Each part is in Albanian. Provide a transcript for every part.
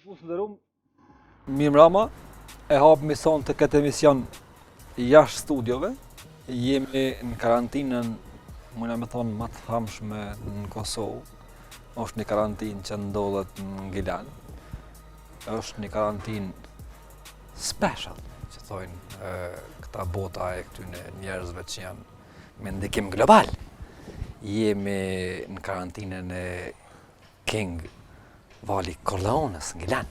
Shikues të nderum, mirëmbrama, e hapim sonte këtë emision jashtë studiove, jemi në karantinën, mujna me thonë, ma të famshme në Kosovë, është një karantinë që ndodhet në Gjilan, është një karantinë special, që thojnë këta bota e këtyne njerëzve që janë me ndikim global. Jemi në karantinën e King Vali Corleones në Gjilan,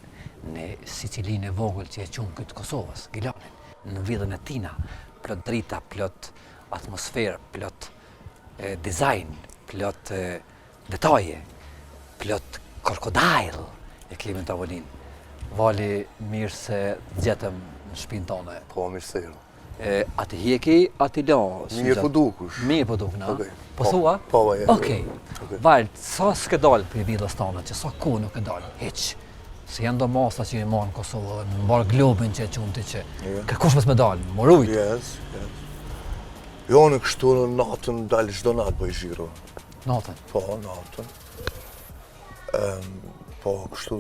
në Sicilinë e vogël që e qunë këtë Kosovës, Gjilanin, në vilën e tina, plot drita, plot atmosferë, plot e, dizajn, plot e, detaje, plot krokodil e kemi në tavolinë. Vali, mirë se të gjetëm në shpinë tone. Po, mirë se erdhë. E, a ti hjeki, a ti la? Mirë po dukush. Mirë po dukna. Okej. Po thua? Po, po, je. Okej. Okej. Val, sa s'ke dalë prej villës tane, që sa kohë nuk ke dalë, hiq. Se janë do masa që i marrë në Kosovë dhe në mbarë globin që e qunë ti që. Jo. Kërkush mos me dalë, m'u rujt. Yes, yes. Jo, në kështu në natën dalë çdo natë bëj xhiro. Natën. Po, natën. Em, po, kështu,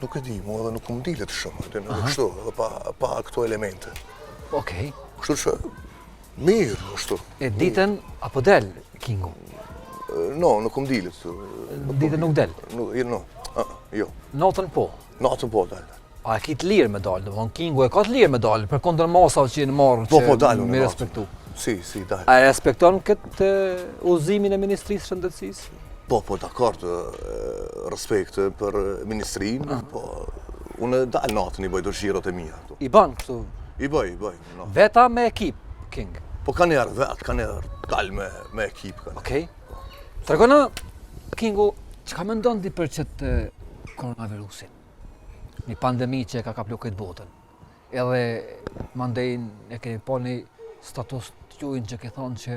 nuk e di, mu edhe nuk më dilet shumë, edhe nuk kështu, edhe pa, pa këto elemente. Okej. Kështu që, mirë, kështu. E ditën, apo del, Kingu? No, nuk më dilet. Nuk Ditën nuk del. Nuk, jo, no, ah, jo. Natën po. Natën po dal. A e ki të lirë me dalë, do të thonë Kingu e ka të lirë me dalë, për kundër masave që janë marrë Po, që po, dal unë me natën. respektu. Si, si, dal. A e respekton këtë udhëzimin e Ministrisë së Shëndetësisë? Po, po, dakord, e, respekt për ministrinë, po, unë dal natën i bëj do xhirot e mia. këtu. I ban kështu I bëj, i bëj, natën. veta me ekip King. Po ka njerë vetë, ka njerë dal me, me ekip. Ka njerë. Okej. Tregona Kingu, çka mendon ti për këtë koronavirusin? Një pandemi që e ka kaplu këtë botën. Edhe mandej e kemi pa një status të tujin që ke thonë që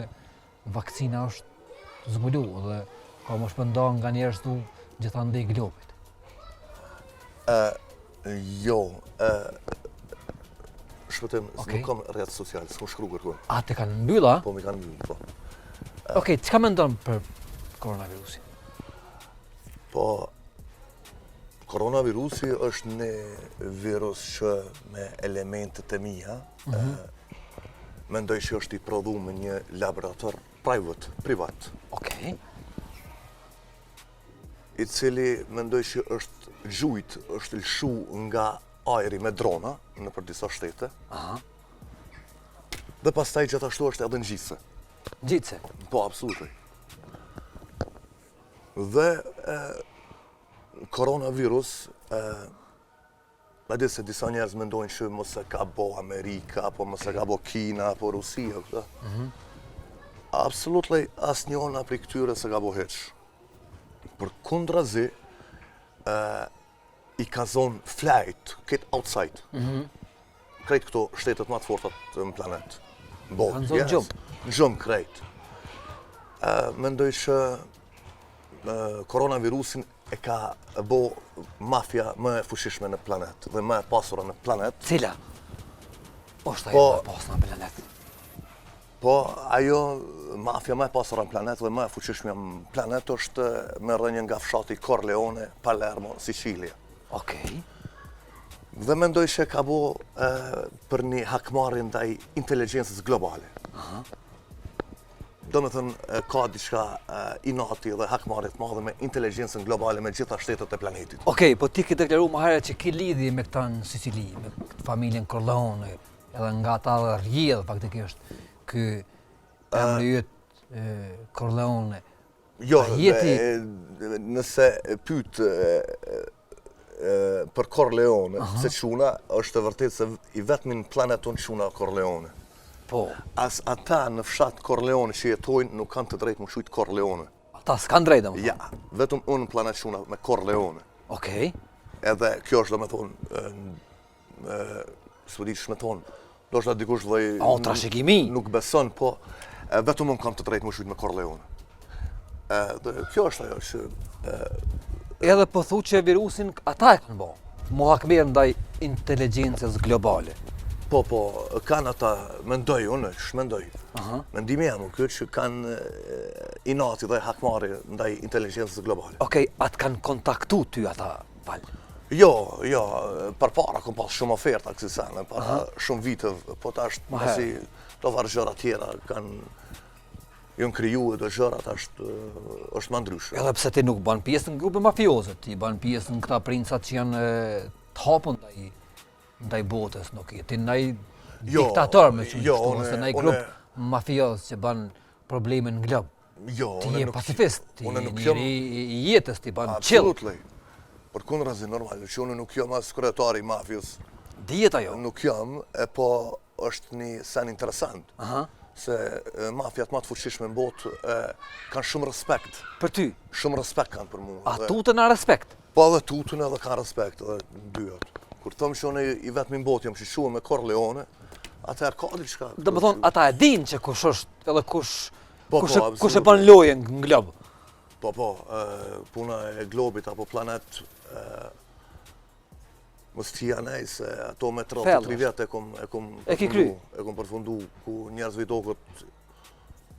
vakcina është zbulu dhe ka m'u shpërnda nga njerëz tu gjithandej globit. Jo, e, shpëtim, Okej. nuk kam rrjet social, s'kom shkru kërkun. A te kanë mbylla? Po, mi kanë mbyll, po. Okej, çka mendon për koronavirusin? Po, koronavirusi është një virus që me elementet e mia, e, mendoj që është i prodhu me një laborator private, privat, Okej. i cili mendoj që është gjujt, është lëshu nga ajri me drona në për disa shtete, Aha. dhe pastaj gjithashtu është edhe ngjitëse. Ngjitëse. Po, absolutely. Dhe e, koronavirus, e, e di se disa njerëz mendojnë që mos e ka bo Amerika, apo mos e ka bo Kina, apo Rusia, këta. Absolutely, asnjëna prej këtyre s'e ka bo hiç. Për kundrazi, e, i ka zonë flight, këtë outside. Krejt këto shtetet më të forta në planet. Në botë. Kanë zonë gjumë. Në gjumë krejt. E, mendoj që e, koronavirusin e ka bo mafia më e fuqishme në planet dhe më e pasura në planet. Cila? Është ajo Po- më e pasura në planet. Po, ajo mafia më e pasura në planet dhe më e fuqishme në planet është me rrënjë nga fshati Corleone, Palermo, Sicilia. Okej. Dhe mendoj që ka bo e, për një hakmarrje ndaj inteligjencës globale. Do me thënë, e, ka diçka e, inati dhe hakmarrje të madhe me inteligjencën globale me gjitha shtetet e planetit. Okej, po ti ke deklaru më herët që ki lidhje me këta në Sicili, me këtë familjen Corleone, edhe nga ata dhe rrjedh faktikisht ky emri yt e, Corleone. Jo, A jeti- e, nëse e pyet e, e, për Corleone, se quna, është e vërtet se i vetmi në planet tonë quna Corleone. Po, As ata në fshat Corleone që jetojnë nuk kanë të drejtë më shujt Corleone. ata s'kan drejtë, domethënë. Ja, vetëm unë në planet quna me Corleone. Okej. Edhe kjo është domethënë, e, e, s'po di ç'me thonë, ndoshta dikush dhe O, trashëgimi. nuk beson, po e, vetëm unë kam të drejtë më shujt me Corleone. E, dhe kjo është ajo që e, Edhe po thu që virusin ata e kanë bo. Mu hakmerr ndaj inteligjencës globale. Po, po, kanë ata, mendoj unë, ç'mendoj. Aha. Mendimi jam ky që kanë e, inati dhe hakmarrje ndaj inteligjencës globale. Okej, atë kanë kontaktu ty ata, Val. Jo, jo, përpara kom pas shumë oferta kësi sene, para shumë viteve, po tash masi do farë gjëra tjera kanë janë kriju e do gjëra tash është ma ndryshe. Edhe pse ti nuk ban pjesë në grupe mafioze, ti ban pjesë në këta princat që janë të hapun ndaj ndaj botës, nuk je ti naj jo, diktator me qujt jo, ose naj grup mafioz që ban probleme në glob. Jo, ti je pacifist, ti je njeri i jetës, ti ban chill. Absolutely. Përkundrazi normal, që unë nuk jam as kryetari i mafias. Dihet ajo. Nuk jam, e po është një sen interesant. Aha. Se mafiat ma të fuqishme në botë kanë shumë respekt. Për ty? Shumë respekt kanë për mua. A tutën a respekt? Po edhe tutën edhe kanë respekt, edhe dyjat. Kur thom që unë i vetmi në botë jam që quhem me Corleone, atëherë ka diçka. Domethonë, ata e dinë që kush është edhe kush Po, kush, po, kush e bën lojën në glob? Po, po, puna e globit apo planet, mos ti anej se ato me 33 vjet e kom e kom e ki kry e kom përfundu ku njerëzve i doket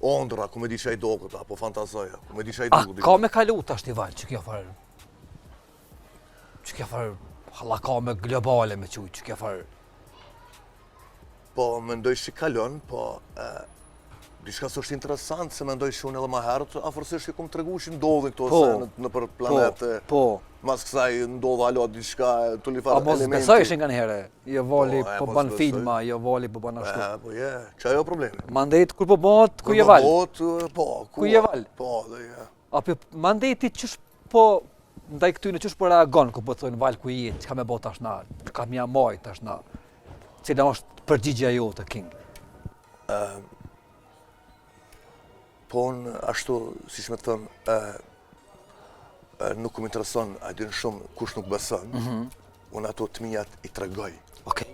ondrra, ku me di çka i doket apo fantazoja, ku me di çka i doket. A ka me kalu tash ti val që kjo farë që kjo farë hallakame globale me qujt, që kjo farë Po, mendoj që kalon, po, e, diçka që është interesant, se mendoj që unë edhe ma herët, afërsisht i kom tregu që ndodhin këto po, senet nëpër po, planete. Po, Mas kësaj ndodh hala diçka, të li farë A mos elementi. besojshin nganjëherë, jo Vali Po, e, po mos ban besoj. filma, jo Vali po ban ashtu. E, po je, që ajo problemi. Mandej kur po bëhet, ku je Kur po Val? bëhet, po, ku je Val? Po, dhe je. A po mandej ti qysh po ndaj këtyne qysh po reagon kur po të thonë Val ku je, çka me bo tash na, çka me ja majt tash na. Cila është përgjigja jote King? Po unë ashtu, siç me të thënë, e, e, nuk më intereson, a din shumë kush nuk beson, mm -hmm. unë ato të mijat i tregoj. Okej.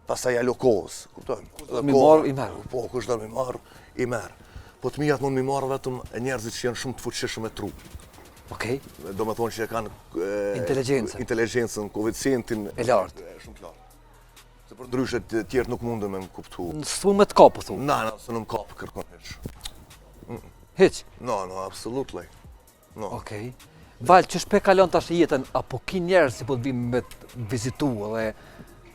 Pastaj ja lo kohës, kupton? Kush do m'i marr, i merr. Po, kush do m'i marr, i merr. Po të mijat mund m'i marr vetëm njerëzit që janë shumë të fuqishëm me tru. Okej. Do me thonë që e kanë inteligjencën, inteligjencën, koeficientin e lartë. Shumë të lartë. Se përndryshe të tjerët nuk mundën me më kuptu. S'mund me të kapë, po thu? Na, na, se nuk më kapë kërkon hiç. Hiç? No, no, absolutely. No. Okej. Val, qysh pe kalon tash jetën, apo ki njerëz që po të vinë me të vizitu edhe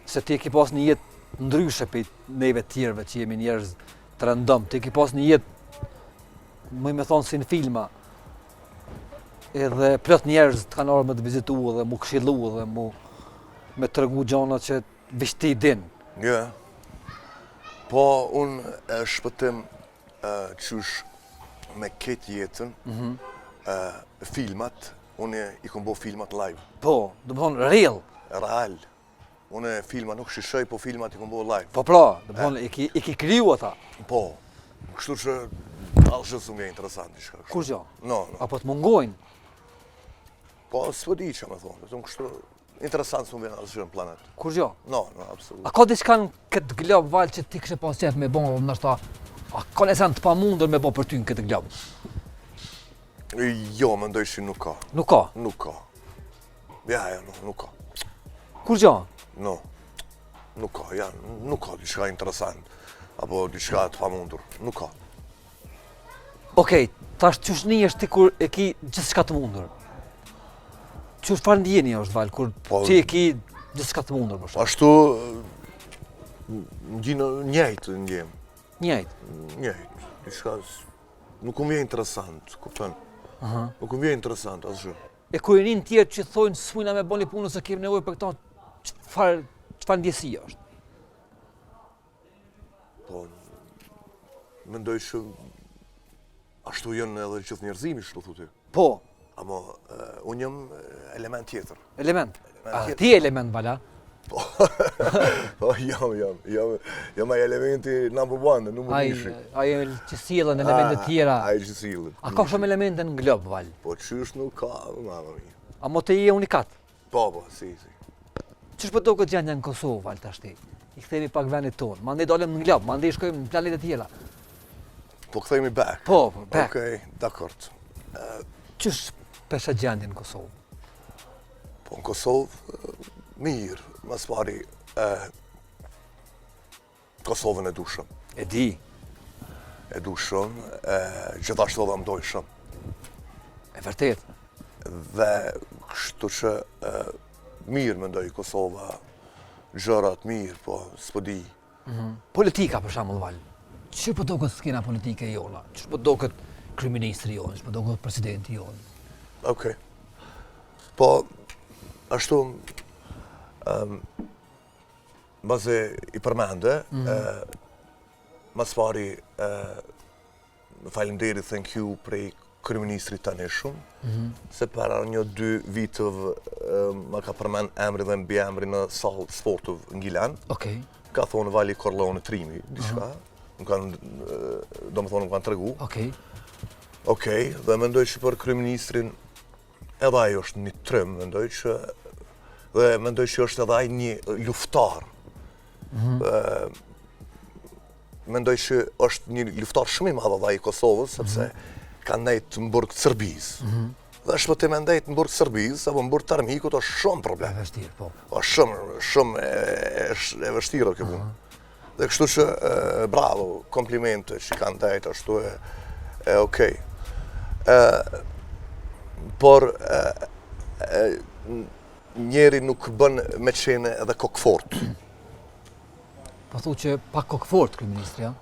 se ti e ki pas një jetë ndryshe prej neve tjerëve që jemi njerëz të rëndom, ti e ki pas një jetë, muj me thonë si në filma, edhe plot njerëz të kanë ardhur me të vizitu edhe mu këshillu edhe mu me tregu gjana që veç ti din. Jo. Po, unë e shpëtim qysh me këtë jetën, mm -hmm. filmat, unë i kom bo filmat live. Po, domethonë real. Real. Unë filma nuk shishoj, po filmat i kom bo live. Po pra, domethonë, i ki, i ki kriju ata. Po, kështu që asgjë s'më vjen interesant diçka kështu. Kurgjo? No, no. Apo të mungojnë? Po, s'po di që me thonë, vetëm kështu interesant s'më vjen asgjë në planet. Kurgjo? No, no, absolut. A ka diçka në këtë glob val që ti kishe pas qef me bo, ndoshta a ka një sen të pamundur me bo për ty në këtë glob? Jo, mendoj që nuk ka. Nuk ka? Nuk ka. Ja, ja, no, nuk ka. Kurgjo? No, nuk ka, ja, nuk ka diçka interesant, apo diçka të pamundur, nuk ka. Okej, tash qysh nihesh ti kur e ki gjithçka të mundur? Qysh çfarë ndjenje është val kur po, ti e ki gjithçka të mundur për shkak? Ashtu ndjen njëjtë ndjem. Njëjtë. Njëjtë. Diçka nuk më vjen interesant, kupton? Aha. Nuk më vjen interesant asgjë. E kur i nin tjerë që thonë s'mujna me bo ni punë se kemi nevojë për këto, çfarë çfarë ndjesi është? Po, mendoj që ashtu janë edhe gjithë njerëzimi, shtu thu ti. Po. Ama, unë jam element tjetër. Element? A, ti element, vala? Po, po, jam, jam, jam, jam ai elementi number one, numër një. Ai që sjellën elemente tjera. Ai që sjellën. A ka shumë elemente në glob, val? Po, qysh nuk ka, mama mi. Amo ti je unikat? Po, po, si, si. Qysh po doket gjendja në Kosovë, val tashti? I kthehemi pak vendit tonë. Mandej dalim në glob, mandej shkojmë në planete tjera. Po kthehemi back. Po, po, back. Okej, okay, dakord. Qysh pe sheh gjendjen në Kosovë? Po në Kosovë, mirë, ma s'pari, Kosovën e du shumë. E di. E du shumë, e, gjithashtu edhe më dojnë shumë. E vërtet. Dhe kështu që e, Mirë, mendoj, Kosova, gjërat mirë, po, s'po di. Mhm. Politika, për shembull, Val, që po doket skena politike jona? Që po doket kryeministri jonë? Që po doket presidenti jonë? Okej. Po, ashtu, um, Mbasi i përmende, mm -hmm. ma s'pari, faleminderit, thank you, prej kryeministrit tanishëm, mm -hmm. se para një dy vitëve ma ka përmend emrin dhe mbiemrin në sallë të sportëve në Gjilan. Okej. Ka thonë Vali Corleone Trimi, diçka. Mm -hmm. Më kanë, do më thonë, më kanë tregu. Okej. Okej, dhe mendoj që për kryeministrin Edhe ai është një trim, mendoj që dhe mendoj që është edhe ai një luftar. Mm -hmm. Mendoj që është një luftar shumë i madh edhe ai i Kosovës, sepse mm -hmm. ka nejt në burg të Serbisë. Mm -hmm. Dhe është për të me ndejt në burg të Serbisë, apo në burg të armikut, është shumë problem. E vështirë, po. është shumë, shumë e, e vështirë kjo punë. Mm -hmm. Dhe kështu që, bravo, komplimente që kanë ndejt, ashtu e, e okej. E, por, e, e, njeri nuk bën me qenë edhe kokfort. Po thu që pak kokfort, kryeministri, ja?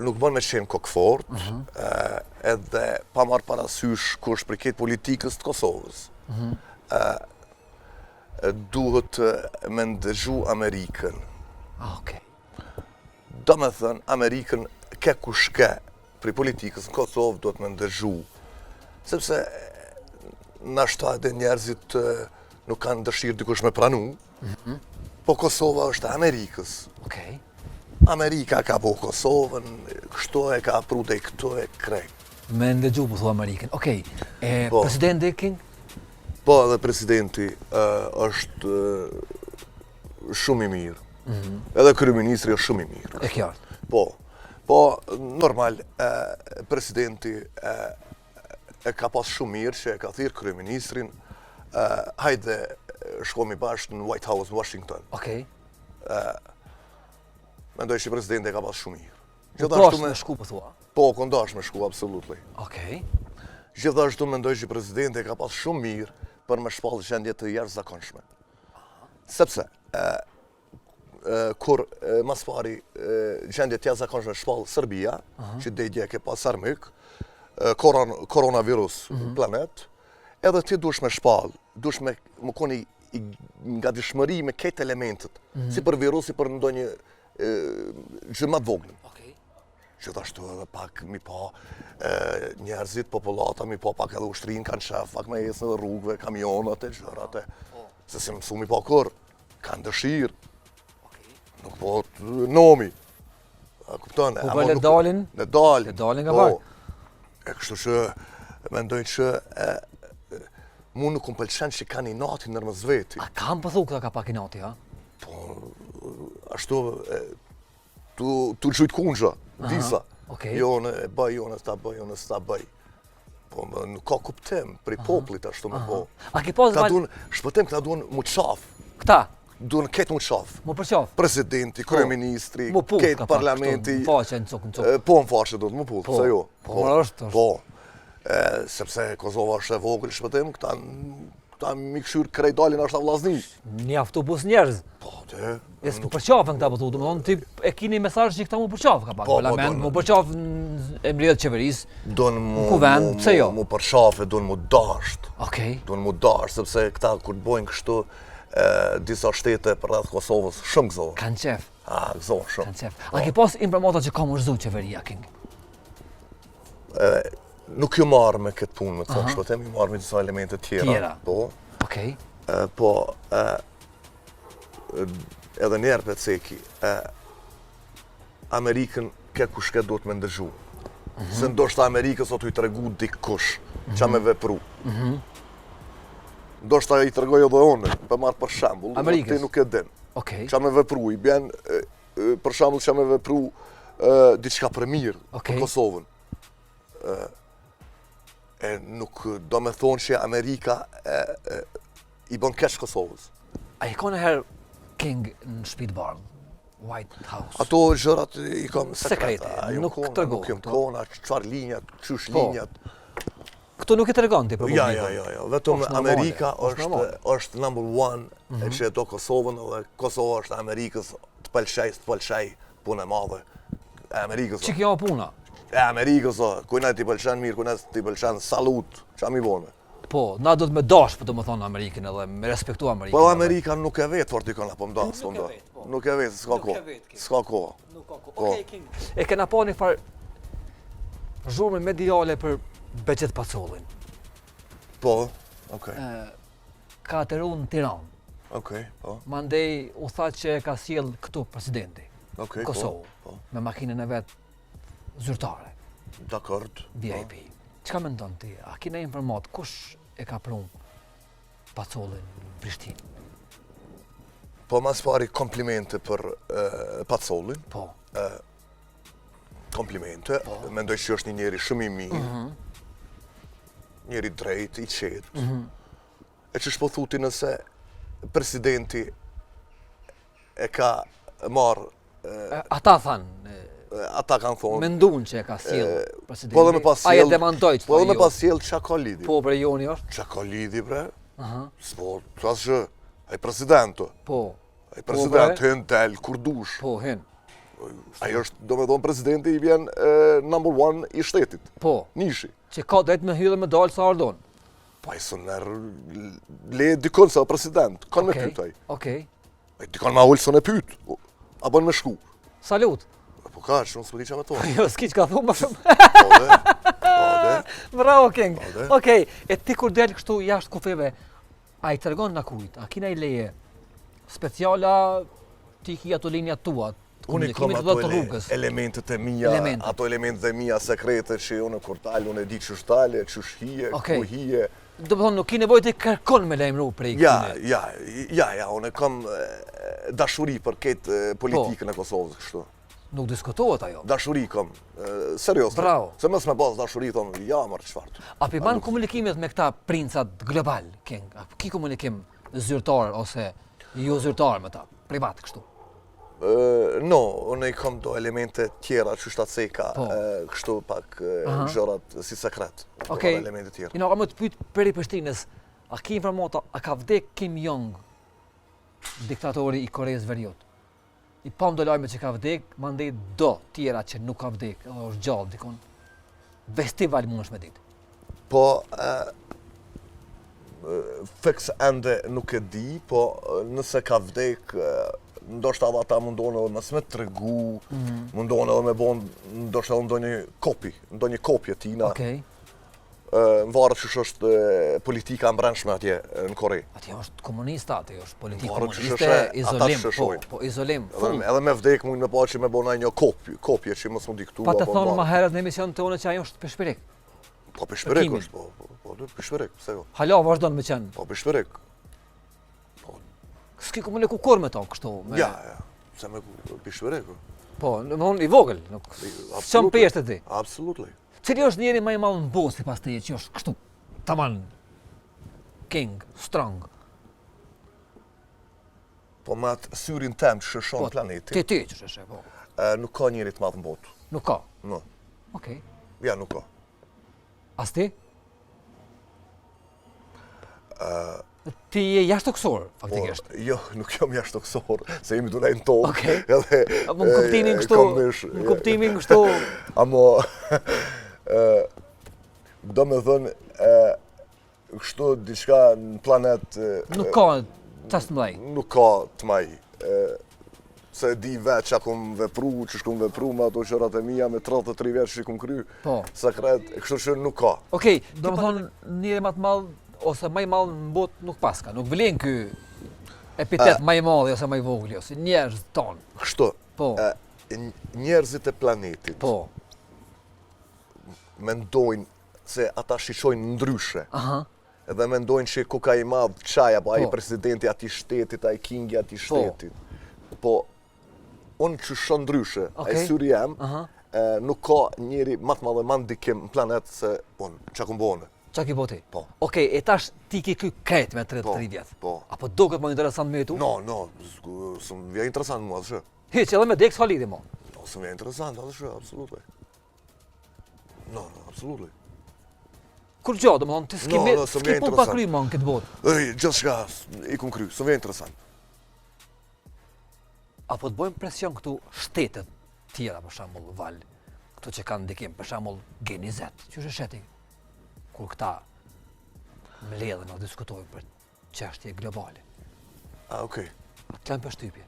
Nuk bën me qenë kokfort, uh mhm. -huh. edhe pa marrë parasysh kush prej krejt politikës të Kosovës. Uh mhm. -huh. Duhet me ndëgju Amerikën. Ah, okej. Do me thënë, Amerikën ke kush ke prej politikës në Kosovë duhet me ndëgju. Sepse nashta edhe njerëzit nuk kanë dëshirë dikush me pranu, mm -hmm. po Kosova është e Amerikës. Okej. Amerika ka bo Kosovën, kështu e ka pru deri këtu e krejt. Me ndëgju, po thua Amerikën. Okej. E, po. Presidenti King? Po edhe presidenti është shumë i mirë. Mhm. Edhe kryeministri është shumë i mirë. E qartë. Po. Po normal presidenti e ka pas shumë mirë që e ka thirrë kryeministrin hajde shkomi bashkë në White House në Washington. Okej. Mendoj që presidenti e ka pas shumë mirë. Gjithashtu me shku po thua. Po, kon dash me shku, absolutely. Okej. Gjithashtu mendoj që presidenti e ka pas shumë mirë për me shpallë gjendje të jashtëzakonshme. Sepse, e, e, kur e, ma s'pari gjendje të jashtëzakonshme shpall Serbia, që deri dje ke pas armik, e, koron, koronavirus mm -hmm. planet, edhe ti duhesh me shpall, duhesh me me kon i, i në gatishmëri me krejt elementet, mm -hmm. si për virus, si për ndonjë gjë më të vogël. Okej. Gjithashtu edhe pak mi pa njerëzit, popullata, mi pa pak edhe ushtrinë kanë qef, pak me ecë edhe rrugëve, kamionat e gjërat e. Po. Se s'i mësu mi pa kurrë, kanë dëshirë. Nuk po nomi. A kupton? Po po le dalin? Le dalin. Le dalin nga po. pak. E kështu që mendoj që e, mu nuk më pëlqen që kanë inati ndërmjet veti. A kanë po thu këta ka pak inati, ha? Po, ashtu, tu, tu gjujt kunxha, disa. Okay. Jo, unë e bëj, jo, unë s'ta bëj, unë s'ta bëj. Po, më, nuk ka kuptim prej popullit ashtu me bo. A ke pas Këta duan, shpëtim, këta duan mu qaf. Këta? Duan krejt mu qaf. Mu përqaf? Presidenti, po, kryeministri, krejt parlamenti. Në faqe, në cukë, në cukë. Po, në faqe do të mu puth, po, se jo. Po, po, është, është. Po, sepse Kosova është e vogël, shpëtim, këta Këta mi këshyrë krejt dalin ashtë vllazni. Një autobus njerëz. Po, të. E s'po përqafen këta po thu, domethënë ti e kini mesazh që këta mu përqaf ka pak. Po, po, mu përqaf në mbledhje të qeverisë. Don mu kuvend, pse jo? Mu përqaf e don mu dasht. Okej. Don mu dasht sepse këta kur bojnë kështu e, disa shtete përreth Kosovës shumë gëzohen. Kanë qef. A, gëzohen shumë. Kanë qef. A ke pas informata që ka mu rrëzu qeveria King? nuk jom marrë me këtë punë, me të thonë, shpëtim, jom marrë me disa elemente tjera. Tjera? Po. Okej. Po, edhe njerë për ceki, Amerikën ke kush ke duhet me ndëgju. Mm -hmm. Se ndoshta Amerikës o tu i tregu dikush, mm -hmm. ça me vepru. Mm -hmm. Ndoshta i tregoj edhe unë, për marrë për shembull, ti nuk e din. Okay. Ça me vepru, i bjen, për shembull ça me vepru diçka për mirë okay. për Kosovën. E nuk do me thonë që Amerika e, e, i bën keq Kosovës. A je kon njëherë King në shtëpi të bardhë? White House. Ato gjërat i kam sekrete. Sekrete, nuk të Nuk jam kona, çfarë linjat, qysh po. linjat. Këto nuk i tregon ti për Ja, publikun. ja, ja, ja, vetëm Është normale, Amerika është është normale. është number one mm -hmm. e që e do Kosovën dhe Kosova është e Amerikës, të pëlqej, të pëlqej, punë e madhe. E Amerikës. Që kjo puna? E Amerikës, o, kujna ti pëlqen mirë, kujna ti pëlqen salut, qa mi bone. Po, na do të me dash, po do më thonë Amerikën edhe me respektu Amerikën. Po edhe Amerika nuk e vet fort dikon apo m'da, s'po Nuk e m'da. vet, po. Nuk e vet, s'ka Nuk e kohë. vet, King. S'ka kohë. Nuk ka kohë. Po. Okej, King. E kena pa një farë zhurmë mediale për Behgjet Pacollin. Po, okej. Ka ateru në Tiranë. Okej, po. Mandej u tha që e ka sjell këtu presidenti. Okej, po. Kosovë. Po. Me makinën e vet zyrtare, Dakord. VIP. Çka mendon ti? A kena informat kush e ka pru Pacollin në Prishtinë? Po mas pari komplimente për e, Pacollin, Po. komplimente. Po. Mendoj që është një njeri shumë i mirë. Mhm. Njeri drejt, i qetë. E që shpo thuti nëse presidenti e ka marrë, E, Ata thanë, e, ata kanë thonë, mendun që e ka sjell presidenti. po edhe me pas Ai e sjell, demantoi që po edhe tha me jo. pas sjell qa ka lidhje? Po, bre joni është. Qa ka lidhje bre? Aha. S'po, të që, ai president, o. Po, ai president bre. hyn del kur dush. po, hyn. Ai është, do me thonë, presidenti i vjen e, number one i shtetit, Po, nishi. që ka drejt me hy dhe me dalë sa ardon. Po ai s'u merr le dikon se president, kon me Okej, pyet ai. Okej. Ai dikon ma ul s'un e pyet. O, A bën me shku. Salut. Po ka, unë s'po di çfarë me thonë. Jo, s'ki çka thu më shumë. Po dhe. Po dhe. Bravo King. Po, dhe. Okej, e ti kur del kështu jashtë kufeve, a i tregon na kujt? A kina i leje speciala ti ki ato linjat tua, të Unë i kam komunikimit ato dhe të ele, rrugës. elementet e mia, Elementet. ato elementet e mia sekrete që unë kur dal, unë e di qysh dal, qysh hije, Okej. ku hije. Do të thonë nuk ki nevojë të kërkon me lajmëru prej Ja, këtyne. ja, ja, ja, unë kam e, dashuri për këtë e, politikën e Kosovës kështu. Nuk diskutohet ajo. Dashuri kam, e, seriozisht. Bravo. Se mos me pas dashuri thonë, ja, mër çfarë. A pi ban komunikimet me këta princat global, King? A ki komunikim zyrtar ose jo zyrtar me ta, privat kështu? Ë, no, unë i kam do elemente tjera që shta ceka, Po. e, kështu pak e, Aha. gjërat si sekret. Do Okej. Elemente tjera. Ino, kam të pyet prej Prishtinës, a ki informata, a ka vdek Kim Jong, diktatori i Koreas Veriut? I pam do lajme që ka vdek, mandej do tjera që nuk ka vdek, edhe është gjallë dikon. Festival mund është me ditë. Po, e, e, fiks ende nuk e di, po e, nëse ka vdek, e, ndoshta edhe ata mundohen edhe mos me tregu, Mhm. mundohen edhe me bon, ndoshta edhe ndonjë kopi, ndonjë kopje tina. Okej. E, Varet qysh është e, politika mbrendshme atje e, në Kore. Atje është komunista, atje është politikë Varet qysh komuniste, është, ata izolim, qysh po, shohin. po, izolim, Edhe, full. edhe me vdek mund me pa që me bona një kopje, kopje që mos mu diktu. Pa të apo thonë varet. ma herët në emision tonë që ajo është peshpirik. Po pishperik Kimin. është, po, po, po, po pishperik, pse jo? Hala vazhdon me qenë. Po pishperik. S'ki komuniku kur me to kështu. Me... Ja, ja. Se me pishperik. o. Po, në më thonë i vogël, nuk... S'qan Absolutely. peshtë ti. Absolutely. Cili është njeri më i madh në botë sipas teje që është kështu taman king, strong. Po me atë syrin tem që shëshon Po, planetin, Ti ti që sheshe, po. e, nuk ka njeri të madh në botë. Nuk ka. No. Okej. Ja, nuk ka. As ti? Ti je jashtëtoksor, Po, faktikisht. jo, nuk jam jashtëtoksor, se jemi dunaj në tokë. Okej. Edhe, Apo në kuptimin e, kështu, kam mish, në kuptimin kështu, Amo, e, do me thënë, e, kështu diçka në planet e, nuk ka çast mëdhej. nuk ka të maj. E, se e di vetë që kum vepru, që shkum vepru me ato gjërat e mia me 33 vjeç që i kum kry. Po. Sekret, kështu që nuk ka. Okej, do më thonë njeri më të madh ose më i madh në botë nuk paska, nuk vlen ky epitet më i madh ose më i vogël ose njerëz tonë. Kështu, Po, e, n- njerëzit e planetit po. mendojnë se ata shishojnë ndryshe. Aha. Edhe mendojnë që ku ka i madh çaj apo ai Po. presidenti atij shtetit, ai kingi atij Po. shtetit. Po unë që shoh ndryshe, ai Okej. syri jem, Aha. e, nuk ka njeri më të madh dhe më ndikim në planet se unë, çka kum bo unë. Qa ki bo ti? Po. Okej, e tash ti ke ky krejt me 33 Po, vjet. po. Apo duket më interesant me jetu? No, no, s'ku- s'më vjen interesant mua asgjë. Hiç, edhe me dek s'ka lidhje mo. No, s'më vjen interesant asgjë, absolutely. No, no, absolutely. Kurgjo, domethonë, ti s'ki, no, no, s'ki punë pa kry më në këtë botë. Ej, gjithçka i kum kry, s'më vjen interesant. A po të bojnë presion këtu shtetet tjera, për shembull, Val, këto që kanë ndikim, për shembull, G20, qysh e sheh ti, kur këta mbledhen o diskutojnë për çështje globale. A, okej. A të lanë përshtypje?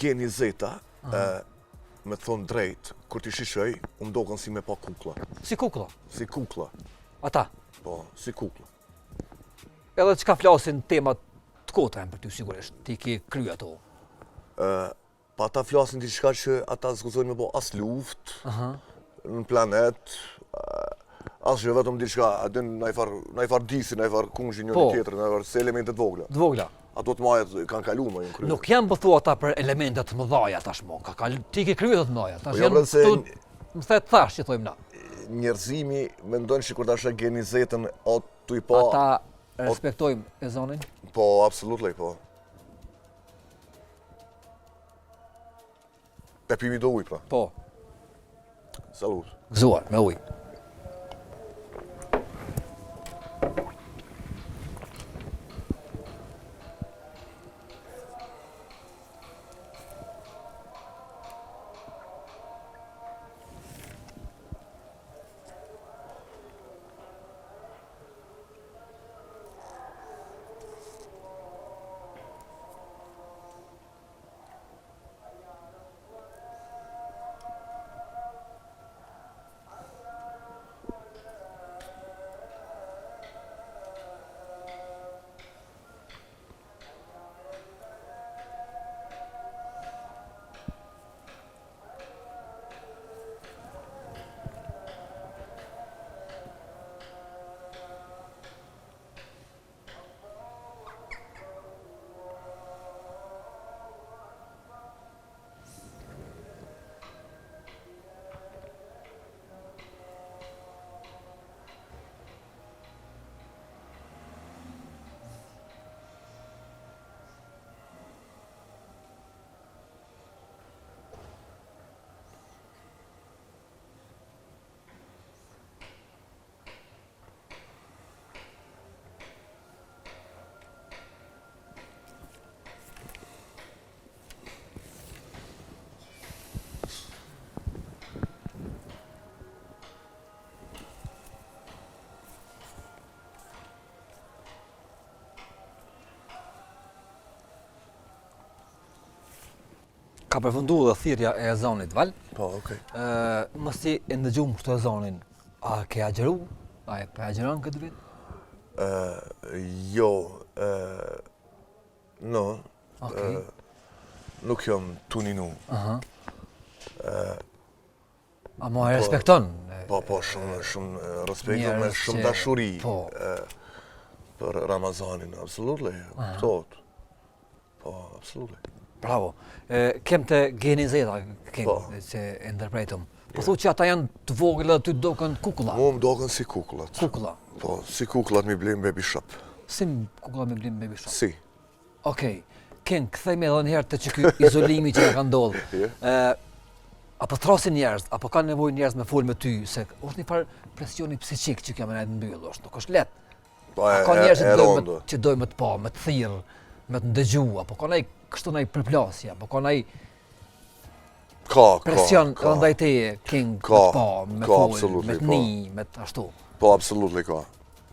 G20-a, me të thonë drejt, kur t'i shishoj, u m'doken si me pa kukla. Si kukla? Si kukla. Ata? Po, si kukla. Edhe çka flasin temat të kota janë për ty sigurisht, ti ki kry ato. Pa ata flasin diçka që ata s'guxojnë me bo as luftë në planet, as që vetëm diçka, a din najfar, najfar disi, najfar kunshi njëri po. tjetrin, najfar si elemente të vogla. Të vogla. Ato të mdhajat kanë kalu më, janë kry. Nuk janë po thua ata për elemente të mëdhaja tashmë, ka kalu, ti ke kry ato të mëdhaja, tash po jo, janë se... më the të thash që thojmë na. Njerëzimi mendon që kur ta sheh G20-ën, o tu i pa... Ata respektojnë ezanin? Po, absolutely, po. E pimi do ujë, pra? Po. Salut. Gëzuar, me ujë. Ka përfundu dhe thirrja e ezanit, Val. Po, okej. Okay. Masi e ndëgjum kështu ezanin, a ke agjëru? A e po agjëron këtë vit? Ë, jo, ë, no. Okej. Nuk jam tu ninu. Aha. Ë, Ama e po, respekton? Po, po, shumë, shumë respekt me shumë dashuri po. për Ramazanin, absolutely, kuptohet. Po, absolutely. Bravo. E, kem te G20-a, kem, po. se e ndërprejtëm. Po thu që ata janë të vogël dhe ty të doken kukla. Mu më doken si kukullat. Kukla. Po, si kukullat mi blim baby shop. Si kukullat mi blim baby shop. Si. Okej. King, kthehemi edhe një herë te qiky izolimi që ka ndodhur. Ë apo thrasin njerëz, apo kanë nevojë njerëz me fol me ty se është një farë presioni psikik që kjo me nejt mbyll, është, nuk është lehtë. Po, A ka njerëz që dojnë me, që dojnë me të pa, me të thirr, me të ndëgju, apo ka naj kështu naj përplasje, apo ka naj ka, presion ka, ndaj teje, King, ka, me të pa, me ka, fol, me të po. ni, me të ashtu. Po, absolutely ka.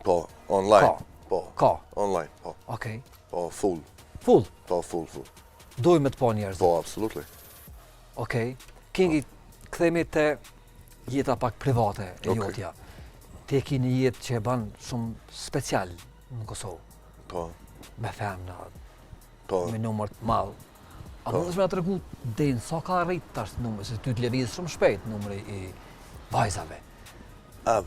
Po, online. Ka. Po. Ka. Online, po. Okej. Po, full. Full? Po, full, full. Dojnë me të pa njerëz? Po, absolutely. Okej. Kingi, kthehemi te jeta pak private e Okej. jotja. Ti e ki një jetë që e ban shumë special në Kosovë. Po. Me femna, po. me numër të madh. A Po. mundesh me na tregu deri në sa ka arrit tash numri, se ty të lëviz shumë shpejt numri i vajzave. A,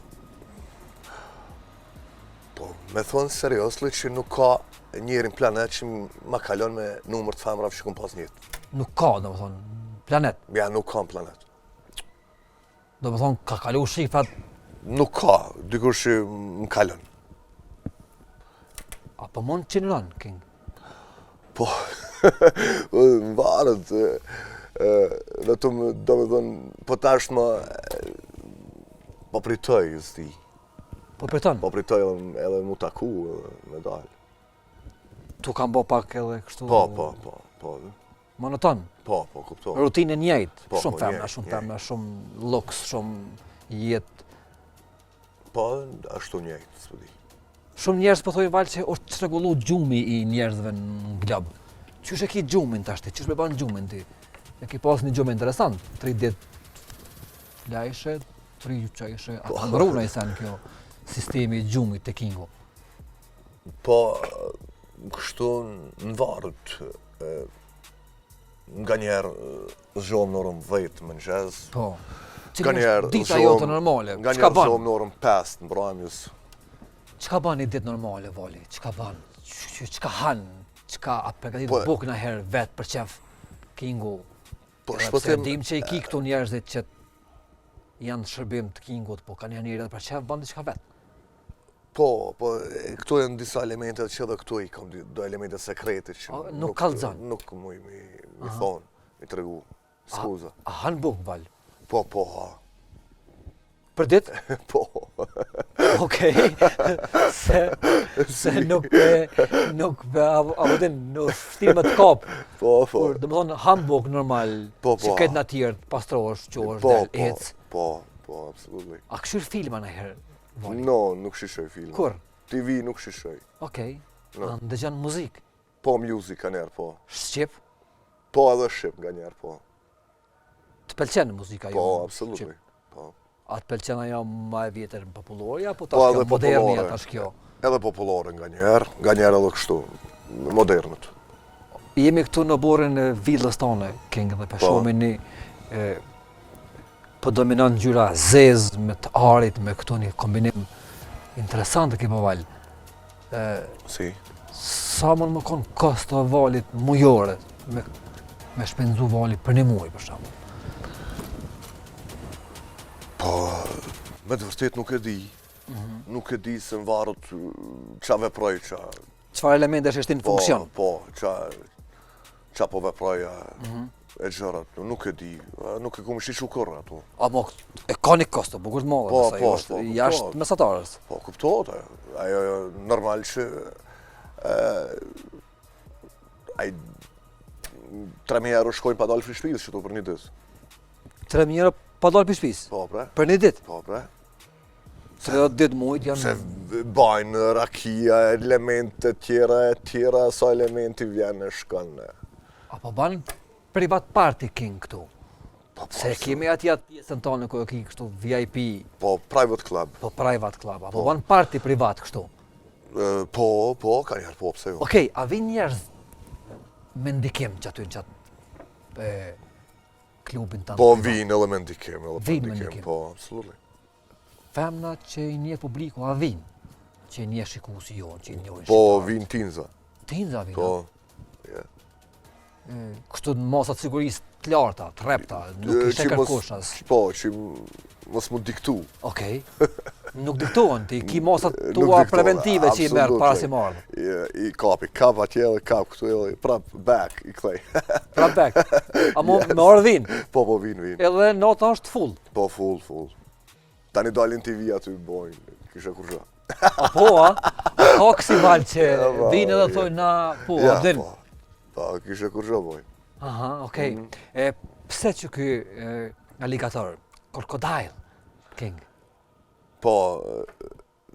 po, me thonë seriously që nuk ka njeri në planet që ma kalon me numër të femrave që kom pas në jetë. Nuk ka, domethonë, planet. Ja, nuk ka në planet. Domethonë, ka kalu shifrat, Nuk ka, dikush që më kalon. a po mund të qëndron, King? Po, më varet, e, vetëm, do me thonë, po tash më, e, Po pritoj, s'di. Po priton? Po pritoj edhe, edhe mu taku edhe me dalë. Tu kanë bo pak edhe kështu... Po, po, po, po. Monoton? Po, po, kuptoj. Rutinë e njëjtë, po, shumë po, femna, shumë femna, shumë luks, shumë jetë. Po, ashtu njëjtë, s'po di. Shumë njerëz po thojnë Val që është çrregullu gjumi i njerëzve në glob. Qysh e ki gjumin tash ti? Qysh me ban gjumin ti? E ki pas një gjumë interesant, 3 ditë flajshe, 3 çojshe, a ka ndrru naj sen kjo sistemi i gjumit te Kingu? Po, kështu në varet, Nganjëherë zgjohem në orën 10 në mëngjes. Po. Nganjëherë dita jote normale. Nganjëherë zgjohem në orën 5 në mbrëmjes. Çka ban një ditë normale Vali? Çka ban? Çka han? Çka a përgatit po, bukë naherë vetë për qef Kingu? Po, shpëtim... Dim që i ki këtu njerëzit që janë shërbim të Kingut, po ka një njeri edhe për qef ban diçka vetë. Po, po, këto janë disa elemente që edhe këto i kam do elemente sekrete që nuk, nuk kallzon. Nuk muj mi, mi thonë, mi tregu, skuza. A, a han bukë, Val? Po, po, ha. Për ditë? Po. Okej. se, se nuk pe, nuk pe, a, a po din, nuk vështirë me të kap. Po, po. Kur, domethonë, han bukë normal, po, po. si krejt na tjerët, pastrohesh, çohesh, po, del, po, ec. Po, po, absolutely. A kqyr filma naherë? Vali? No, nuk shishoj filma. Kur? TV nuk shishoj. Okej. No. A ndëgjon muzikë? Po, music nganjëherë, po. Shqip? Po, edhe shqip nganjëherë, po. Të pëlqen muzika jo? Po, absolutely. Po. A të pëlqen ajo ma e vjetër popullorja, apo tash po, kjo modernia tash kjo? Edhe popullore nganjëherë, nganjëherë edhe kështu, modernët. Jemi këtu në oborrin e villës tonë, King dhe po shohim një e, Po dominon ngjyra e zezë me të arit, me këto një kombinim interesant e ke po Val. Si? Sa mund me konë kosto e Valit mujore me, me shpenzu Vali për një muaj, për shembull? Po, me të vërtet nuk e di. Mm -hmm. Nuk e di se në varet ça veproj, ça... Çfarë elemente është në po, funksion? Po, ça, ça po veproj, mm -hmm. e gjërat, nuk e di, nuk e kom shiqu kurrë ato. A mo, e ka një kosto, bukur të madhe, po, po, po, është po, jashtë po, mesatarës. Po, kuptohet, ajo, ajo normal që e, ai 3.000 euro shkojnë pa dalë prej shpisë, qëtu për një ditë. 3.000 euro pa dalë prej shpisë? Po, pre. Për një ditë? Po, pre. 30 ditë mujt janë... Se bajnë rakia, elemente tjera, e tjera, sa elementi vjen e shkon. A po ban privat party king këtu? Po, po, se kemi aty atë pjesën tonë ku e ki kështu VIP. Po, private club. Po, private club. A po, po ban party privat kështu? Po, po, kanjëherë po, pse jo. Okej, a vin njerëz me ndikim që aty në qatë klubin tënd? Po, vin edhe me ndikim, edhe me ndikim, po, absolutely. Femna që i njeh publiku, a vin? Që i njeh shikuesi jonë, që i njohin Po, vin tinza. Tinza vin, Po, yeah. Kështu në masat sigurisë të larta, të rrepta, nuk i sheh kërkush as. Po, që mos mu diktu. Okej. Nuk diktohen, ti ki masat tua preventive që i merr para se me ardhë. I kapi, kap atje dhe kap këtu edhe prap back, i kthej. Prap back. A mo me ardhë vin? Po, po, vin, vin. Edhe nata është full. Po, full, full. Tani dalin TV aty bojnë, kishe kurgjo. A po, a? A ka kësi Val që po, vinë edhe thojnë na, po, ja, a din? Po, po, kishe kurgjo bojnë. Aha, okej. Mm. E, pse që ky e, alligator, crocodile, king? Po,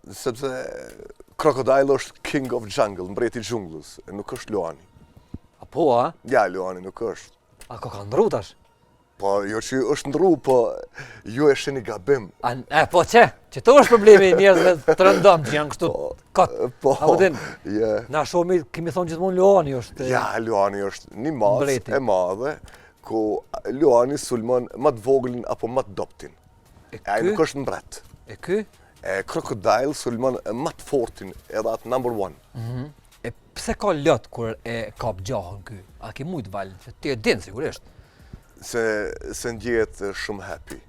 sepse crocodile është king of jungle, mbreti i xhunglës, e nuk është luani. A po, a? Ja, luani nuk është. A ko ka ndru tash? Po, jo që është ndru, po ju e shihni gabim. A, e, po që? Që to është problemi i njerëzve të rëndom që janë kështu po, kot. Po, A po din? Yeah. Na shumë kemi thonë gjithmonë Luani është. Ja, Luani është një macë e madhe, ku Luani sulmon më të voglin apo më të dobtin. E ky? Ai nuk është mbret. E ky? E Crocodile sulmon më të fortin, edhe atë number one. Mm -hmm. E pse ka lot kur e kap gjahën ky? A ke mujt Val? Se ti e din sigurisht. Se se ndjehet shumë happy.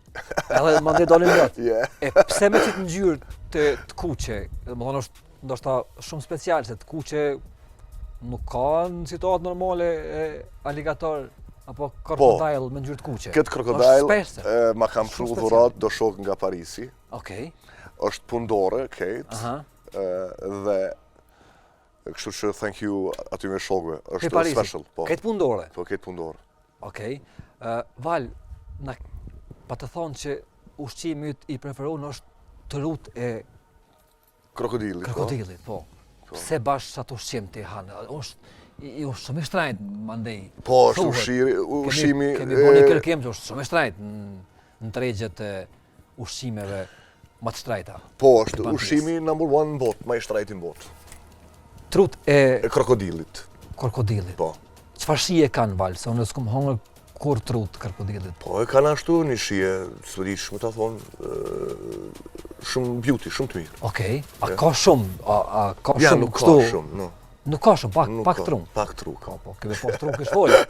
Edhe mandej dalin lot. Yeah. E pse me qitë ngjyrë të, të kuqe? Domethonë është ndoshta shumë special se të kuqe nuk ka në situatë normale e aligator. Apo po. krokodil me ngjyrë të kuqe. Këtë krokodil ma kanë pru dhuratë do shokë nga Parisi. Okej. Është punëdore, krejt. Aha. Dhe kështu që thank you atyne shokëve. Është special, po. Krejt punëdore. Po, krejt punëdore. Okej. Val, na pate thonë që ushqimi yt i preferuar është trut e Krokodilit, po. Krokodilit, po. po. Pse bash atë ushqim ti han? Është i është shumë i shtrenjtë, mandej. Po, është ushqimi, ushqimi... Kemi bo një kërkim që është shumë i shtrenjtë në tregjet e ushqimeve më të shtrejta. Po, është ushqimi number one në botë, ma i shtrejti në botë. Trut e... E krokodilit. Krokodilit. Po. Çfarë shije kanë, Val, se unë s'kum hongër Kurrë tru të krokodilit? Po, e kanë ashtu një shije, s'po di qysh me ta thonë, shumë beauty, shumë të mirë. Okej, a ka shumë, a, a ka ja, shumë nuk kështu? ka shumë, no. Nuk ka shumë, pak, nuk pak tru. Pak tru ka. Po, po, ke me pas tru kish folë.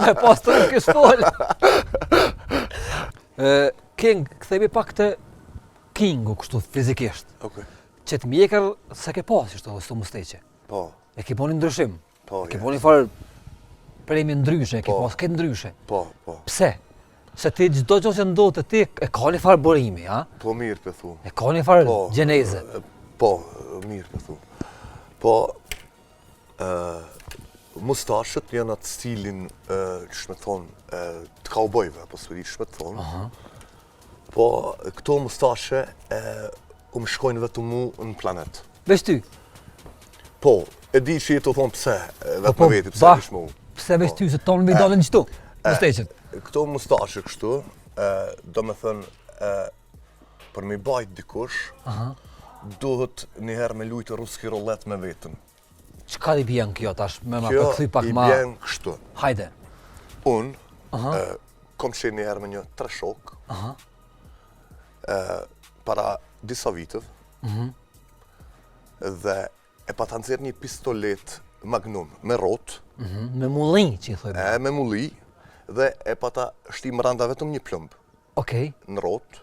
me pas tru kish folë. King, kthehemi pak te Kingu kështu fizikisht. Okej. Qet mjekër s'e ke pas kështu, s'u musteqe. Po. E ke bo një ndryshim. Po, ke bo një farë premi ndryshe, ke po. pas këtë ndryshe. Po, po. Pse? Se ti çdo gjë që ndodh te ti e ka një farë burimi, ha? Po mirë po thu. E ka një farë po, gjeneze. Po, mirë po thu. Po ë mustashët janë atë stilin, qysh me thonë, të kaubojve, apo s'po di qysh me thonë. Aha. Po, këto mustashe e, um shkojnë vetëm mu në planet. Veç ty? Po, e di që je tu thonë pse, vetë po, me veti, pse veç mu. Pse veç po. ty, se tonë mi dalën qëtu, musteqet. Këto mustashe kështu, do me thënë, për mi bajt dikush, Aha. duhet njëherë me lujtë ruski rolet me vetën. Çka i bjen kjo tash, me ma përkthy pak ma... Kjo i bjen kështu. Hajde. Unë, kom qenë njëherë me një tre shokë, Aha. para disa viteve, mm -hmm. dhe e pata nxjerrë një pistolet Magnum me rrotë. Mm -hmm. Me mulli, që i thojmë. E, me mulli, dhe e pata shti mranda vetëm një plumb. Okej. Në rrotë,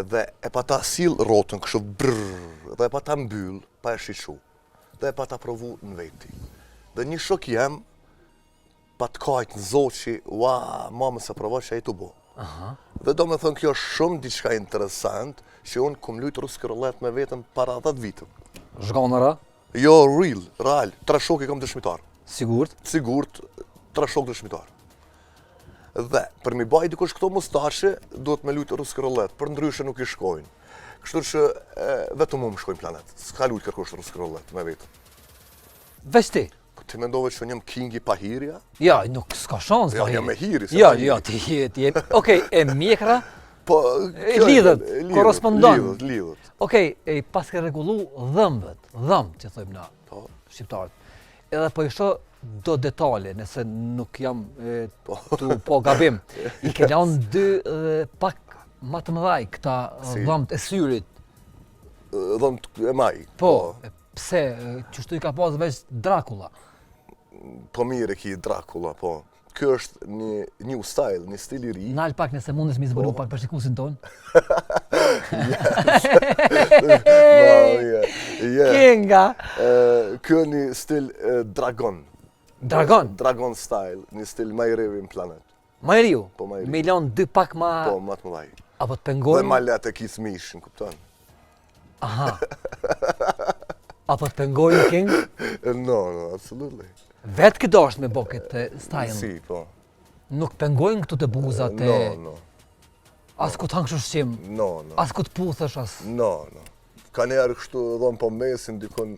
dhe e pata sill rrotën kështu brrr, dhe e pata mbyll, pa e shiqu, dhe e pata provu në veti. Dhe një shok jem, pat kajt në zo që, ua, ma mos e provo që je tu bo. Aha. Dhe do me thënë kjo është shumë diçka interesant, që unë kum lujt ruski rolet me vetën para 10 viteve. Zhganëra? Jo, real, real, tre shokë i kam dëshmitar. Sigurt? Sigurt, tre shokë dëshmitar. Dhe, për mi bajt dikush këto mustashe, duhet me lujt ruski rolet, përndryshe nuk i shkojnë. Kështu që e, vetëm mu më shkojnë planet. S'ka lujt kërkush ruski rolet me vetën. Veç ti? Po ti mendove që unë jam kingi pa hiri, a? Ja, nuk s'ka shans pa hiri. Ja, me hiri, Ja, ja, ti je, ti je. Okej, e mjekra? Po, e lidhet, korrespondon. Lidhet, lidhet. Okej, e paske rregullu dhëmbët, dhëmbët që thojmë na, po. shqiptarët. Edhe po i shoh do detale, nëse nuk jam e, po. tu po gabim. I ke lanë dy dhe pak ma të mëdhaj këta si. dhëmbët e syrit. Dhëmbët e maj. Po, po. Pse, qështu i ka pas veç Dracula? Po mirë e ki Dracula, po. Kjo është një new style, një stil i ri. Nal pak nëse mundesh mi zbulu po. pak për shikuesin tonë. Yes. no, yeah. Yeah. Kinga. Kjo një stil dragon. Dragon? Dragon style, një stil ma i riu në planet. Ma i riu? Po, ma i riu. Me i lanë dy pak ma... Po, ma të mëdhaj. Apo të pengojnë? Dhe ma lehtë e ki mishin, kupton? Aha. Apo të pengojnë, King? No, no, absolutely. Vetë ke dasht me bo këtë style? Si, po. Nuk pengojnë këtu te buza te... No, no. As kur të hangsh ushqim? No, no. As kur të puthësh, as... No, no. Ka njëherë kështu dhëmbë po mbesin dikun.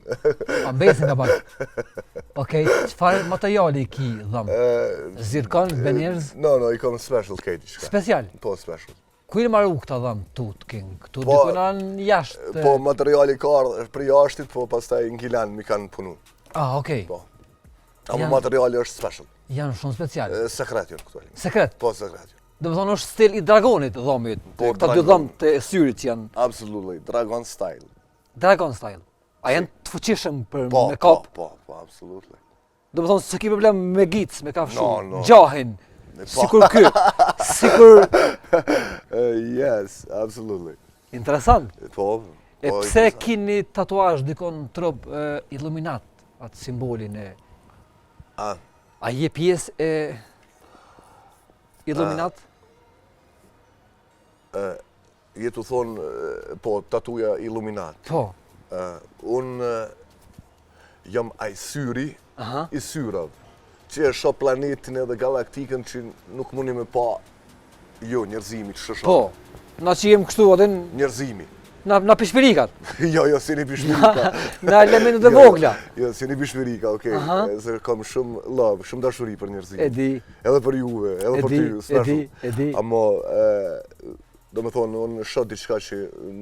A mbesin ka pak? Okej, çfarë materiali i ki dhëmbë? Zirkon, veneers? No, no, i kom special krejt diçka. Special? Po, special. Ku i maru këta dhëmbë tut, King? Këtu po, dikun anë jashtë? Po, materiali ka ardhë prej jashtit, po pastaj në Gilan mi kanë punu. Ah, okej. Po. Ama materiali është special. Janë shumë special. Sekret janë këto. Sekret? Po, sekret janë. Do të thonë është stil i dragonit dhomit. Po, këta dy dhëmbë të syrit që janë. Absolutely, dragon style. Dragon style. A janë të fuqishëm për po, me kap? Po, po, po, absolutely. Do të thonë s'ke problem me gic, me kafshu, no, no. gjahin. Po. Sikur ky. Sikur Yes, absolutely. Interesant. Po. E po, pse kini tatuazh dikon në trup Illuminat, atë simbolin e A. A je pjesë e... Illuminat? Je tu thonë, po, tatuja Illuminat. Po. Unë jam ai syri i syrave, që e shoh planetin edhe galaktikën që nuk mundi me pa jo, njerëzimi që shoh. Po, na që jem kështu, adin... Njerëzimi. Na, na pishpirikat. jo, jo, s'jeni pishpirika. na elementet e jo, vogla. Jo, s'jeni pishpirika, okej. Okay. Se kam shumë love, shumë dashuri për njerëzimin. E di. Edhe për juve, edhe për ty, e di, e di. Amo, do me thonë, unë shoh diçka që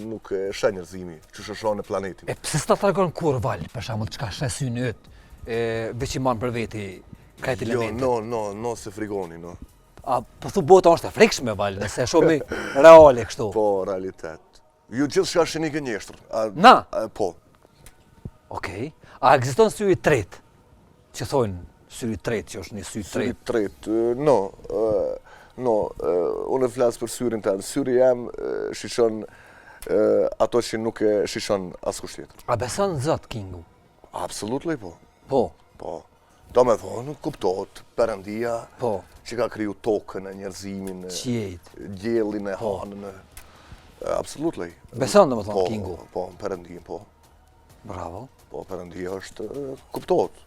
nuk e sheh njerëzimi, që shë shoh në planetin. E pse s'ta tregon kurrë Val, për shembull, çka sheh syni yt, e veç i man për veti krejt jo, elementet? Jo, no, no, no, se frigoni, no. A, po thu bota është e frikshme, Val, nëse e shohmi reale kështu. Po, realitet. Ju gjithçka shihni gënjeshtër. Na? A, po. Okej. A ekziston syri i tretë? Që thonë syri i tretë, që është një sy i tretë. Syri i tretë, no, no, unë flas për syrin tem. Syri jem shishon ato që nuk e shishon askush tjetër. A beson Zot Kingu? Absolutely po. Po. Po. Do me thonë, kuptohet, Perëndia po. që ka kriju tokën e njerëzimin, qiejt, diellin e po. hanën, absolutely. Beson, do me thonë, po, Kingu? Po, Perëndin, po. Bravo. Po, Perëndia është, kuptohet,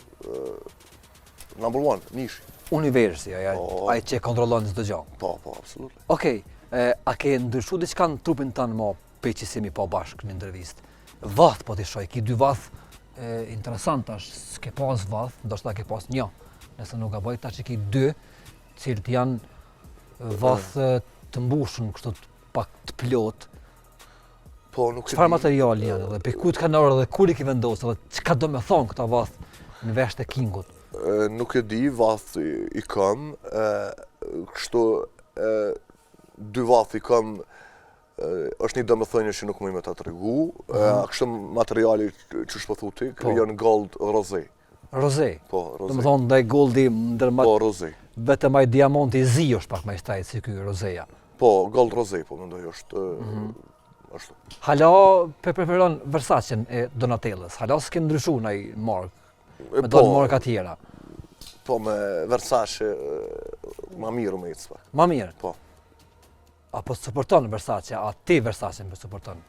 number one, nishi. Universi, ai, po, ai që kontrollon çdo gjë. Po, po, absolutely. Okej, okay, a ke ndryshu diçka në trupin tënd mo prej që s'jemi pa bashkë në intervistë? Vath po t'i shoh, ki dy vath e, interesant tash, s'ke pas vath, ndoshta ke pas një, nëse nuk gaboj, tash i ki dy, cilët janë vath të mbushun, kështu pak të plot. Po, nuk e di. Çfarë materiali janë edhe, prej ku të kanë ardhur dhe kur i ke vendosur dhe çka do me thonë këta vath në veshët e Kingut? Nuk e di, vath i kam, kështu dy vath i kam, është një domethënie që nuk muj me ta tregu, mm -hmm. kështu materiali që po thu ti, po. janë gold roze. Roze? Po, roze. Do me thonë ndaj goldi ndër Po, roze. Vetëm ai diamanti i zi është pak më i shtrejtë si ky rozeja. Po, gold roze, po mendoj është mm -hmm. ashtu. Hala pe preferon Versace-n e Donatellës. Hala s'ke ndryshu naj markë. Me do po, marka tjera. Po, me Versace ma mirë me ecë pak. Ma mirë? Po. A po suporton Versace, a ti Versace po suporton?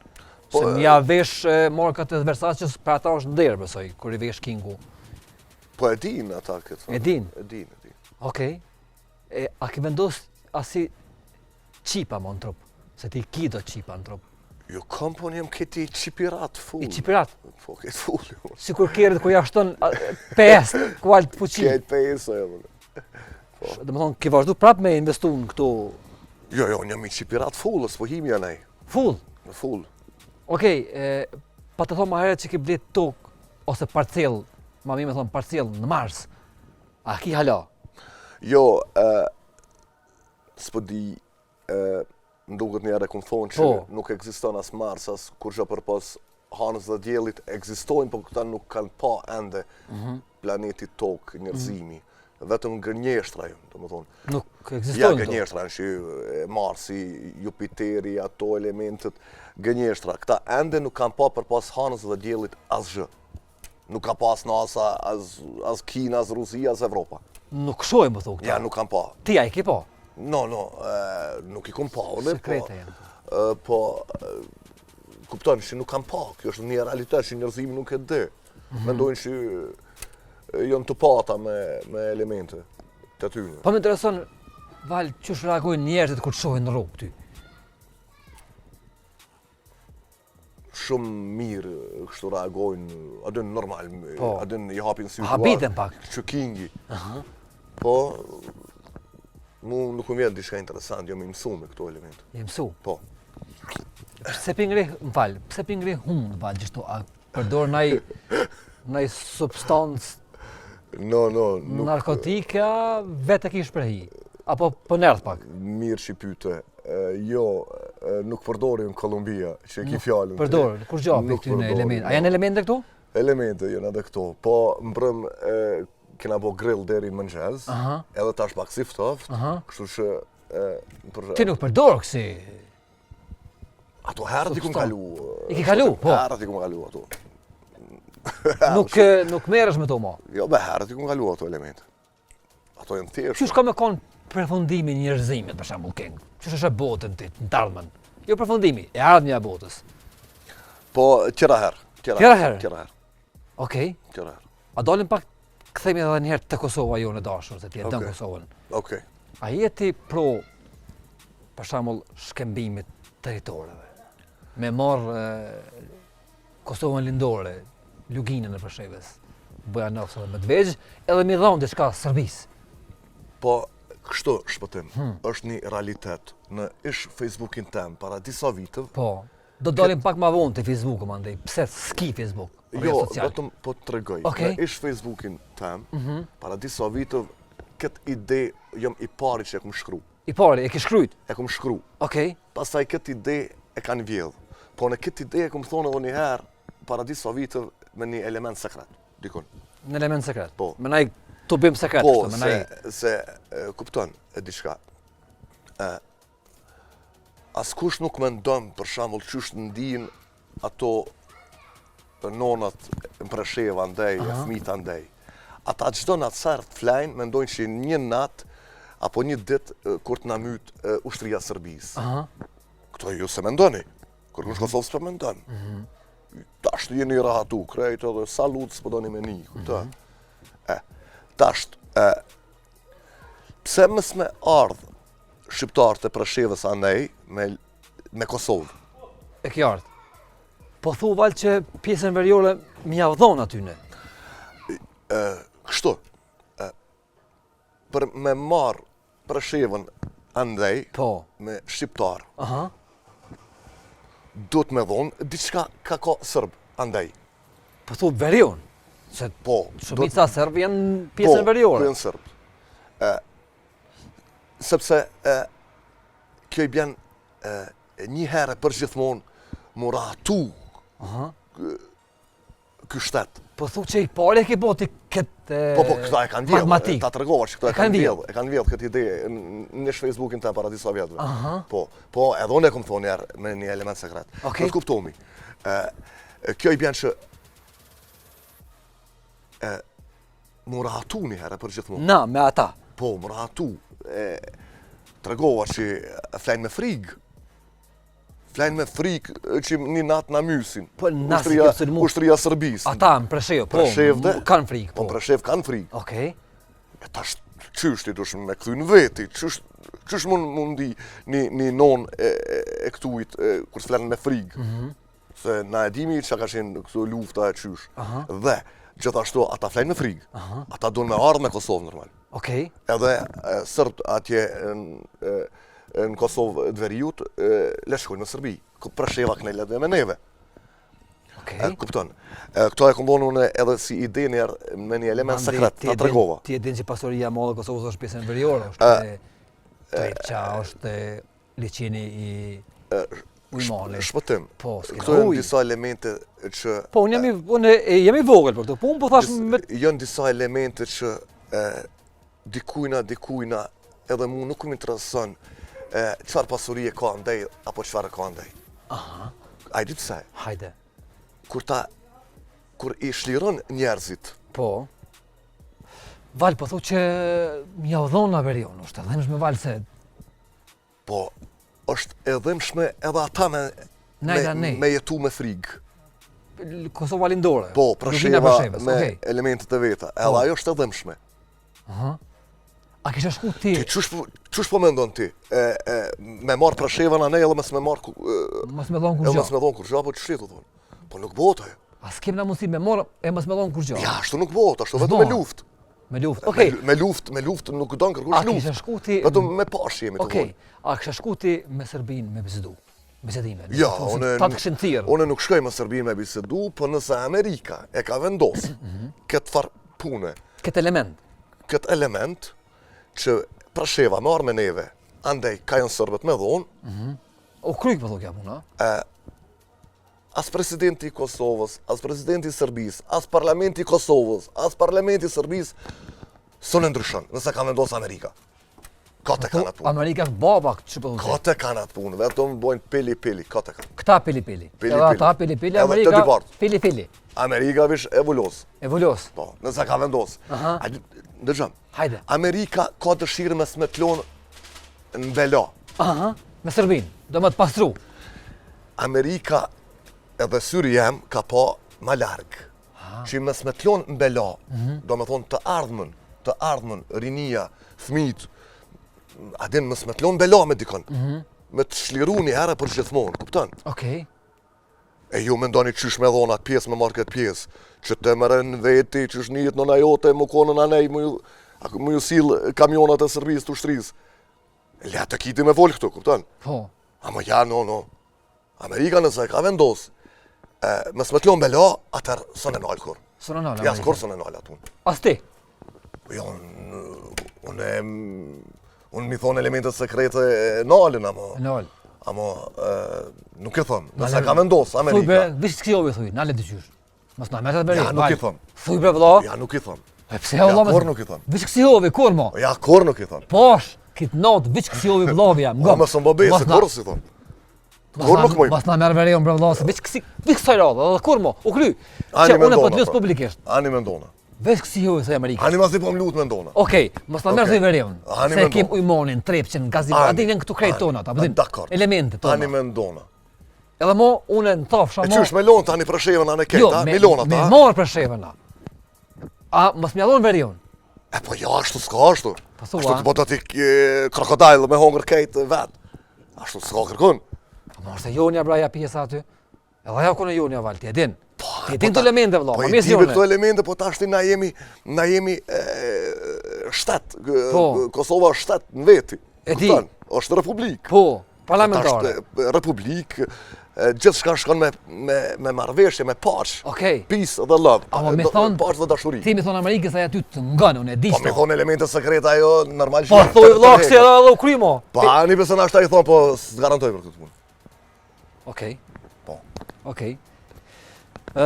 Po, Se m'ja vesh markat e Versace-s, për ata është nder, besoj, kur i vesh Kingu. Po e din ata këtë. E din? E din, e din. Okej. E, a ke vendos asi qipa mo në trup? Se ti ki do qipa në trup. Jo, kam po jam këti qipirat full. I qipirat? Po, këtë full. Jo. Sikur kerrit ku ja shton PS, kual të fuqi. Këtë PS, jo. Po. Do me thonë, ke vazhdu prap me investu në këto... Jo, jo, jam i qipirat full, s'po himi janë ai. Full? Në full. Okej, okay, pa të thonë ma herët që ke blet tokë, ose parcel, ma mirë me thonë parcel në Mars, a ki hala? Jo, e, s'po di, e, më duket një herë e kum thonë që po. nuk ekziston as Mars, as kurgjë përpos Hanës dhe Diellit ekzistojnë, po këta nuk kanë pa ende mm -hmm. planeti Tokë, njerëzimi. Mm -hmm. Vetëm gënjeshtra janë, domethonë. Nuk ekzistojnë. Ja, gënjeshtra janë që Marsi, Jupiteri, ato elementet, gënjeshtra. Këta ende nuk kanë pa përpos Hanës dhe Diellit asgjë. Nuk ka pas NASA, as, as Kina, as Rusia, as Evropa. Nuk shohin, më thonë këta. Ja, nuk kanë pa. Ti a i ke pa? No, no, e, nuk i kom pa, unë, po... Sekrete janë. E, po, kupton që nuk kanë pa, kjo është një realitet që njerëzimi nuk e di. Mm -hmm. Mendojnë që janë të pata me, me elemente të atyre. Po më intereson, Val, qysh reagojnë njerëzit kur të shohin në rrugë ty? Shumë mirë kështu reagojnë, a din normal, po. a din i hapin sytë. Habiten pak. Që Kingi. Aha. Po, mu nuk më vjen diçka interesant, jam i mësu me këto elemente. Je mësu? Po. Pse p'i ngreh, më fal, pse p'i ngreh hundë, Val, gjithashtu, a përdor naj, naj substancë No, no, nuk... Narkotika, vetë e ki shprehi, apo po nerdh pak? Mirë që pyte, jo, nuk përdorim Kolumbia, që e ki fjalën. Përdor, kurgjo prej këtyne elemente. A janë elemente këto? Elemente janë edhe këto. Po, mbrëm kena bo grill deri në mëngjes, edhe tash pak si ftoft, kështu që... Për... Ti nuk përdor kësi... Ato herët i kum kalu. I ki kalu, po. Herët i kum kalu ato. Nuk, nuk merresh me to mo? Jo, be herët i kum kalu ato elemente. Ato janë thjesht. Qysh ka me konë? përfundimi i njerëzimit, për shembull, King? Qysh e sheh botën ti, në t'ardhmen? Jo përfundimi, e ardhmja e botës. Po, tjera herë. Tjera herë? Tjera herë. Okej. Tjera herë. A dalim pak kthehemi edhe një herë te Kosova jonë e dashur, se ti e don Kosovën. Okej. A je ti pro, për shembull, shkëmbimit territoreve? Me marrë Kosovën lindore, Luginën e Preshevës, Bujanoc dhe Medvegjë, edhe me i dhonë diçka Serbisë. Po, kështu, Shpëtim, hmm. është një realitet në ish Facebookin tem, para disa viteve. Po, do dalim pak ma vonë te Facebooku, mandej, pse s'ki Facebook? Jo, vetëm po të tregoj. Okay. Në ish Facebookin tem, mm -hmm. para disa viteve, këtë ide jam i pari që e kum shkru. I pari, e ke shkrujt? E kum shkru. Okej. Pastaj këtë ide e kanë vjedh. Po në këtë ide e kum thonë edhe një herë para disa viteve me një element sekret, dikun. Në element sekret? Po. Me naj tubim sekret, po, kështu, me naj... Se, se kupton e diçka. E, askush nuk mendon për shembull qysh ndin ato nonat në Preshevë andej, e fëmijët andej. Ata çdo natë sa herë të flajnë, mendojnë që një natë apo një ditë kur të na myt ushtria e Serbisë. Këto ju s'e mendoni. Kërkush në Kosovë s'po mendon. Mhm. Tash jeni rahatu krejt edhe salut s'po doni me ni, kupton? Mhm. E, tash e pse mos me ardh shqiptarët e Preshevës andej me me Kosovë. E qartë. Po thu valë që pjesën veriore me jau dhonë atyne? E, kështu, e, për me marrë Preshevën andej, po. me shqiptar, Aha. duhet me dhonë diçka ka ka sërb andej. Po thu veriun, se po, shumica serbë janë pjesën po, veriore. Po, janë sërbë. E, sepse e, kjo i bjen e, një herë për gjithmonë m'u rahatu Aha. ky shtet. Po thu që i pari e ke bo ti këtë Po, po, këta e kanë vjedhë, matematik. ta tregova që këta E e kanë kanë vjedhë. vjedhë, e kanë vjedhë këtë ide në ish Facebookin tem para disa vjetëve. Aha. Po, po, edhe unë e kom thonë njerë me një element sekret. Okej. Do të kuptomi. E, e, kjo i bjen që e, m'u rahatu një herë për gjithmonë. Na, me ata. Po, m'u rahatu. E, tregova që flajnë me frigë. Flajnë me frikë që një natë na mysin. Po, na si Ushtria, ke sulmu. ushtria Serbisë. Ata në Preshevë, po, Preshevë dhe- kanë frikë, Po, po. në Preshevë kanë frikë. Okej. E tash qysh ti dush me kthy në veti, qysh qysh mund mundi një një non e, e, e këtujt e, kur s'flen me frikë. Mm -hmm. Se na e dimi çka ka qenë këtu lufta e qysh. Aha. Dhe gjithashtu ata flejnë me frikë. Aha. Ata duan me ardhë me Kosovë normal. Okej. Edhe e, serbët atje në e, në Kosovë të Veriut, e, le shkojnë në Serbi. Presheva kënej le të me neve. Okej. E, kupton. E, këto e kom dhonë unë edhe si ide një herë me një element Mandej, sekret, ti ta e din- tregova. Ti e din që pasuria e madhe e Kosovës është pjesën veriore, është Trepça, është liqeni i Ujmanit. Shpëtim. Po, s'kena Këto janë ujë. disa elemente që Po, unë jam i unë e- jam i vogël për këtë punë, po thash me janë disa elemente që e, dikujna, dikujna, edhe mu nuk më intereson e, çfarë pasurie ka andej apo çfarë ka andej. Aha, A i di pse? hajde. Kur ta kur i shliron njerëzit, Po. Val, po thu që m'ja dhona verion, është e dhimshme val se po është e dhimshme edhe ata me Ne, me, na, ne. me jetu me frigë. Kosova lindore. Po, Lugina Presheva Preshevës, me okej. elementet e veta. Edhe Po. ajo është e dhimshme. Aha. A kishe shku ti? Ti qysh po qysh po mendon ti? E, e, me marr Preshevën anej edhe mos me marr ku- e, Mos me dhonë edhe kurgjë. mos me dhon kurgjë, apo qysh je tu thonë? Po nuk bëhet ajo. A s'kem na mundësi me marr e mos me dhonë kurgjë. Ja, ashtu nuk bëhet, ashtu vetëm me S'bohet. luftë. Me luftë. Okej. Me, me luftë, me luftë nuk don kërkush A kishe luftë. shku ti? Vetëm me pash jemi të Okej. thonë. A kishe shku ti me Serbinë me bisedu? Bisedime. Ja, Thonë se unë Ta të kishin thirrë. Unë nuk shkoj me Serbinë me bisedu, po nëse Amerika e ka vendosë Mhm. këtë farë pune, Këtë element. këtë element që Presheva me arë me neve, andej ka janë serbët me dhonë, O kryk po thotë kjo puna. as presidenti i Kosovës, as presidenti i Serbisë, as parlamenti i Kosovës, as parlamenti i Serbisë, s'un e ndryshon, nëse ka vendosë Amerika. Kot e kanë atë punë. Amerika është baba që po thotë. Kot e kanë atë punë, vetëm bojnë pili pili, kot e kanë. Këta pili pili. Pili pili. Ata pili pili, Amerika pili pili. Amerika vish e vulos. E vulos. Po, nëse ka vendos. Aha. Dëgjom. Hajde. Amerika ka dëshirë mos me t'lonë në bela. Aha, me Serbinë, do me të pastru. Amerika edhe syri jem ka pa ma larg. Që mos me t'lonë në bela, mm do me thonë të ardhmen, të ardhmen, rinia, fmijt, a din mos me t'lonë bela me dikon, mm -hmm. me të shliru një herë për gjithmonë, kupton? Okej. E ju mendoni qysh me dhonë atë pjesë me marrë këtë pjesë, që të merren veti, qysh njët nëna jote, më konën anej, më ju, më ju sill kamionat e Serbisë të ushtrisë. Le të kiti me folë këtu, kupton? Po. Ama ja, no, no. Amerika nëse e ka vendos, e, mos me t'lonë bela, atër s'un e nalë kurrë. S'un e nalë, Ja, kurrë s'un e nalë atë unë. As ti? Po jo, unë, unë mi thonë elementet sekrete e nalën, ama... Nalë. Ama, nuk e thëmë, nëse ka vendos, Amerika... Thuj bre, veç kësi ovi thuj, nale të qysh. Mos na merret Ja, nuk i thom. Thuj bre vëlla. Ja, nuk i thom. E pse ja, vëlla? Ja, nuk i thom. Veç kësi hovi, kur mo? Ja, kur nuk i thom. Posh, kit not, veç kësi hovi vëlla jam. Po mos më bëj se kurrë s'i thom. Kur nuk moj. Mos na merr veriun bre vëlla, se veç kësi, veç kësaj radhe, edhe kur mo, u kry. Që unë po të lus po. publikisht. Ani mendona. Veç kësi hovi thoj Amerikës. Ani masi po më lut mendona. Okej, mos na merr thoj veriun. Se kem Ujmanin, Trepçën, Gazin, a din janë këtu krejt tonat, apo din? Elemente tona. Ani mendona. Edhe mo, unë në tafsha mo... E qysh me lonë tani Preshevën anë e keta, jo, me, me lonë ata? Me marrë Preshevën, a. A, mos me lonë veriun? E po jo, ashtu s'ka ashtu. Po thua. Ashtu të po të ti krokodil me hongër kejt vetë. Ashtu s'ka kërkun. Po më është e jonja bra ja pjesa aty. Edhe ajo konë e jonja val, ti e din. Po, ti e din po këto elemente vëlla, po i di këto elemente, po tashti na jemi na jemi e, shtet. Po. Kosova është shtet në veti. E di. Është republikë. Po. Parlamentare. Tash republikë, gjithçka shkon me me me marrëveshje, me paqe. Okej. Peace dhe love. Ama me thon paqe dhe dashuri. Ti me thon Amerikës ajo ty të ngon, unë e di. Po me thon elemente sekrete ajo normal. Po thuj vëlla se edhe edhe u kry mo. Po ani pse na i thon, po s'garantoj për këtë punë. Okej. Po. Okej. Ë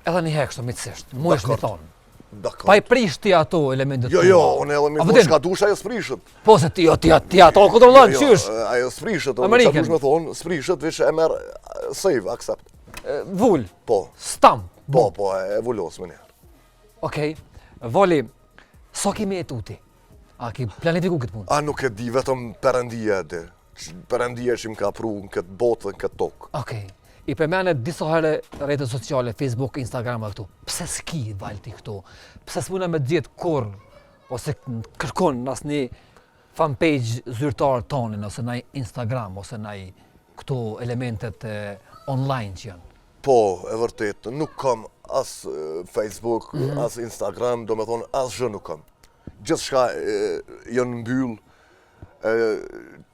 edhe një herë kështu miqësisht, munesh me thonë. Dakord. Pa i prish ti ato elementet Jo, jo, unë edhe me thonë çka dush, ajo s'prishet. Po se ti, jo, ti, ti ato kontrollon, jo, jo, qysh? Ajo s'prishet, unë çka dush me thonë, s'prishet, veç e merr save, accept. Vul. Po. Stamp. Po, po, e vulos menjëherë. Okej. Voli, sa ki me jetu ti? A ki planifiku këtë punë? A nuk e di, vetëm Perëndia e di. Perëndia që më ka pru në këtë botë dhe në këtë tokë. Okej. I përmene disa herë rrjetet sociale, Facebook, Instagram e këtu. Pse s'ki Val ti këtu? Pse s'muna me t'gjetë kurrë ose kërkon në asnjë fanpage zyrtar tonin ose në Instagram ose në këto elementet online që janë? Po, e vërtet, nuk kam as Facebook, mm -hmm. as Instagram, do me thonë, asgjë nuk kam. Gjithçka janë mbyllë,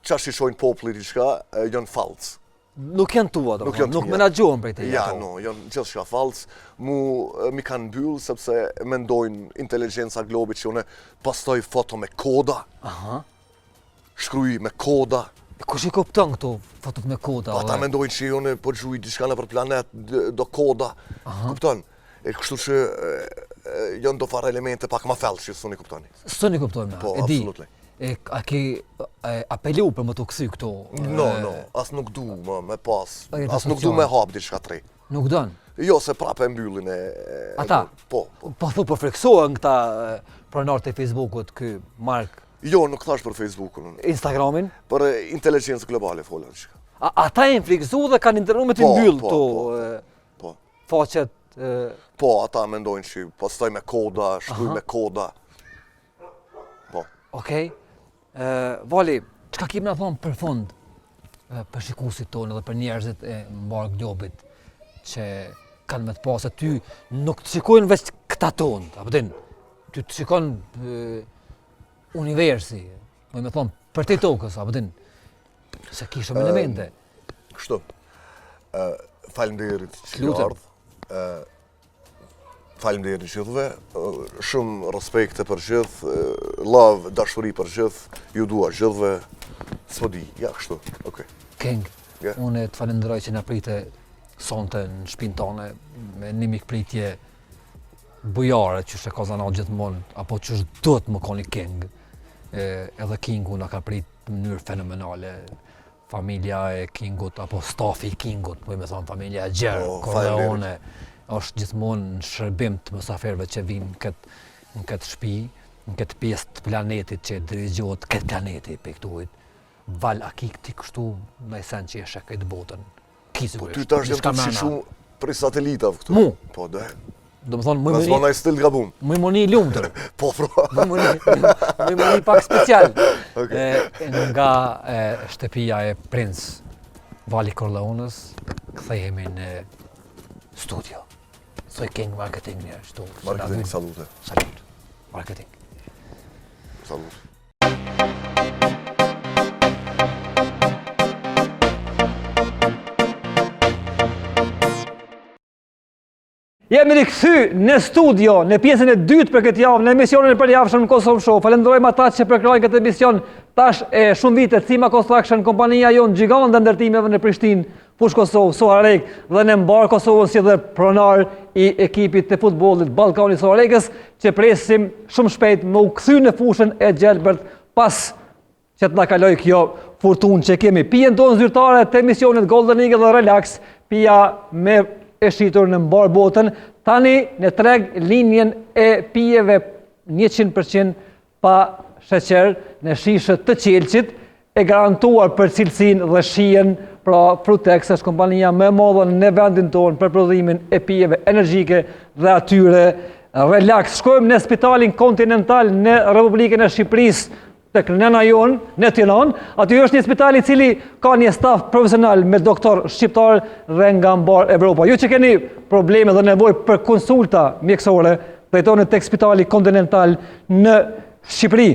qa që i shojnë populli diçka, janë fallc. Nuk janë tua, do nuk, janë nuk menaxhohen prej teje. Ja, no, janë gjithçka fallc. Mu mi kanë mbyllë, sepse mendojnë inteligjenca globit që unë postoj foto me koda. Aha. Shkruj me koda. E kush i kupton këto fotot me koda? Po ata mendojnë që unë po gjuj diçka nëpër planet, do koda. Aha. Kupton? E kështu që janë do farë elemente pak ma thellë që s'un i kuptoni. S'un i kuptojmë, po, e di. Absolutely. E, a ke apelu për me t'u kthy këto? No, no, as nuk du më me pas, as nuk du me hap diçka të re. Nuk don? Jo, se prapë e mbyllin e... Ata? Po, po. Po thu po friksohen këta pronarët e Facebookut, ky Mark? Jo, nuk thash për Facebookun. Instagramin? Për inteligjencë globale fola diçka. A, ata janë friksu dhe kanë internu me t'i po, mbyllë po, këto po, po, po. faqet Po, ata mendojnë që postoj me koda, shkruj me koda. Po. Okej. Vali, çka ki me na thonë për fund për shikuesit tonë dhe për njerëzit e mbarë globit që kanë me të pa se ty nuk të shikojnë veç këta tonë, apo din, ty të shikon universi, me thonë, përtej tokës, apo din, se ki shumë elemente. Kështu, faleminderit që ke ardhë, Faleminderit gjithëve, shumë respekte për gjithë, love, dashuri për gjithë, ju dua gjithëve, s'po di, ja kështu, okej. King, yeah. unë të falenderoj që na prite sonte në shpinë tone, me një mikpritje bujare që e ka zanat gjithmonë, apo që duhet me konë King. E, edhe Kingu na ka prit në mënyrë fenomenale. Familja e Kingut apo stafi i Kingut, po me thonë familja e gjerë, Po, Corleone, është gjithmonë në shërbim të mysafirëve që vinë në këtë në këtë shtëpi, në këtë pjesë të planetit që dirigjohet këtë planeti prej këtuhit. Val, a ki ti kështu në sen që e sheh këtë botën? Ki Po sigurisht. ty tash jam diçka të mrena. shishu prej satelitave këtu. Mu? Po, dhe. Do më thonë, më Në më s'ma naj stil gabum. më më një lumtur. Po, pra. Më më një, më më një pak special. Okej. E, nga e, shtëpia e Princ Vali Corleones, kthehemi në studio. Thoj King Marketing një, shtu. se na Marketing, vyn. salute. Salut. Marketing. Salut. Jemi rikthy në studio, në pjesën e dytë për këtë javë, në emisionin e përjavshëm në Kosovë Show. Falenderojmë ata që përkrahin këtë emision tash e shumë vite Cima Construction, kompania jonë gjigante e ndërtimeve në Prishtinë, Fushë Kosovë, Suharekë dhe në mbarë Kosovën si dhe pronar i ekipit të futbollit Ballkani Suharekës, që presim shumë shpejt me u kthy në fushën e gjelbërt pas që të na kaloj kjo furtunë që kemi. Pijen tonë zyrtare të emisionit Golden Eagle dhe Relax, pija më e shitur në mbarë botën, tani në treg linjën e pijeve 100% pa sheqer në shishe të qelqit, e garantuar për cilësinë dhe shijen, pra Frutex është kompania më e madhe në vendin tonë për prodhimin e pijeve energjike dhe atyre relax. Shkojmë në Spitalin Kontinental në Republikën e Shqipërisë, tek nëna jonë, në Tiranë. Aty është një spital i cili ka një staf profesional me doktor shqiptar dhe nga mbarë Evropa. Ju që keni probleme dhe nevojë për konsulta mjekësore, drejtoni tek Spitali Kontinental në Shqipëri.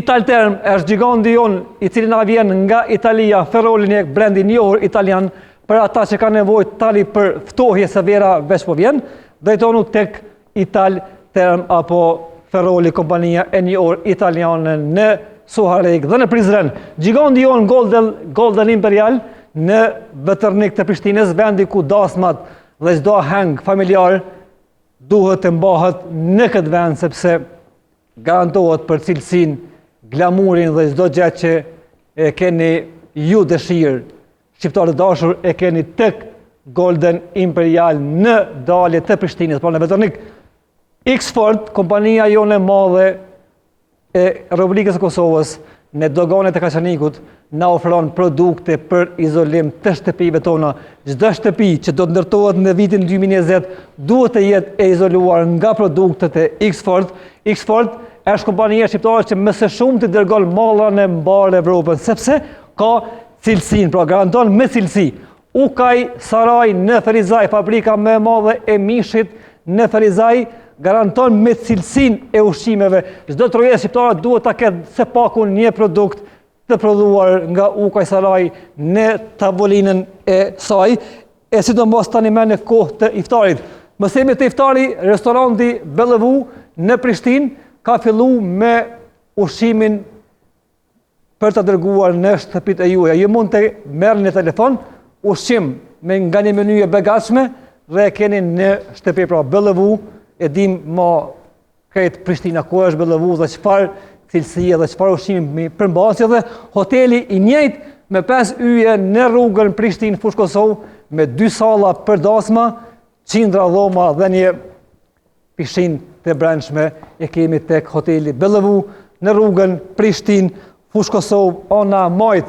Italterm është gjigandi jonë i cili na vjen nga Italia, Ferroli një brend i njohur italian për ata që kanë nevojë tani për ftohje se vera veç po vjen, drejtonu tek Italterm apo Ferroli kompania e njohur italiane në Suharekë dhe në Prizren. Gjigandi jonë Golden, Golden Imperial në Veternik të Prishtinës, vendi ku dasmat dhe çdo aheng familjar duhet të mbahet në këtë vend sepse garantohet për cilësinë, glamurin dhe çdo gjë që e keni ju dëshirë. Shqiptarët e dashur e keni tek Golden Imperial në dalje të Prishtinës, pra në Veternik. X-Ford, kompania jonë e madhe e Republikës së Kosovës, në doganet e Kaçanikut, na ofron produkte për izolim të shtëpive tona. Çdo shtëpi që do të ndërtohet në vitin 2020 duhet të jetë e izoluar nga produktet e X-Ford. X-Ford është kompania shqiptare që më së shumti dërgon mallra në mbarë Evropën, sepse ka cilësinë, pra garanton me cilësi. Ukaj Saraj në Ferizaj, fabrika më e madhe e mishit në Ferizaj, garanton me cilësinë e ushqimeve. Çdo troje shqiptare duhet ta ketë së paku një produkt të prodhuar nga Ukaj Saraj në tavolinën e saj, e sidomos tani më në kohë të iftarit. Masi jemi te iftari, restoranti Bellevu në Prishtinë ka fillu me ushqimin për të dërguar në shtëpitë e juaja. Ju mund të merrni në telefon ushqim me nga një menu e begatshme dhe e keni në shtëpi, pra Bellevu, e dim ma krejt Prishtina ku është Bellevu dhe çfarë cilësie dhe çfarë ushqimi përmban, si dhe hoteli i njëjtë me 5 yje në rrugën Prishtinë Fushë Kosovë me 2 salla për dasma, qindra dhoma dhe një pishinë të brendshme e kemi tek hoteli Bellevu në rrugën Prishtinë Fushë Kosovë ana majt.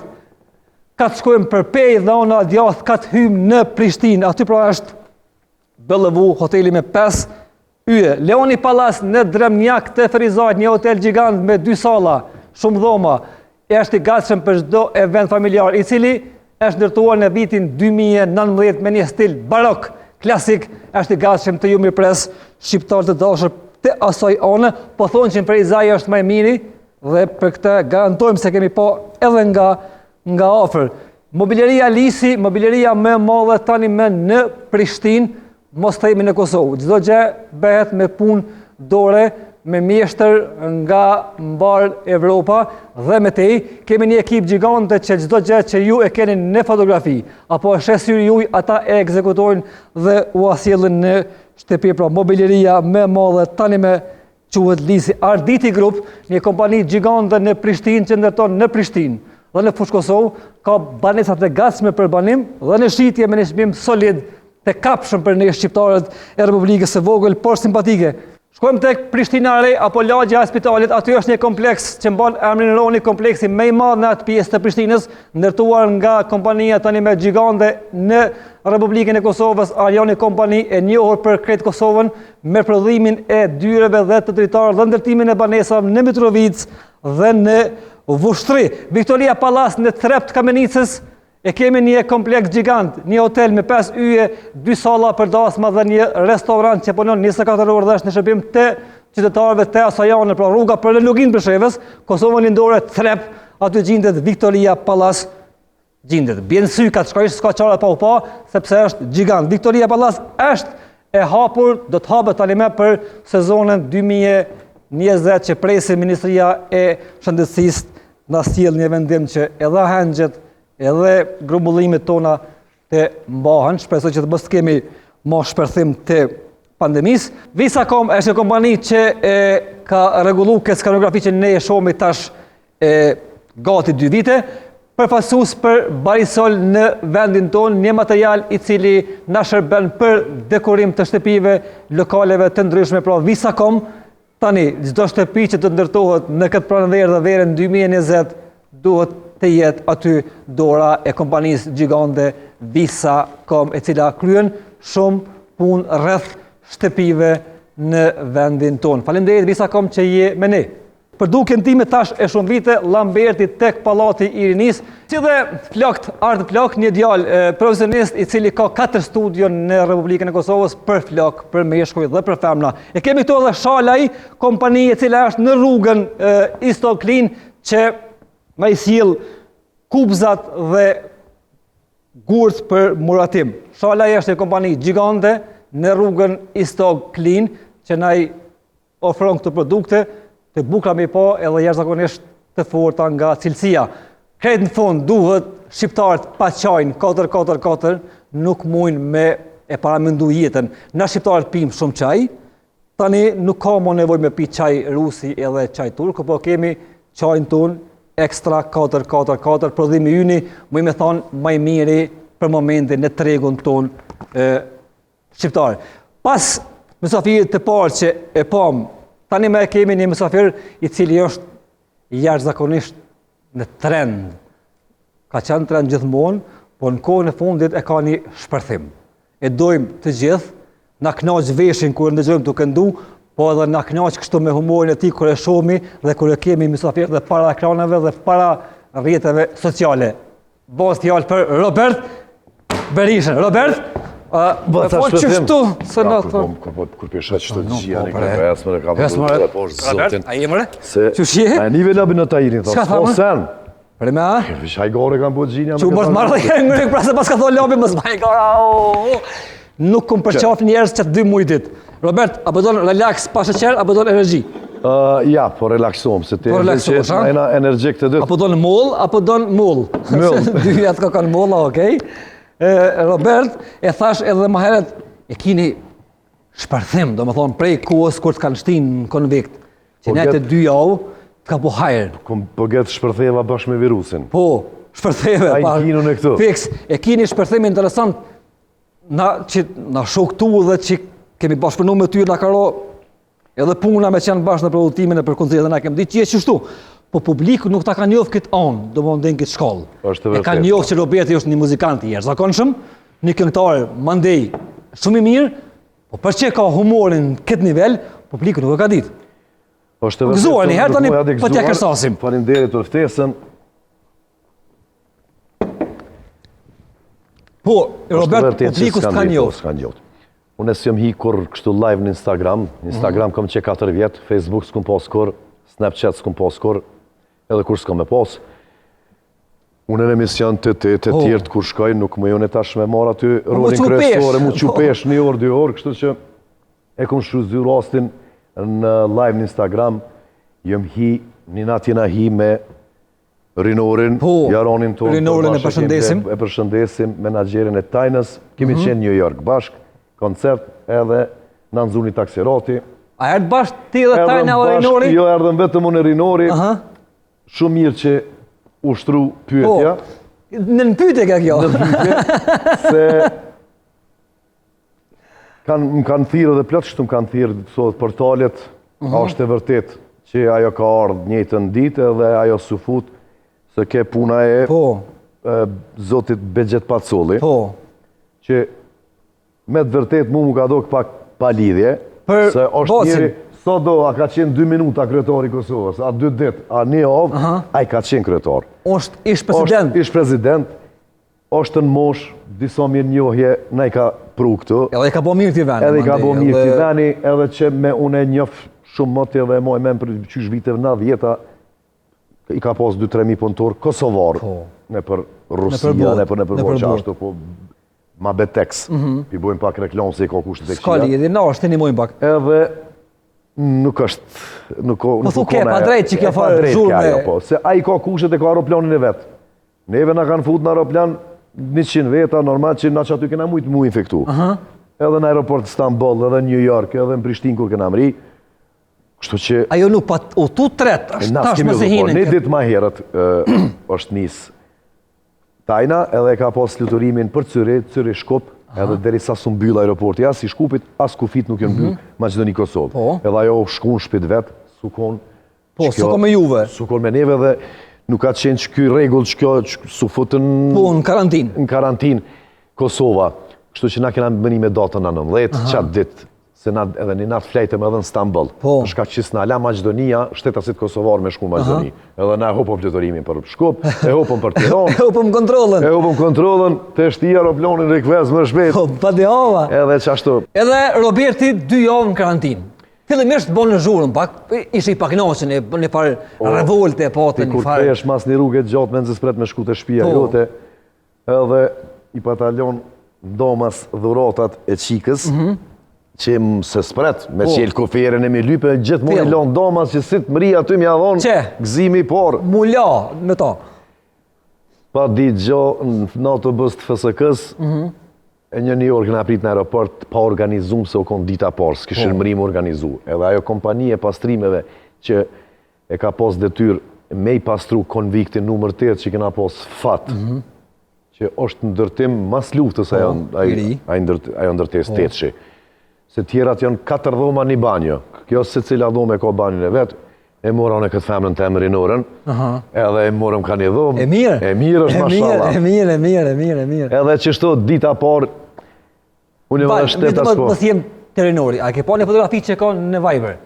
Ka të shkojmë për Pejë dhe ana djathtë ka të hyjmë në Prishtinë. Aty pra është Bellevu, hoteli me 5 yje. Leoni Palace në Dremnjak të Ferizajt, një hotel gjigant me 2 salla, shumë dhoma, është i gatshëm për çdo event familjar, i cili është ndërtuar në vitin 2019 me një stil barok, klasik, është i gatshëm të ju mirëpres shqiptarë të dashur të asaj ane, po thonë që në Ferizaj është më i miri dhe për këtë garantojmë se kemi pa edhe nga nga afër. Mobileria Lisi, mobileria më e madhe tani më në Prishtinë, mos themi në Kosovë. Çdo gjë bëhet me punë dore, me mjeshtër nga mbar Evropa dhe me tej. Kemi një ekip gjigante që çdo gjë që ju e keni në fotografi, apo e sheh syri juaj, ata e ekzekutojnë dhe ua sjellin në shtëpi. Pra, mobileria më e madhe tani më Quhet Lisi Arditi Group, një kompani gjigante në Prishtinë që ndërton në Prishtinë dhe në Fushë Kosovë, ka banesa të gatshme për banim dhe në shitje me një çmim solid të kapshëm për ne shqiptarët e Republikës së vogël, por simpatike. Shkojmë tek Prishtina e Re apo lagja e spitalit, aty është një kompleks që mban emrin Roni, kompleksi më i madh në atë pjesë të Prishtinës, ndërtuar nga kompania tani më gjigante në Republikën e Kosovës, Ariani Company e njohur për krejt Kosovën me prodhimin e dyerve dhe të dritareve dhe ndërtimin e banesave në Mitrovicë dhe në Vushtrri. Victoria Palace në Trep të Kamenicës E kemi një kompleks gjigant, një hotel me 5 yje, dy salla për dasma dhe një restorant që punon 24 orë dhe është në shërbim të qytetarëve të asaj ane, pra rruga për në Luginë Preshevës, Kosovën Lindore, Trep, aty gjindet Victoria Palace, gjindet. Bjen n'sy ka të shkojsh, s'ka çare pa u pa, sepse është gjigant. Victoria Palace është e hapur, do të hapet tani më për sezonin 2020 që presim Ministria e Shëndetësisë na sjell një vendim që edhe ahengjet, edhe grumbullimet tona të mbahen, shpresoj që të mos kemi ma shpërthim të pandemisë. Visacom është një kompani që e ka rregullu këtë skenografi që ne e shohim tash e gati dy vite, përfaqësues për Barisol në vendin tonë, një material i cili na shërben për dekorim të shtëpive, lokaleve të ndryshme, pra Visacom Tani, çdo shtëpi që do të ndërtohet në këtë pranverë dhe verën 2020 duhet të jetë aty dora e kompanisë gjigante Visacom, e cila kryen shumë punë rreth shtëpive në vendin tonë. Faleminderit Visacom që je me ne. Për dukjen time tash e shumë vite, Lamberti tek Pallati i Rinisë, si dhe Flokt, Art Flok, një djalë profesionist i cili ka 4 studio në Republikën e Kosovës për flok, për meshkuj dhe për femna. E kemi këtu edhe Shalaj, kompani e cila është në rrugën Istog Klinë, që na i sjell kubzat dhe gurt për muratim. Shalaj është një kompani gjigante në rrugën Istog Klinë, që na i ofron këto produkte të bukura me pa edhe jashtëzakonisht të forta nga cilësia. Krejt në fund duhet shqiptarët pa çajin 444 nuk mujnë me e paramendu jetën. Na shqiptarët pim shumë çaj, tani nuk ka më nevojë me pi çaj rusi edhe çaj turk, po kemi çajin tonë Extra 444, prodhimi yni, muj me thonë, ma i miri për momentin në tregun tonë shqiptar. Pas mësafirit të parë që e pam, tani më e kemi një mësafir i cili është jashtëzakonisht në trend. Ka qenë trend gjithmonë, po në kohën e fundit e ka një shpërthim. E dojmë të gjithë, na knaq veshin kur e ndëgjojmë tu këndu, po edhe na knaq kështu me humorin e tij kur e shohmi dhe kur e kemi mysafir dhe para ekraneve dhe para rrjeteve sociale. Bëhet fjalë për Robert Berishën. Robert, uh, po qështu, se në të... Kur po, kur po shoh qëto gjia, një kërë pesë më ka vënë të po zotin. A je more? Se Qysh je? A nive labin në tajirin, thotë. Po sen. Për me a? Vish hajgare kanë bo gjinja me. Që mos marrë dhe ngre, pra se pas ka thonë labi mos më hajgare. Nuk kum përqaf njerëz që dy muj ditë. Robert, a po don relax pa sheqer, apo don energji? Uh, ja, po relaksohem, se ti po relaksohesh, ha? Jena energjik të dytë. Apo don moll, apo don mull? Mull. Dyjat ka kanë molla, okej. E, Robert, e thash edhe më herët, e kini shpërthim, domethonë, prej kohës kur të kanë shtinë në konvikt, që po nejte dy javë, të ka bo hajr. Po, po get shpërtheva bashkë me virusin. Po, shpërtheve. A i kinu në këtu. Fiks, e kini shpërthim interesant, na që na shok tu dhe që kemi bashkëpunu me ty na ka ra edhe puna me qenë bashkë në produktimin e për koncerte na kemi ditë që je qështu. Po publiku nuk ta ka njoft këtë anë, domethonë në këtë shkallë. Është e vërtetë. E ka njoft që Roberti është një muzikant i jashtëzakonshëm, një këngëtar mandej shumë i mirë, po për që ka humorin në këtë nivel, publiku nuk e ka ditë. Është e vërtetë. Gëzuar një herë tani po t'ja kërsasim. Faleminderit për ftesën. Po, Robert, publiku s'ka njoft. S'ka njoft. Unë s'jam hi kurr kështu live në Instagram. Instagram mm -hmm. kam që 4 vjet, Facebook s'kum pas kurr, Snapchat s'kum pas kurr, edhe kurr s'kam me pas. Unë në emision të të të po. tjerët kur shkoj, nuk muj unë tash me marrë aty po, rolin kryesor, mu çu po. pesh një orë, dy orë, kështu që e kom shfrytëzu rastin në live në Instagram, jam hi, një natë jena hi me Rinorin, po, Jaronin tonë, Rinorin e përshëndesim. E përshëndesim, menaxherin e Tajnës, kemi mm -hmm. qenë New York bashk, koncert edhe na nxuni taksirati. A erdhët bashkë ti dhe Tajna dhe Rinori? Jo, erdhëm vetëm unë e Rinori. Aha. Shumë mirë që u shtru pyetja. Po, në në pyetje ka kjo. Në pyetje, se kanë, më kanë thirrë edhe plot kështu më kanë thirrë sot portalet, uh mhm. -huh. a është e vërtet që ajo ka ardhë njëjtën ditë edhe ajo s'u fut, se ke puna e, po. e zotit Behgjet Pacolli, po. që Me të vërtetë mu m'u ka dok pak pa lidhje, Për se është njeri, sado, a ka qenë 2 minuta kryetar i Kosovës, a 2 ditë, a një javë, ai ka qenë kryetar. Është ish president. Është ish president, është në moshë, disa mirënjohje, na i ka pru këtu. Edhe i ka bo mirë këtij veni. Edhe i ka bo mirë këtij veni, edhe që me unë e njof shumë moti edhe e moj men për qysh viteve 90-ta, i ka pas 2-3 mijë punëtorë kosovarë po. nëpër Rusia, nëpër nëpër botë ashtu, po Mabetex, mm -hmm. i bojmë pak reklamë se i ka kushtet e këqija. S'ka lidhje, na është të ndihmojmë pak. Edhe nuk është, nuk po nuk thu ke pa drejt që kjo farë zhurme. Po, se ai ka kushtet e ka aeroplanin e vet. Neve na kanë fut në aeroplan 100 veta, normal që na qaty kena mujtë mu infektu. Uh -huh. Edhe në aeroport Istanbul, edhe në New York, edhe në Prishtinë kur kena mri. Kështu që Ajo nuk pa u tu tret, është tash më se po, hinë. Një ditë më herët është nis Tajna edhe e ka pas fluturimin për Cyrih, Cyrih Shkup, edhe derisa s'u mbyll aeroporti as i Shkupit, as kufit nuk janë mbyll mm -hmm. Maqedoni Kosovë. Po. Edhe ajo shku në shpi t'vet, s'u kon Po, s'u kon me juve. S'u kon me neve dhe nuk ka qenë që ky rregull që kjo që s'u futën Po, në karantinë. Në karantinë Kosova. Kështu që na kena mrri me datën 19, qatë ditë se na edhe një natë flejtëm edhe në Stamboll. Po. Për shkak që s'na la Maqedonia, shtetasit kosovar me shku në Maqedoni. Edhe na e hupëm fluturimin për Shkup, e hupëm për Tiranë. E hupëm kontrollën. E hupëm kontrollën, të shti aeroplanin rikvez më shpejt. Po, pa dihova. Edhe qashtu. Edhe Roberti dy javë në karantinë. Fillimisht bon në zhurmë pak, ishe i pakënaqun, e një farë revolte e patë një farë. Ti kur kthehesh mas një rruge gjatë mezi s'pret me shku te shtëpia po. jote, Edhe i pata lon ndomas dhuratat e çikës, mm -hmm. që se s'pret, me po. qelë kuferin e me lype, gjithmonë i lon ndomas që si të mrri aty m'ja dhonë, gëzimi i parë. Mu la me to. Pa ditë gjo, në autobus të FSK-s, mm -hmm. e një një orë kena prit në aeroport, pa organizum se u konë dita e parë, s'kishin po. mrri mu organizu. Edhe ajo kompani e pastrimeve që e ka pas detyrë me i pastru konviktin numër 8 që kena pas fat, mm -hmm. që është ndërtim mas luftës ajo, po, ajo ndërtesë po. tetëshi. Se tjerat janë katër dhoma një banjo. Kjo secila dhomë e ka banjën e vet, e mora unë këtë femrën teme Rinorën, edhe e morëm ka një dhomë. E mirë. E mirë është, mashallah. E mirë, e mirë, e mirë, e mirë. Edhe qështu dita parë, Unë jam edhe shtetas po. Më thjem te Rinori, a ke pa një fotografi që ka në Viber?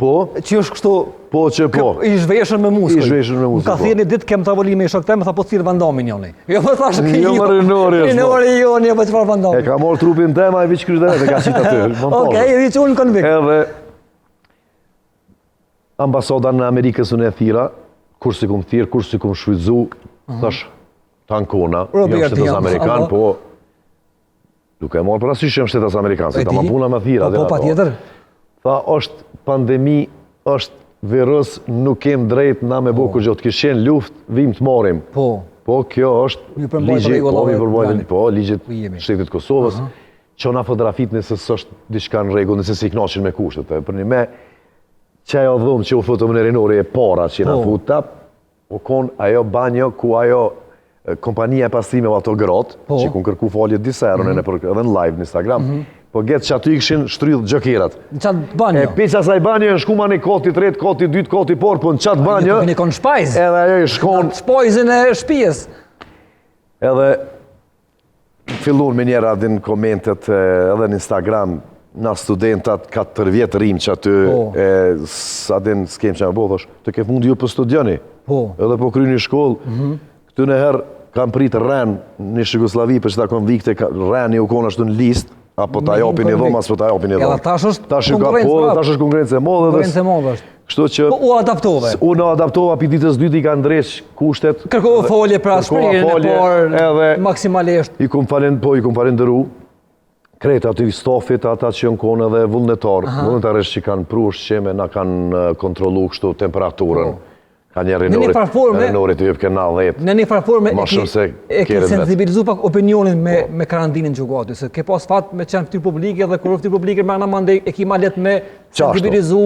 Po. Që është kështu Po që po. I zhveshur me muskuj. I zhveshur me muskuj. Më ka po. thirrë një ditë kem tavolinë me shok tem, më tha po thirr Van Damin joni. Jo më thash që jo. Jo Rinori është. Rinori jo, një po çfarë Van Dami. E ka marr trupin tem, ai veç kryet e ka qit aty. Okej, i çun konvikt. Edhe ambasada në Amerikës unë e thira, kur s'i kum thirr, kur s'i kum shfrytzu, mhm. thash tankona, jam shtetas amerikan, po Duke e marrë parasysh që jam shtetas amerikan, se ta ma puna me thira. Po, po, patjetër. Tha, është pandemi, është virus, nuk kem drejt na me bo po. kurgjo, të kish qenë luft, vim të marrim. Po. Po, kjo është ligji, po, mi përmbajtë, po, ligjit shtetit Kosovës, çona fotografit nëse s'është diçka në rregull, nëse s'i knaqin me kushtet. E, për një me, që ajo dhomë që u futëm në Rinori e para që na po. futa, U kon ajo banjo ku ajo kompania e pastrimeve ato gratë, po. që kun kërku falje disa herë mm -hmm. nëpër, edhe në live në Instagram, mm -hmm. po gjetë që aty i kishin shtrydh xhokerat. Në qatë banjo? E prej asaj banjo e shku ma një kati tretë, kati dytë, kati parë, po në qatë banjo... Një konë shpajzë. Edhe ajo i shkon... Në shpajzën e shpijës. Edhe Fillun menjëherë a din komentet edhe në Instagram, na studentat 4 vjet rrim që aty, po. e sa din s'kem që me bo, thosh, të ke fundi ju po studioni, po. edhe po kryni shkollë, mm -hmm. këtu në herë kam prit rren në Jugosllavi për qëta konvikte, rreni u konë ashtu në listë, apo ta japin një dhomë, apo ta japin një dhomë. Edhe tash është tash konkurrencë. Po, tash është konkurrencë e madhe. Konkurrencë e madhe është. Kështu që Po u adaptove. Unë u adaptova pi ditës dytë i kanë ndreq kushtet. Kërkova folje pra shprehjen e parë edhe maksimalisht. I kum falen, po i kum falenderu krejt aty stafit, ata që janë konë edhe vullnetar, vullnetarisht që kanë pru ushqime, na kanë kontrollu kështu temperaturën. Po. Ka një Rinorit, Rinorit i jepke 90. Në një farë forme e ki, e ki sensibilizu pak opinionin me, po. me karantinën që gati, se ke pas fat me qenë fytyrë publike dhe kur fytyrë publike me ana mandej e ki ma lehtë me sensibilizu,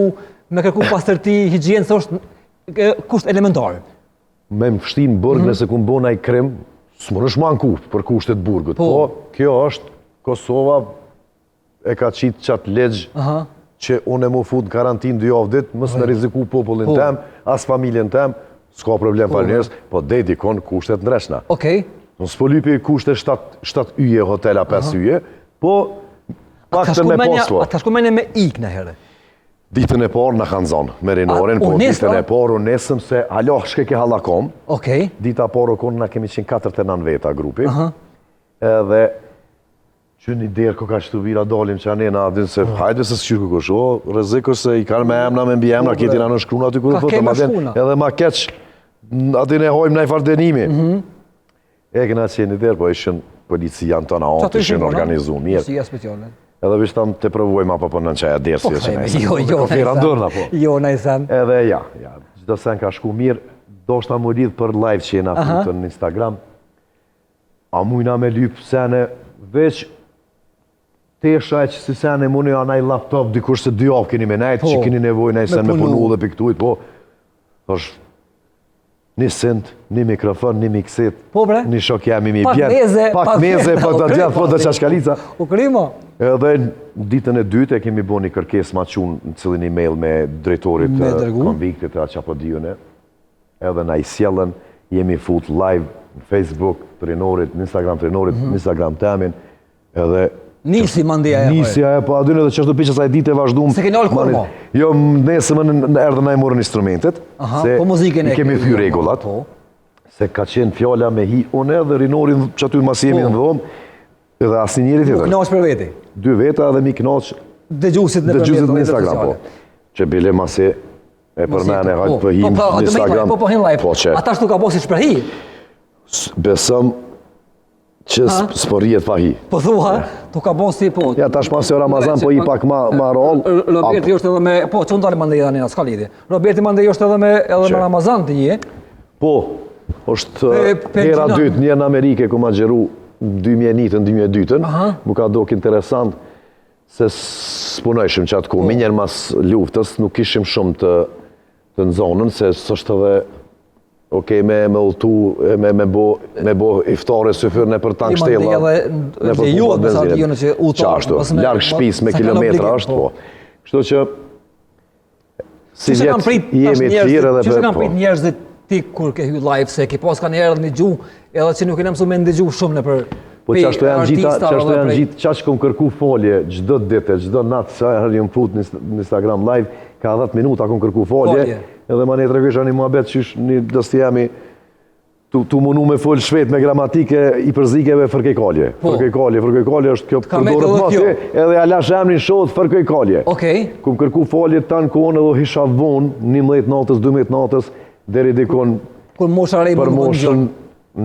me kërku pastërti, higjienë, se është kusht elementar. Me më pshti në burg mm -hmm. nëse kum bo naj krim, s'munesh m'u anku për kushtet burgut. Po. po, kjo është Kosova e ka qitë qatë ligj që unë e mu fut në karantinë dy javë ditë, mos me rreziku popullin po. tem, as familjen tem, s'ka problem po. njerëz, po dej dikon kushtet ndreshna. Okej. Unë s'po lypi kushte 7, 7 yje, hotela 5 yje, po pak të me pasë. A ta shku menja me ikë najherë? Ditën e parë na kanë zonë me Rinorin, po ditën e parë u nesëm se alo shkeke hallakom. Okej. Dita e parë u konë na kemi qenë 49 veta grupi. Edhe Që një derë ko ka që të vira dalim që anë na din se po. hajde se s'qyr kush, o rrezik është se i kanë me emna me mbiemna, po, këti na nënshkruna aty kur thotë, ma din, edhe ma keq aty ne hojmë naj farë dënimi. Mhm. E kena qenë një derë, po ishin policia në tona atë, ishin po, organizu mirë. Policia speciale. Edhe veç thamë të provojmë apo po nën qaja derë si është ne. Jo, jo, jo. Ndorna, po. Jo, na i them. Edhe ja, ja, çdo sen ka shku mirë, do mu lidh për live që jena futën në Instagram. A mujna me lyp sene, veç tesha e që si sene muni a naj laptop dikush se dy javë keni me nejtë, po, që keni nevojë naj sen me punu dhe piktujt, po, është një sint, një mikrofon, një mikset, po, bre? një shok jemi mi bjen, meze, pak meze, pak të djathë, po të çashkalica. U krimo. Edhe ditën e dytë e kemi bo një kërkesë ma çun në cilin email me drejtorit konviktit e a qa po di une. Edhe na i sjellën, jemi fut live në Facebook të Rinorit, në Instagram të Rinorit, në Instagram temin, edhe Nisi mandej ajo. Nisi ajo, po aty edhe çashtu piçë asaj dite vazhdum. S'e keni nalë kurrë mo. Jo, nesër më erdhën na i morën instrumentet, Aha, se po muzikën e kemi thy rregullat. Po. Se ka qenë fjala me hi unë edhe Rinorin që aty masi jemi po. në dhomë, edhe asnjë njeri tjetër. Mu kënaq për veti. Dy veta edhe mi kënaq dëgjuesit në Instagram, po. Që bile masi E përmene, hajtë po him po, në Instagram. Po, po, him live. Po, që... Ata shtu ka bo si shprehi. Besëm që s'po rrihet pa hi. Po thua, tu ka bo si, po... Ja, tash pasi o Ramazan, po i pak ma, ma rrallë. Roberti është edhe me... Po, që ndalë mandej edhe një, s'ka lidhje. Roberti mandej është edhe me, edhe me Ramazan të një. Po, është hera dytë, një në Amerike, ku ma xhiru 2001-ën, 2002-ën, mu ka dok interesant, Se s'punojshim qatë kohë, po. Menjëherë mas luftës, nuk ishim shumë të, të nxonën, se s'është edhe ok me me udhtu me me bo me bo iftare syfyr nëpër tank shtella. Në për ju atë sa jo në që udhton. Qashtu, larg shtëpisë me kilometra është, po. po. Kështu që si vjet jemi të lirë edhe për. Qysh kanë po. prit njerëzit ti kur ke hy live se ke pas kanjëherë një gjuhë edhe që nuk e mësu me ndëgju shumë nëpër Po qashtu janë gjitha, qashtu janë gjithë, qaq kom kërku folje çdo ditë, çdo natë, sa herë jam fut në Instagram live, ka 10 minuta kom kërku folje, edhe ma ne tregojsha një muhabet qysh një dost jemi Tu, tu munu me fol shpejt me gramatike i përzikeve fërkej kalje. Po. Fërkej kalje, fërkej kalje është kjo përdoret ma ti, edhe ja lash emrin shokut fërkej kalje. Okej. Kum kërku folje tanë kohën edhe hisha vonë, 11 natës, 12 natës, deri dikun Kur mosha re për moshën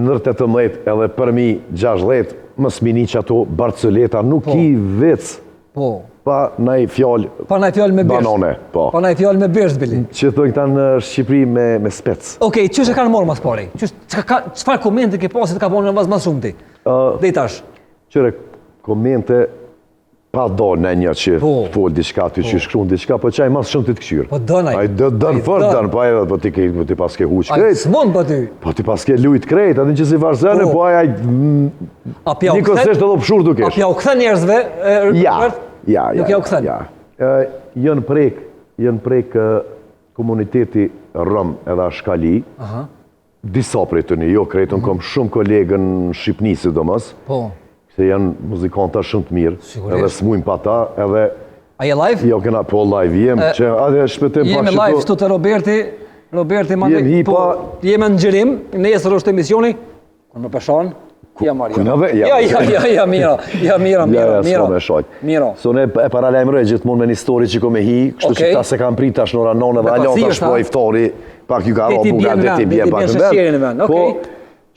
nër 18 edhe përmi 60, mos mi ni qato barcoleta, nuk po. ki vec Po. Pa naj fjalë Pa naj fjalë me bisht. Banane, po. Pa naj fjalë me bisht bili. Që thonë këta në Shqipëri me me spec. Okej, okay, qysh e kanë marrë mas pari? Qysh çka ka çfarë komente ke pasur të ka bënë më shumë ti? Ë, uh, deri tash. Qyre komente pa do në një që po, fol diçka ty po. që shkruan diçka, po qaj mas shumë ti të kqyr. Po don ai. Ai do don fort don, po ai po ti ke po ti paske huq krejt. Ai s'mund po ty. Po ti paske lujt krejt, atë që si varzënë, po, po ai ai A pja u kthen? Njëkohësisht edhe pshur dukesh. A pja u kthen njerëzve? Ja, ja, ja. Nuk ja u kthen. Ja. Jënë prek, jënë prek komuniteti rom edhe ashkali. Aha. Disa prej tyne, jo krejt, unë kom shumë kolegë në Shqipni sidomos. Po. Se janë muzikanta shumë të mirë. Sigurisht. Edhe s'mujmë pa ta, edhe A je live? Jo, kena po live, jem, që atë shpëtim pak Jemi live këtu te Roberti, Roberti mandej, po, jemi në xhirim, nesër është emisioni, Kur më peshon? Ja Mario. Ku na Ja, ja, ja, ja, mira. Ja mira, mira, mira. Ja, ja, mira. So ne e paralajmëroj gjithmonë me një story që ko me hi, kështu që ta s'e kanë prit tash në ora 9 dhe alo tash po iftari, pak ju ka ro buka dhe ti bjen pak në vend. Po,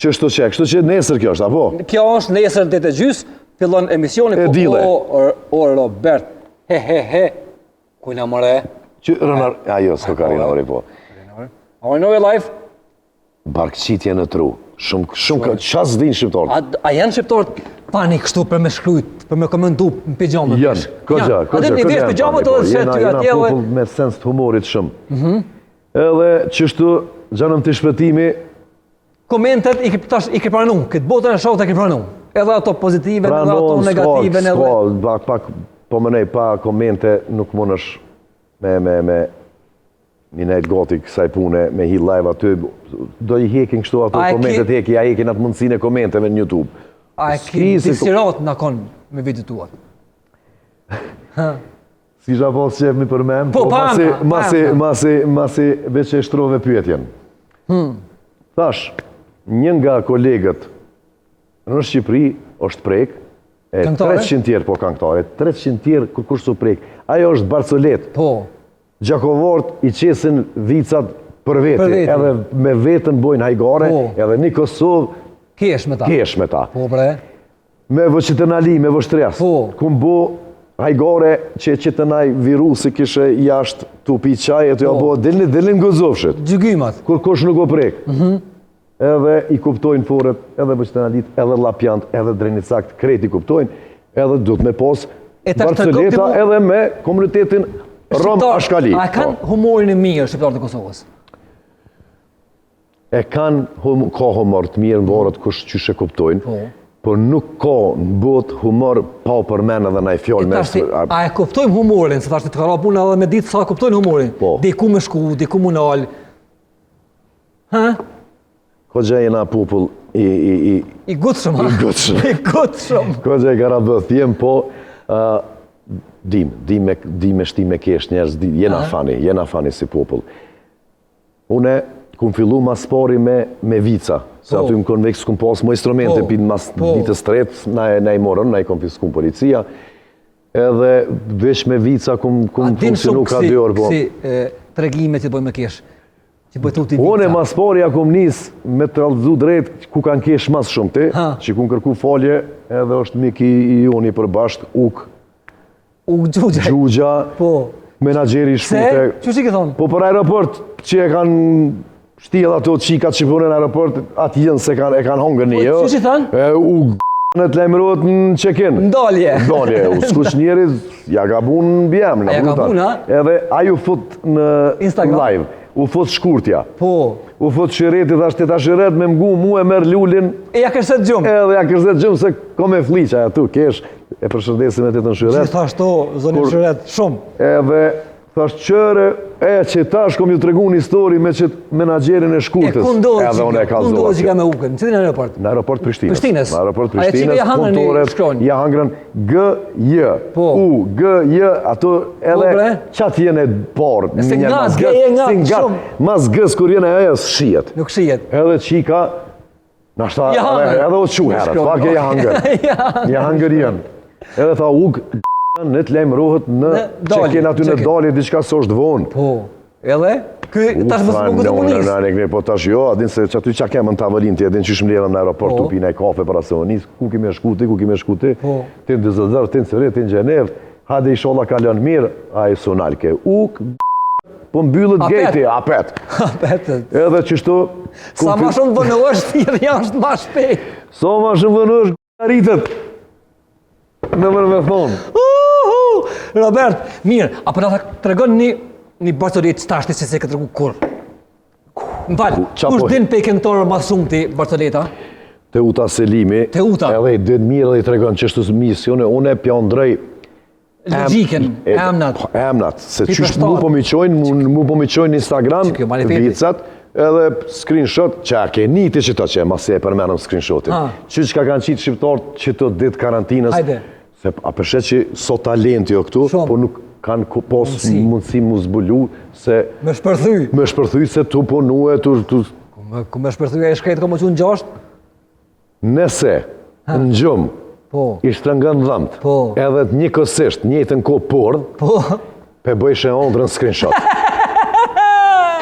qështu që, kështu që nesër kjo është, apo? Kjo është nesër në tetë e gjys, fillon emisioni, po o, o, Robert, he, he, he, ku na more? Që rënar, ajo, s'ko ka rinori, po. I know your life. Barkqitje në tru. Shumë, shumë, ka, qa s'din shqiptarët? A, a janë shqiptarët funny kështu për me shkrujt, për me komentu në pijama? Janë, kogja, kogja, kogja. A një vesh pijama të dhe po, ty atje dhe... popull me sens të humorit shumë. Mhm. Edhe qështu, gjanëm të shpëtimi... Komentet i ke, tash, i ke pranu, këtë botën e shohët e ke pranu. Edhe ato pozitive, edhe ato negative, edhe... S'ka, pak, pak, po mënej, pa komente nuk mundesh me, me, me, Mi nejt gati kësaj pune me hi live aty, do i hekin kështu ato komentet heki, ja hekin atë mundësinë e komenteve në YouTube. A e ki disirat në kon me video tuat? S'kisha pas qef mi përmend, po, po masi, masi, masi, masi, veç e shtrove pyetjen. Hmm. Thash, një nga kolegët në Shqipëri është prek, e 300 tjerë, po kangëtare, 300 tjerë kurkush s'u prek. Ajo është barcoletë. Po. Gjakovarët i qesin vicat për veti, për veti. edhe me veten bojnë hajgare, po. edhe një Kosovë kesh me ta. Kesh me ta. Po bre. Me vëqitën Ali, me vështrias. Po. Kum bo hajgare që e qitën ai virusi kishe jashtë tu pi çaj e tu ja po. bo dilni dilni n'gëzofshit. Gjygymat. Kurkush nuk u prek. Mm -hmm. Edhe i kuptojnë foret, edhe Vuçitërnalit, edhe Llapjant, edhe Drenicakt, krejt i kuptojnë, edhe duhet me pas barcoleta edhe me komunitetin rom ashkali. A kanë po. humorin e mirë shqiptarët e Kosovës? E kanë, hum, ka humor të mirë në varet kush qysh e kuptojnë, po. por nuk ka në botë humor pa u përmen edhe naj fjalë me... A, a e kuptojmë humorin, se thashtë të ka ra puna edhe me ditë sa e kuptojnë humorin, po. Diku me shku, diku mu nalë, Ha? Kogja jena popull i... I, i, I gutshëm, ha? I gutshëm. I gutshëm. Kogja i karabëth jem, po... Uh, dim, dim me, dim me shti me kesh njerëz, dim, jena funny, jena funny si popull. Une, kum fillu mas pari me, me vica, se po. aty në Convex kum pas mo instrumente, po. pi mas po. ditës tretë, na, na i morën, na i konfiskun policia, Edhe veç me vica kum, kum funksionu ka dy orë, po. Si tregime që bëjmë me kesh? Që bëjtë ti vica? Une mas pari ja kum nis me të kallëzu drejt ku kanë kesh mas shumë ti, që kum kërku falje, edhe është mik i i joni përbashkët, Uk. Uk Gjugja. Gjugja. Po. Menaxheri i shkute. Se? Qysh i ke thonë? Po për aeroport që e kanë Shtjell ato qikat që punojnë në aeroport, atë jënë se kanë, e kanë hongër një, po, jo. Qysh i thanë? E, u në të lajmërohet në check-in. Ndalje. Ndalje, u skuq njeri, ja gabun në bjem. Ja gabun, ha? Edhe ai u fut në Instagram. live, u fut shkurtja. Po. U fut shireti, thash ti ta shiret me mgu, mu e merr lulin. E ja kërset gjumë. Edhe ja kërset gjumë se ko me fliqa, aty kesh, e përshëndesim e të të në shiret. Gjithashtu, zonin shiret, shumë. Edhe Thash qyre, e që tash kom ju tregu një histori me qëtë menaxherin e shkurtës. E ku ndodh Edhe unë e Ku ndodh që ka me ukën? Në cilin aeroport? Në aeroport Prishtinës. Prishtinës. Në aeroport Prishtinës, ja punëtoret, ja hangrën G, J, po. U, G, J, ato edhe po, qatë jenë e parë. Se nga, G, J, nga, shumë. Mas G-s kur jenë e e, s'shihet. Nuk shihet. Edhe qika, Nashta edhe, edhe u çu herët, pak e ja hangër. Ja hangër jenë. Edhe tha uk, në të lajmërohet në check-in aty në dalje, diçka se është vonë. Po, edhe? Ky tash mos më guxo nis. Në, në, po tash jo, a din se që aty çka kemë në tavolinë, ti e din qysh mbledhem në aeroport, po. tu pi naj kafe para se u nis, ku ki me shku ti, ku ki me shku ti, po. ti në Düsseldorf, ti në Cyrih, ti në Gjenevë, hajde inshallah kalon mirë, ai s'u nalke. Uk, Po mbyllet gate-i, apet. Apet. Edhe qështu... Sa ma shumë vonohesh, thirrja është ma shpejt. Sa ma shumë vonohesh, rritet. Në mërë me thonë. Robert, mirë, a po na tregon një, një barcoletë që tashti që s'e ke tregu kurrë? Më fal, kush po- din prej këngëtarëve ma shumë ti barcoleta? Teuta Selimi. Teuta. Edhe i din mirë dhe i tregon qështu misione, unë e pja ndroj Logjikën, emnat. Po, emnat, se qysh mu po m'i çojnë, mu po m'i çojnë në Instagram, vicat, edhe screenshot, që a ke një të qëto që e masi e përmenëm screenshotin. Që që ka kanë qitë shqiptarët që të ditë karantinës, se a po sheh që sa talenti o këtu, po nuk kanë pos mundësi mu zbulu, se... Me shpërthy. Me shpërthy se tu punu e tu... Ku me shpërthy e shkret ka me çu në gjashtë? Nëse në gjumë po. i shtrëngon dhëmbët, po. edhe të njëkohësisht njëjtën kohë pordh, po. pe bëjshe ondrën screenshot.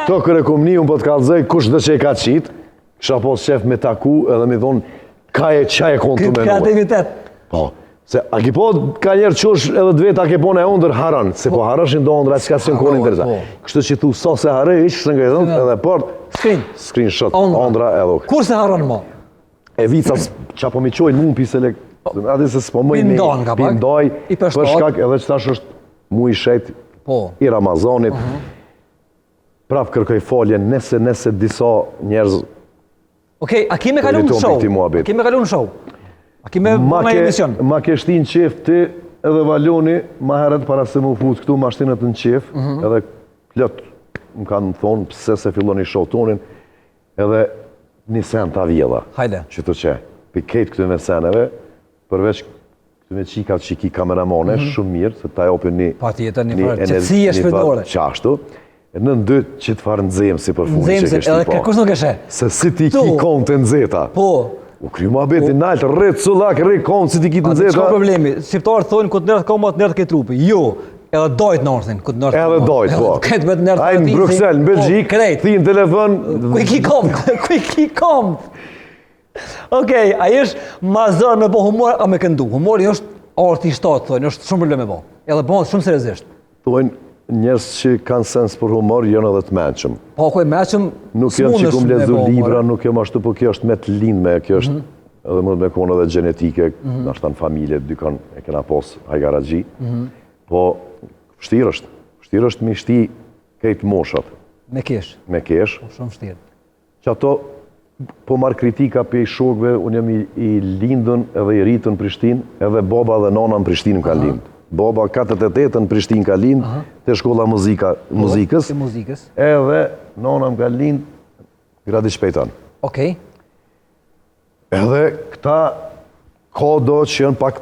Këto kur e kum ni, unë po të kallzoj kush do që e ka qitë, kisha pas qef me taku edhe me thonë, ka e qa e konë tu menu. Kreativitet. Po. Se a ki po ka njerë qosh edhe të vetë a ke po në ondër harron, se po harroshin do ondra s'ka s'janë konë interesa. Po. Kështu që thu sa se harroj, ish së nga i dhënë, edhe port, Screen. Screenshot, ondra edhe ok. Kur se harron mo? E vica, qa po mi qojnë mu në pisë po. Ati se s'po më i me, nga pak, pindaj, për shkak edhe që tash është muj i shejt po. i Ramazanit, uh mhm. -huh. prap kërkoj falje nëse nëse disa njerëz Okej, a ki me kalu në show? A ki me kalu në show? A ki me ma ke, emision? Ma ke shti në qef ti edhe Valoni, ma herët para se m'u fut këtu, ma shtinët në qef, mm -hmm. edhe plot më kanë thonë pse s'e filloni show tonin, edhe një sen ta vjella. Hajde. Që të që, pi kejt këtyne seneve, përveç këtyne çika që ki kameramane, mm -hmm. shumë mirë, se ta jopin një... Patjetër, një farë qetësie shpirtnore. Qashtu, e në dy që të farë nxehmësi për funi që keshti edhe po. Edhe kërkush nuk e sheh. Se si ti ki komt të nxehta. Po. U kry muhabeti po. nalt, rri cullak, rri komt, si ti ki të nxehta. Çka problemi? Shqiptarët thonë ku të nërët koma, të nërët ke trupi. Jo, edhe dajt nërësin, ku të nërët Edhe dajt, po. Këtë me të nërët Ai në Bruxelles, në po, Belgjikë, thi në telefon. Ku i ki komt? Ku i ki komt? Okej, a është ma zor me bo humor a me këndu? Humori është arti i shtatë, thonë, është shumë problem me bo. Edhe bëhet shumë seriozisht. Thonë njerëz që kanë sens për humor janë edhe të mençëm. Po ku i mençëm, nuk jam që kum lexu libra, nuk jam ashtu, po kjo është me të lindme, kjo është mm -hmm. edhe mund me konë edhe gjenetike, mm -hmm. nashta në familje dikon e kena pos hajgaraxhi. Mm -hmm. Po vështirë është, vështirë është me shti krejt moshat. Me kesh. Me kesh. Po shumë vështirë. Që ato po marr kritika prej shokëve, unë jam i, i lindun edhe i rritun në Prishtinë, edhe baba dhe nana në Prishtinë më kanë lind. Baba 48 në Prishtinë ka lind, te shkolla muzika, po, muzikës. E muzikës. Edhe nana më ka lind Gradiq Pejton. Okej. Edhe këta ka do që janë pak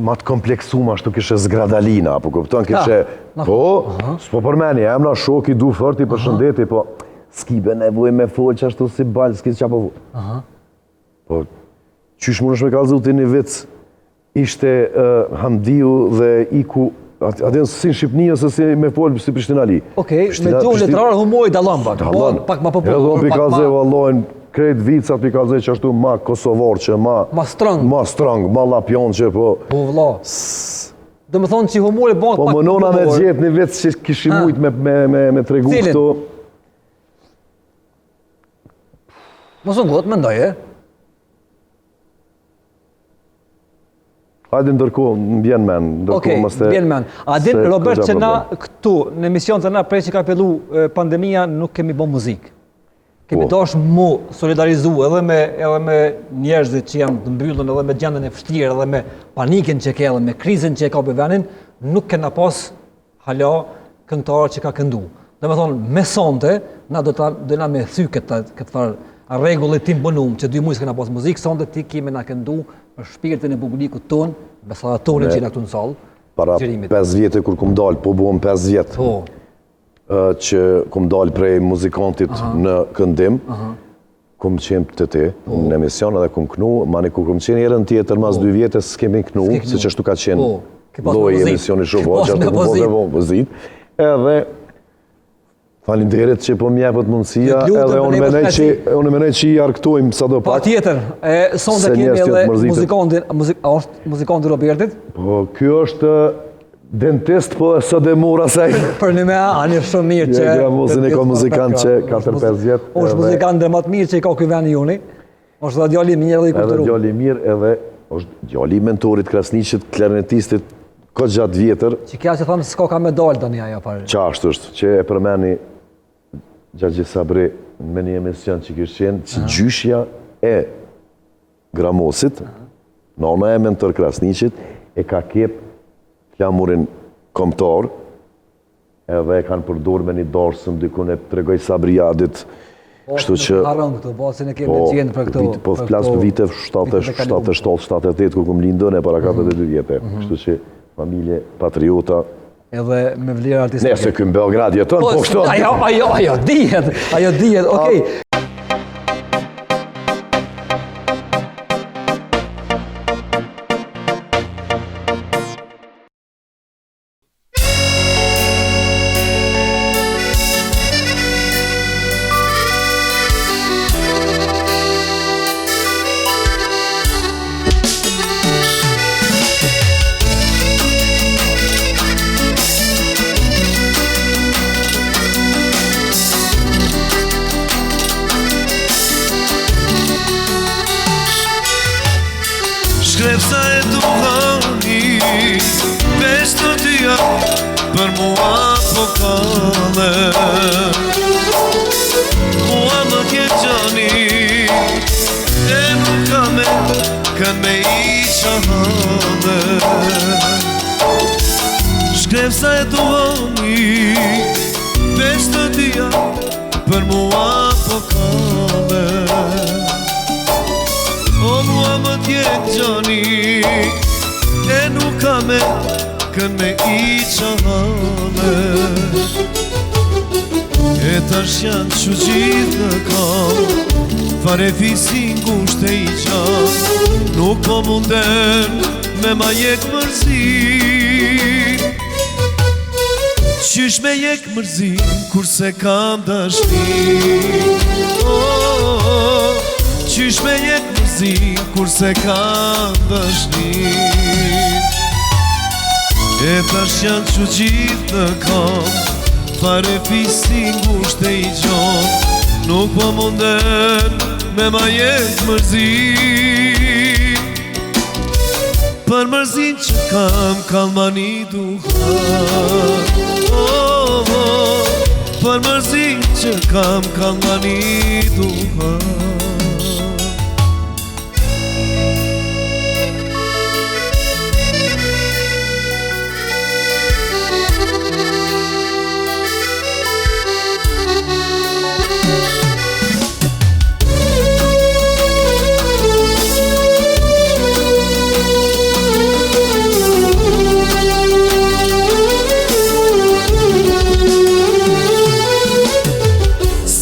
ma të kompleksume, ashtu kishe zgradalina, apo kupton, kishe, po, s'po përmeni, emna shok i du fort i përshëndeti, po, s'ki be nevojë me folë që ashtu si balë, s'ki qa po Po, qysh mundesh me kallzu ti një vic, Ishte Hamdiu dhe iku, a din si në Shqipni ose si me fol si Prishtinali. Okej, me gjuhë letrare humori dallon pak. Po, pak ma popullor. Edhe unë pi kallzoj vallojn krejt vicat pi kallzoj që ashtu ma kosovar që ma ma strong, ma strong, ma llapjon që po. Po vëlla. Do më thonë që humori bëhet po pak Po mënona me gjet një vic që kishim mujt me me me me tregu këtu. Mos u ngut, mendoje. Hajde ndërkohë, më bjen men, ndërkohë okay, mos të... bjen men. A din, Robert, që na këtu, në emision të na prej që ka fillu pandemia, nuk kemi bo muzikë. Kemi po. dash mu solidarizu edhe me, edhe me njerëzit që janë të mbyllun, edhe me gjendjen e vështirë, edhe me panikin që ke, edhe me krizën që e ka për venin, nuk kena pas hala këngëtar që ka këndu. Domethonë, me sonte, na do ta dojna me thy këtë, këtë farë rregulli t'imponum, që dy muj s'kena pas muzikë, sonte ti ki me na këndu për shpirtin e publikut tonë, besa tonin që jena këtu në sallë, Para 5 vjetë kur kum dalë, po buhëm 5 vjetë, po. që kum dalë prej muzikantit Aha. në këndim, Aha. kum qenë te ti po. në emision edhe kum knu, mani kur kum qenë herën tjetër mas po. dy vjete s'kemi knu, se qashtu ka qenë po. lloji i emisionit shumë, po, qashtu kum po po pozitë. Edhe Faleminderit që po më jepet mundësia, edhe unë mendoj që unë mendoj që i arkëtojmë sado pak. Patjetër, e sonte kemi edhe muzikantin, muzik, a është muzikanti Robertit? Po, ky është Dentist, po e sot e mura se... Për një me ani shumë mirë që... Ja, Gramozin e ka muzikant që 4-5 vjetë. është muzikant ndër ma të mirë që i ka ky vend joni. është dhe djali mirë dhe i kulturu. Edhe djali mirë edhe është djali i Mentorit Krasniqit, klarinetistit, ka gjatë vjetër. Që kja që thamë s'ka ka me dalë tani ajo parë. Qashtu është, që e përmeni Xhaxhi Sabri me një emision që kishë qenë, që gjyshja e Gramosit, nana e Mentor Krasniqit, e ka kep flamurin kombëtar, edhe e kanë përdorë me një darsëm dikun e tregoi Sabri Adit, po, kështu që... Harron këto, po, se ne kemi po, qenë për këto... Po, flas për vite 77, 78, kur kum lindun e para 42 mhm. vjete, mhm. kështu që familje patriota, edhe me vlerë artistike. Nëse ky në Beograd jeton, po, po kështu. Ajo, ajo, ajo dihet, ajo dihet. Okej. Okay. Pjesa e duhani Veç të dyja Për mua po kalle O mua më djeg xhani E nuk kam me Kën me i qa halle E tash janë çu gjithë në kam Farefisi ngusht e i gjan Nuk po munden me ma hjek mërzin Qysh me hjek mërzin kur s'e kam dashni oh, oh, Qysh me hjek mërzin kur s'e kam dashni E tash janë çu gjithë në kam Farefisi ngusht e i gjon Nuk po munden me ma hjek mërzin Për mërzin që kam kallma një duhan oh, oh, Për mërzin që kam kallma një duhan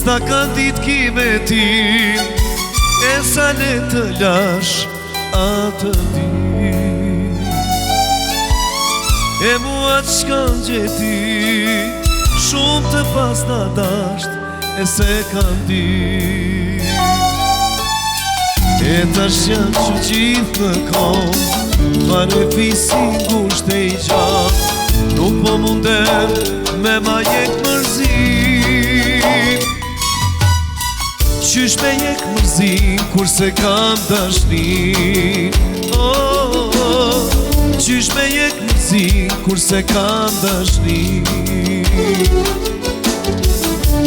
S'ta ka dit kimetin E sa le të lash atë dit E mua çka m'gjeti Shumë të pasna dasht E s'e kam dit E tash janë çu gjithë në kom Farefisi ngusht e i gjan Nuk po mundem me ma hjek mërzin Qysh me hjek mërzin kur s'e kam dashnin oh, oh, Qysh me hjek mërzin kur s'e kam dashnin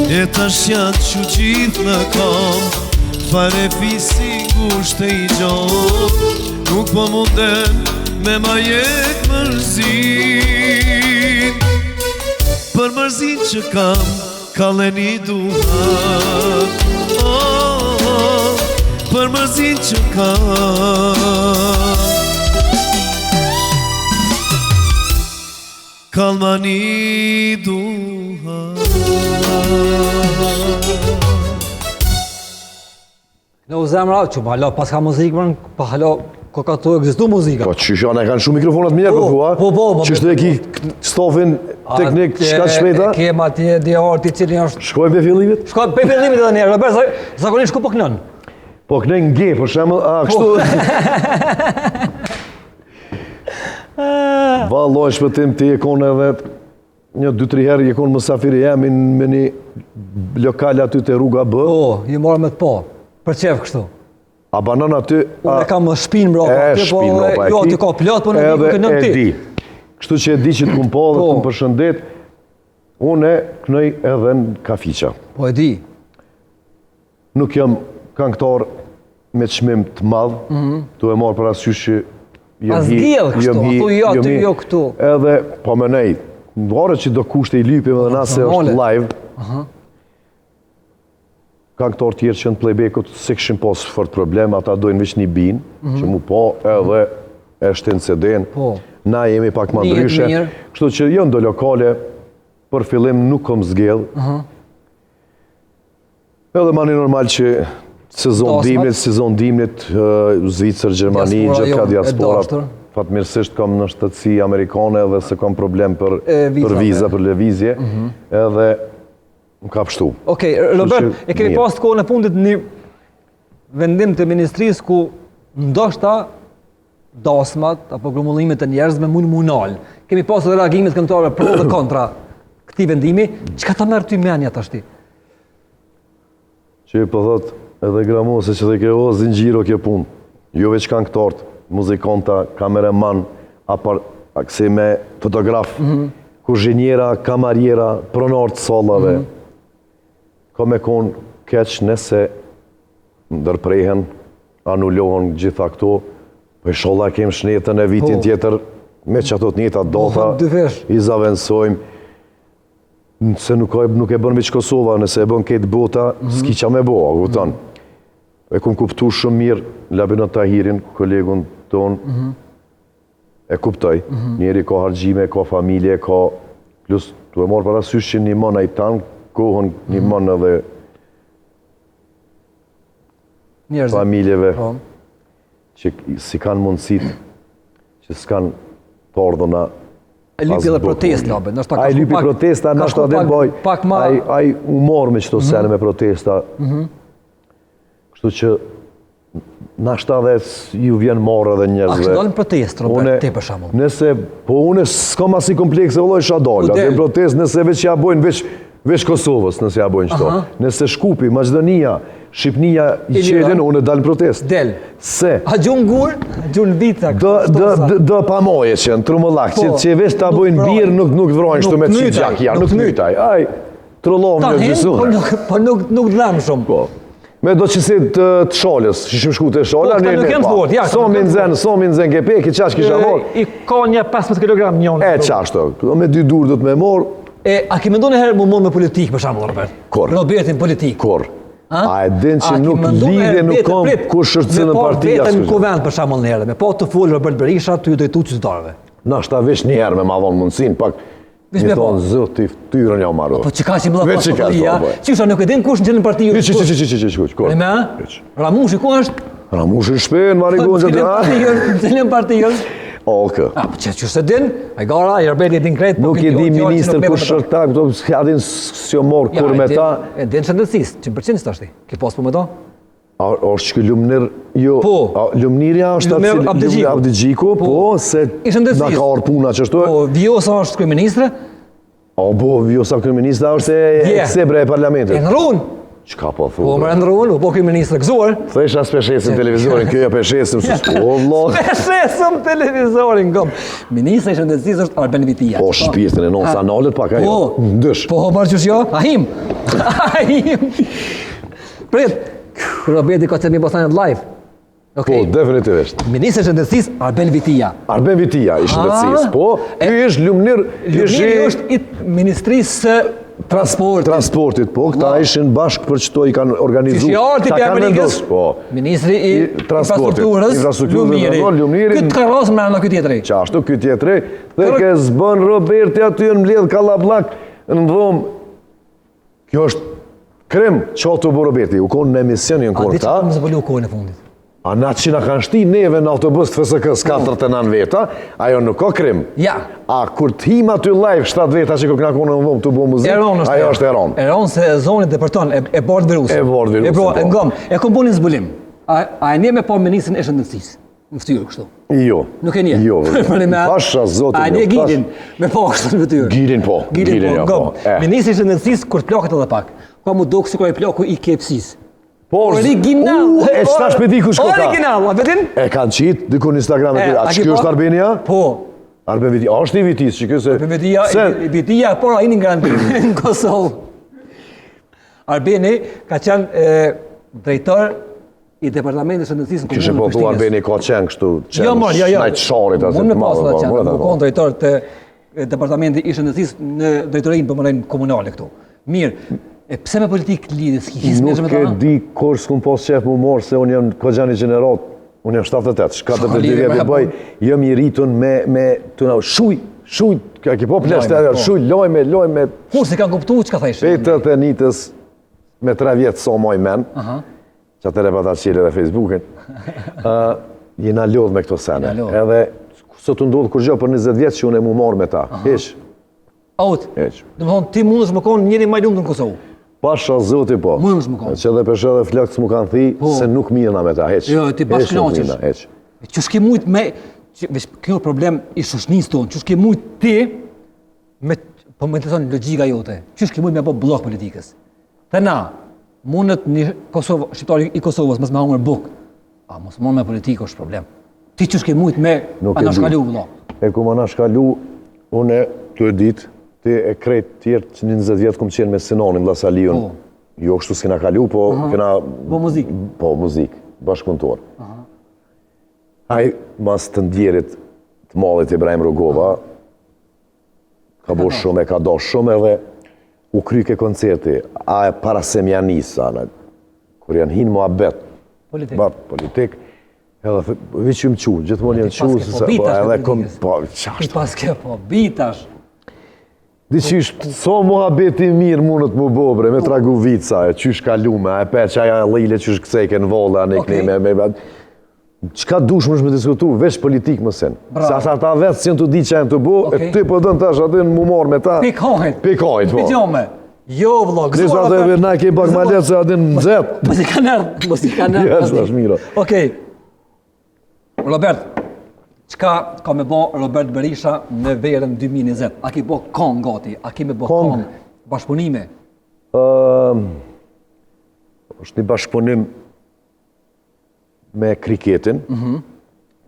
E tash janë çu gjithë në kom Farefisi ngusht e i gjon Nuk po munden me ma hjek mërzin Për mërzin që kam Kalle një duhan oh, oh, Për mërzin që kam Kallma një duhan Në u zemra, që pa hala, pas ka muzikë, më, pa hala, ko ka tu ekzistu muzika. Po qysh janë e kanë shumë mikrofonat mirë, po, po thua? Po, po, po. Qështu e ki stafin teknik, çka të shpejta? Kem atje di arti i cili është... Shkojmë prej fillimit? Shkojmë prej fillimit edhe njëherë, Robert, zakonisht ku po kënon? Po kënoj në G, për shembull, a, kështu... Po. Vallaj, Shpëtim, ti je konë edhe Një, dy, tri herë je konë mësafiri jemi me një lokal aty te rruga B. Po, ju marrë me të po, për qef kështu. A banon aty... Unë e kam shpinë mbrapa, aty, po, e, jo, aty ka plot, po në një këtë në ti. Edhe e di. Kështu që e di që të kum pa dhe të kum po. përshëndet, unë e knoj edhe në kafiqa. Po e di. Nuk jam kangëtar me çmim të madh, mm -hmm. tu e marrë parasysh që jam hi, jam hi, jo, jam hi, jo këtu. Edhe, po menej, varet që do kushte i lypim edhe na se është live, uh -huh. Kangëtarë tjerë që në playbackut s'e kishin pas fort problem, ata dojnë veç një binë, mm -hmm. që mu po edhe e shtin CD-n. Po. Na jemi pak ma ndryshe. Kështu që jo n'do lokale, për fillim nuk kom zgjedh. Uh -huh. Edhe mani normal që sezon dimnit, sezon dimnit, Zvicër, Gjermani, gjithë ka diaspora. Fatmirësisht kam nënshtetësi amerikane dhe s'e kam problem për, për viza, për lëvizje, mhm. edhe më ka pështu. Okej, Robert, e kemi pas kohën e fundit një vendim të ministrisë ku ndoshta dasmat apo grumbullimet e njerëzve mund m'u nal. Kemi pasur edhe reagimet e këngëtarëve pro dhe kontra këtij vendimi. Çka ta merr ty mendja tashti? Që po thot edhe Gramosi që dhe kjo o zinxhiro kjo punë. Jo veç këngëtarët, muzikanta, kameraman, apar, aksi me fotograf, mm -hmm. kuzhiniera, kamariera, pronarë të sallave. Mm -hmm. Ka me konë keq nëse ndërprehen, anulohen gjitha këto, po ishalla kem shnetën e vitin po. tjetër. Me qato të njëjta data, i zavensojmë, se nuk, nuk e bën veç Kosova, nëse e bën krejt bota, mm -hmm. s'ki ça me bo, a kupton. Mm -hmm. E kum kuptu shumë mirë Labinot Tahirin, kolegun tonë, mm -hmm. e kuptoj, mm -hmm. njeri ka harxhime, ka familje, ka plus, tu e marrë parasysh që nimon ai tanë kohën, nimon mm -hmm. edhe Njerëzit. familjeve, po. që s'i kanë mundësit, që s'kanë të ardhuna E lypi edhe protestë, Labe, ndoshta ka shku pak... protesta, ndoshta dhe boj, pak ma... Ai, ai u morë me qëto mm -hmm. sene me protesta. Mm -hmm. Kështu që, ndoshta dhe ju vjen marre edhe njerëzve. A kishe dalë në protestë, Robert, ti për shembull? Nëse, po une s'kam asnjë komplekse, vëlla isha dalë, atë në protestë, nëse veç ja bojnë, veç, veç Kosovës, nëse ja bojnë qëto. Nëse Shkupi, Maqedonia, Shqipnia i qelin, unë dal në protestë. Del. Se. A gjun gur, gjun vica. Do, do, do, do pa moje që në trumullak, që, po, që veç ta bojnë birë, nuk, nuk vrojnë shtu me qitë gjak, ja, nuk mytaj. Aj, trullomë në gjësune. Po nuk, po nuk, nuk dhem shumë. Po. Me do që si të, të shalës, që shim shku të shala, po, ne, ne, pa. Fort, ja, so mi nxen, so mi nxen kepe, ki qash kisha morë. I ka një 15 kg njënë. E, qashtu, me dy dur do të me morë. E, a ke mendu njëherë m'u morë me politikë, për shembull, Robert? Kurrë. Robertin politikë. Kurrë. A e din që nuk lidhje nuk kom kush është cilën parti Me pa në kuvend për shembull njëherë, me pa tu folë Robert Berisha tu ju drejtu qytetarëve. Nashta veç njëherë me ma dhonë mundësin, pak Veç me thonë zoti ftyrën ja marru. Po çka që më Veç çka po, po. Qysh nuk e din kush në cilën parti është. Çi çi çi çi çi çi. Me? Ramushi ku është? Ramushi në shpi, në marigonë që të Në cilën parti është? Ok. A, po që që s'e din? Ai gara, i Roberti e din krejt. Po Nuk e di ministër kush është ta, këto s'ka din s'jo morë kur me ta. E din shëndetësisë, që përqind së tashti. Ke pas po me ta? A është që Lumnir, jo, po. a, Lumnirja është atë cili, Lumnir Abdixhiku, po, po se na ka ardh puna që ashtu. Po, Vjosa është kryeministre, O, po, Vjosa kryeministre është e eksebre e parlamentit. E nrrun. Çka po thu? Po, më ndrrun, u bo kryeministre gëzuar. Thesha s'pe shesim televizorin, kjo ja pe shesim, së s'po, o, vlo. S'pe shesim televizorin, gom. Ministri i shëndetësisë është Arben Vitia. Po, shpirtin e nonë, sa nalet pak ajo. Po, ndësh. Po, marrë qysh jo, ahim. Ahim. Prit, Roberti ka të mi bosanet live. Okay. Po, definitivisht. Ministri i Shëndetësisë Arben Vitia. Arben Vitia i Shëndetësisë, po. Ky është Lumnir, Lumniri është i Ministrisë së Transportit. Transportit, po, këta ishin bashkë për qëto i kanë organizu. Qysh i Amerikës. Po. Ministri i Infrastrukturës, Lumiri. Lumiri. Këtë ka rrasë me ky tjetri. Qashtu, ky tjetri. Dhe ke s'bën Roberti aty në mbledh kallabllak në dhomë. Kjo është krim që të bo Roberti, u konë në emision një në konë ta. A di që më zbulu kohën e fundit? A na që na kanë shti neve në autobus të FSK-s 49 veta, ajo nuk ka krim. Ja. A kur të him aty live 7 veta që këna konë në dhomë tu bo muzikë, ajo është e ronë. E ronë se zonit dhe përton, e, e bart virusin. E bart virusin, e bro, po. E ngom, e kom bo një zbulim. A, a e njeh me pa ministrin e shëndetësisë? Në fytyrë kështu. Jo. Nuk e njeh. Jo. Për me pasha zotin. A njeh jo, Gilin me pa kështu në fytyrë. Gilin po. Gilin, Gilin po. po. Eh. Ministri i shëndetësisë kur të plaket edhe pak. Ka mu dok sikur ai plaku i KFC-s. Po, original. U, e tash pe di kush ka. Original, a vedin? E kanë qit diku në Instagram e ty. A ky është Arbenia? Po. Arben Vitia, a është i Vitisë, që ky se Arben Vitia, se... Vitia e para hini në Kosovë. Arbeni ka qenë drejtor i Departamentit të Shëndetësisë në Komunën e Prishtinës. Kishë po Arbeni ka qenë kështu, qenë jo, mor, jo, jo. Najtë sharit asë të madhe. Mund me po, qenë, po, drejtor të Departamentit i Shëndetësisë në drejtorinë për mënyrën komunale këtu. Mirë, e pse me politikë lidhje s'ki hiç me Nuk e di kur s'kum pas qef mu morë se unë jam kogja një gjeneratë, unë jam 78, 42 vjet i bëj, jam i rritun me me të na shuj, shuj, ka ki po plesht ajo, po. shuj lojme, lojme. Kur s'i kanë kuptuar çka thashë? Prej 89-ës me 3 vjet sa maj men. Aha. Që atëherë pa ta qelë edhe Facebookin, uh, jena lodhë me këto sene. Edhe, sot të ndodhë kurgjo për 20 vjetë që unë e mu marrë me ta. Hiç. Out. Hiç. Domethonë, ti mundesh me konë njeri ma i lumtur në Kosovë. Pasha zoti po. Mundesh me konë. Që edhe peshe edhe flokët s'mu kanë thi, po. se nuk mirrna me ta, hiç. Jo, ti bash knaqesh. Hiç. Qysh ke mujtë me... Që, kjo problem i shoqnisë tonë, qysh ke mujtë ti, me, po më intereson logjika jote, qysh ke mujtë me bo bllok politikës. Te na, mundet një Kosovë, shqiptari i Kosovës, mos me hangër bukë. A mos me me politikë është problem. Ti qysh ke mujt me anashkalu, vëlla? E ku më anashkalu, unë tu e ditë, ti e krejt tjertë që 20 vjetë kum qenë me Sinanin, vlla Saliun. Po. Jo, kështu s'kena kalu, po Aha. kena... Po muzikë. Po muzikë, bashkëpunëtor. Ai, mas të ndjerit të. të madhit Ibrahim Rugova, ka bo shumë e ka do shumë edhe u kryke koncerti, a e para se m'ja nisa, në, kur janë hinë muhabet, politik, ba, politik edhe veç jam çu, gjithmonë janë çu, se, po, po, edhe kom, po, qashtu. Ti paske po bitash. Diqysh, so muhabet i mirë mundet mu bo, bre, me tragu vica, e qysh kalume, a e pe që aja e lile qysh kceke në volle, a ne okay. me, me, me, Çka dush më me diskutu, veç politik më sen. Se as ata vetë s'janë tu di që janë tu bo, okay. e ti po dënë tash aty në mu marrë me ta. Pikojt. Pikojt, po. Pikojt, Jo, vëlla, gëzuar. Nisa atë e na ke pak më lehtë se aty në nxehtë. Mos i kanë ardhur, mos i kanë ardhur. Ja, është mirë. Okej. Robert, çka ka me bo Robert Berisha në verën 2020? A ke bo kong gati? A ke me bo kong? Bashkëpunime? Ëm është një bashkëpunim me kriketin, mm -hmm.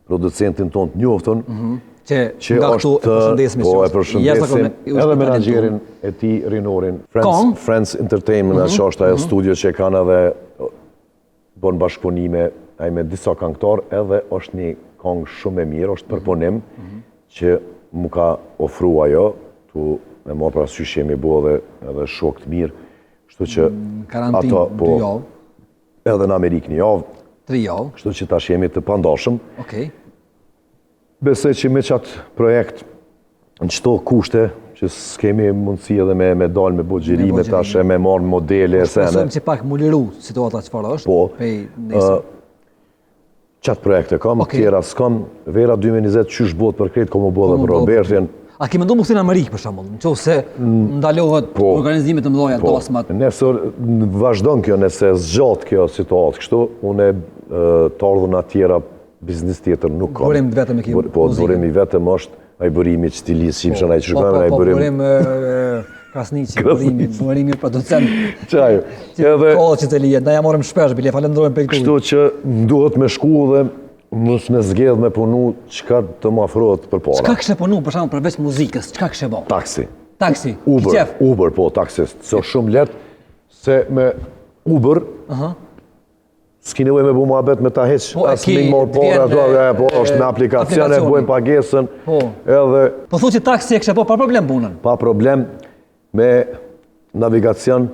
producentin tonë të njoftun, mm -hmm. që, që nga këtu e përshëndesim po, e përshëndesim edhe menaxherin e tij Rinorin Friends, Friends Entertainment, mm -hmm. që është ajo mm -hmm. studio që kanë edhe bon bashkëpunime ai me disa këngëtar edhe është një kongë shumë e mirë, është përpunim mm -hmm. që mu ka ofru ajo, tu me marrë parasysh që jemi bo edhe, edhe shokë të mirë, kështu që karantinë ato, po, javë. Edhe në Amerikë një javë. Tri javë. Kështu që tash jemi të pandashëm. Okej. Besoj që me qatë projekt në qëto kushte që s'kemi mundësi edhe me, me dalë me bo xhirime tash e me marrë modele po, e sene. Shpresojmë që pak mu liru situata çfarë është. Po. Pej nesër. Qatë projekt e kam, okay. tjera s'kam, vera 2020 qysh bohet për krejt, kom u bo edhe për Robertin. A ke mendu mu kthy në Amerikë, për shembull, në qoftë se mm, ndalohet po, organizimet e mëdha, po, dasmat? Nëse vazhdon kjo, nëse zgjat kjo situatë kështu, unë të ardhuna tjera, biznis tjetër nuk kam. Burim të vetëm e ke Po, burim i vetëm është, ai burimi që ti lisë, që po, ai që po, po, ai po, burim... Burim Krasniqi, burimi, burimi producent. Qaj. Edhe kohë që të lihet, na ja morëm shpesh, bile falënderojmë për këtu. Kështu që më duhet me shku dhe mos me zgjedh me punu çka të më afrohet përpara. Çka kishe punu për shembull përveç muzikës, çka kishe bë? Taksi. Taksi. Uber, Uber, po, taksist. Se shumë lehtë se me Uber, Aha. S'ki nevojë me bu muhabet me ta hiç, po, as me marr pare ato, e, po, është me aplikacion e bojmë pagesën, po. edhe... Po thu që taksi e kishe bo pa problem punën? Pa problem, me navigacion,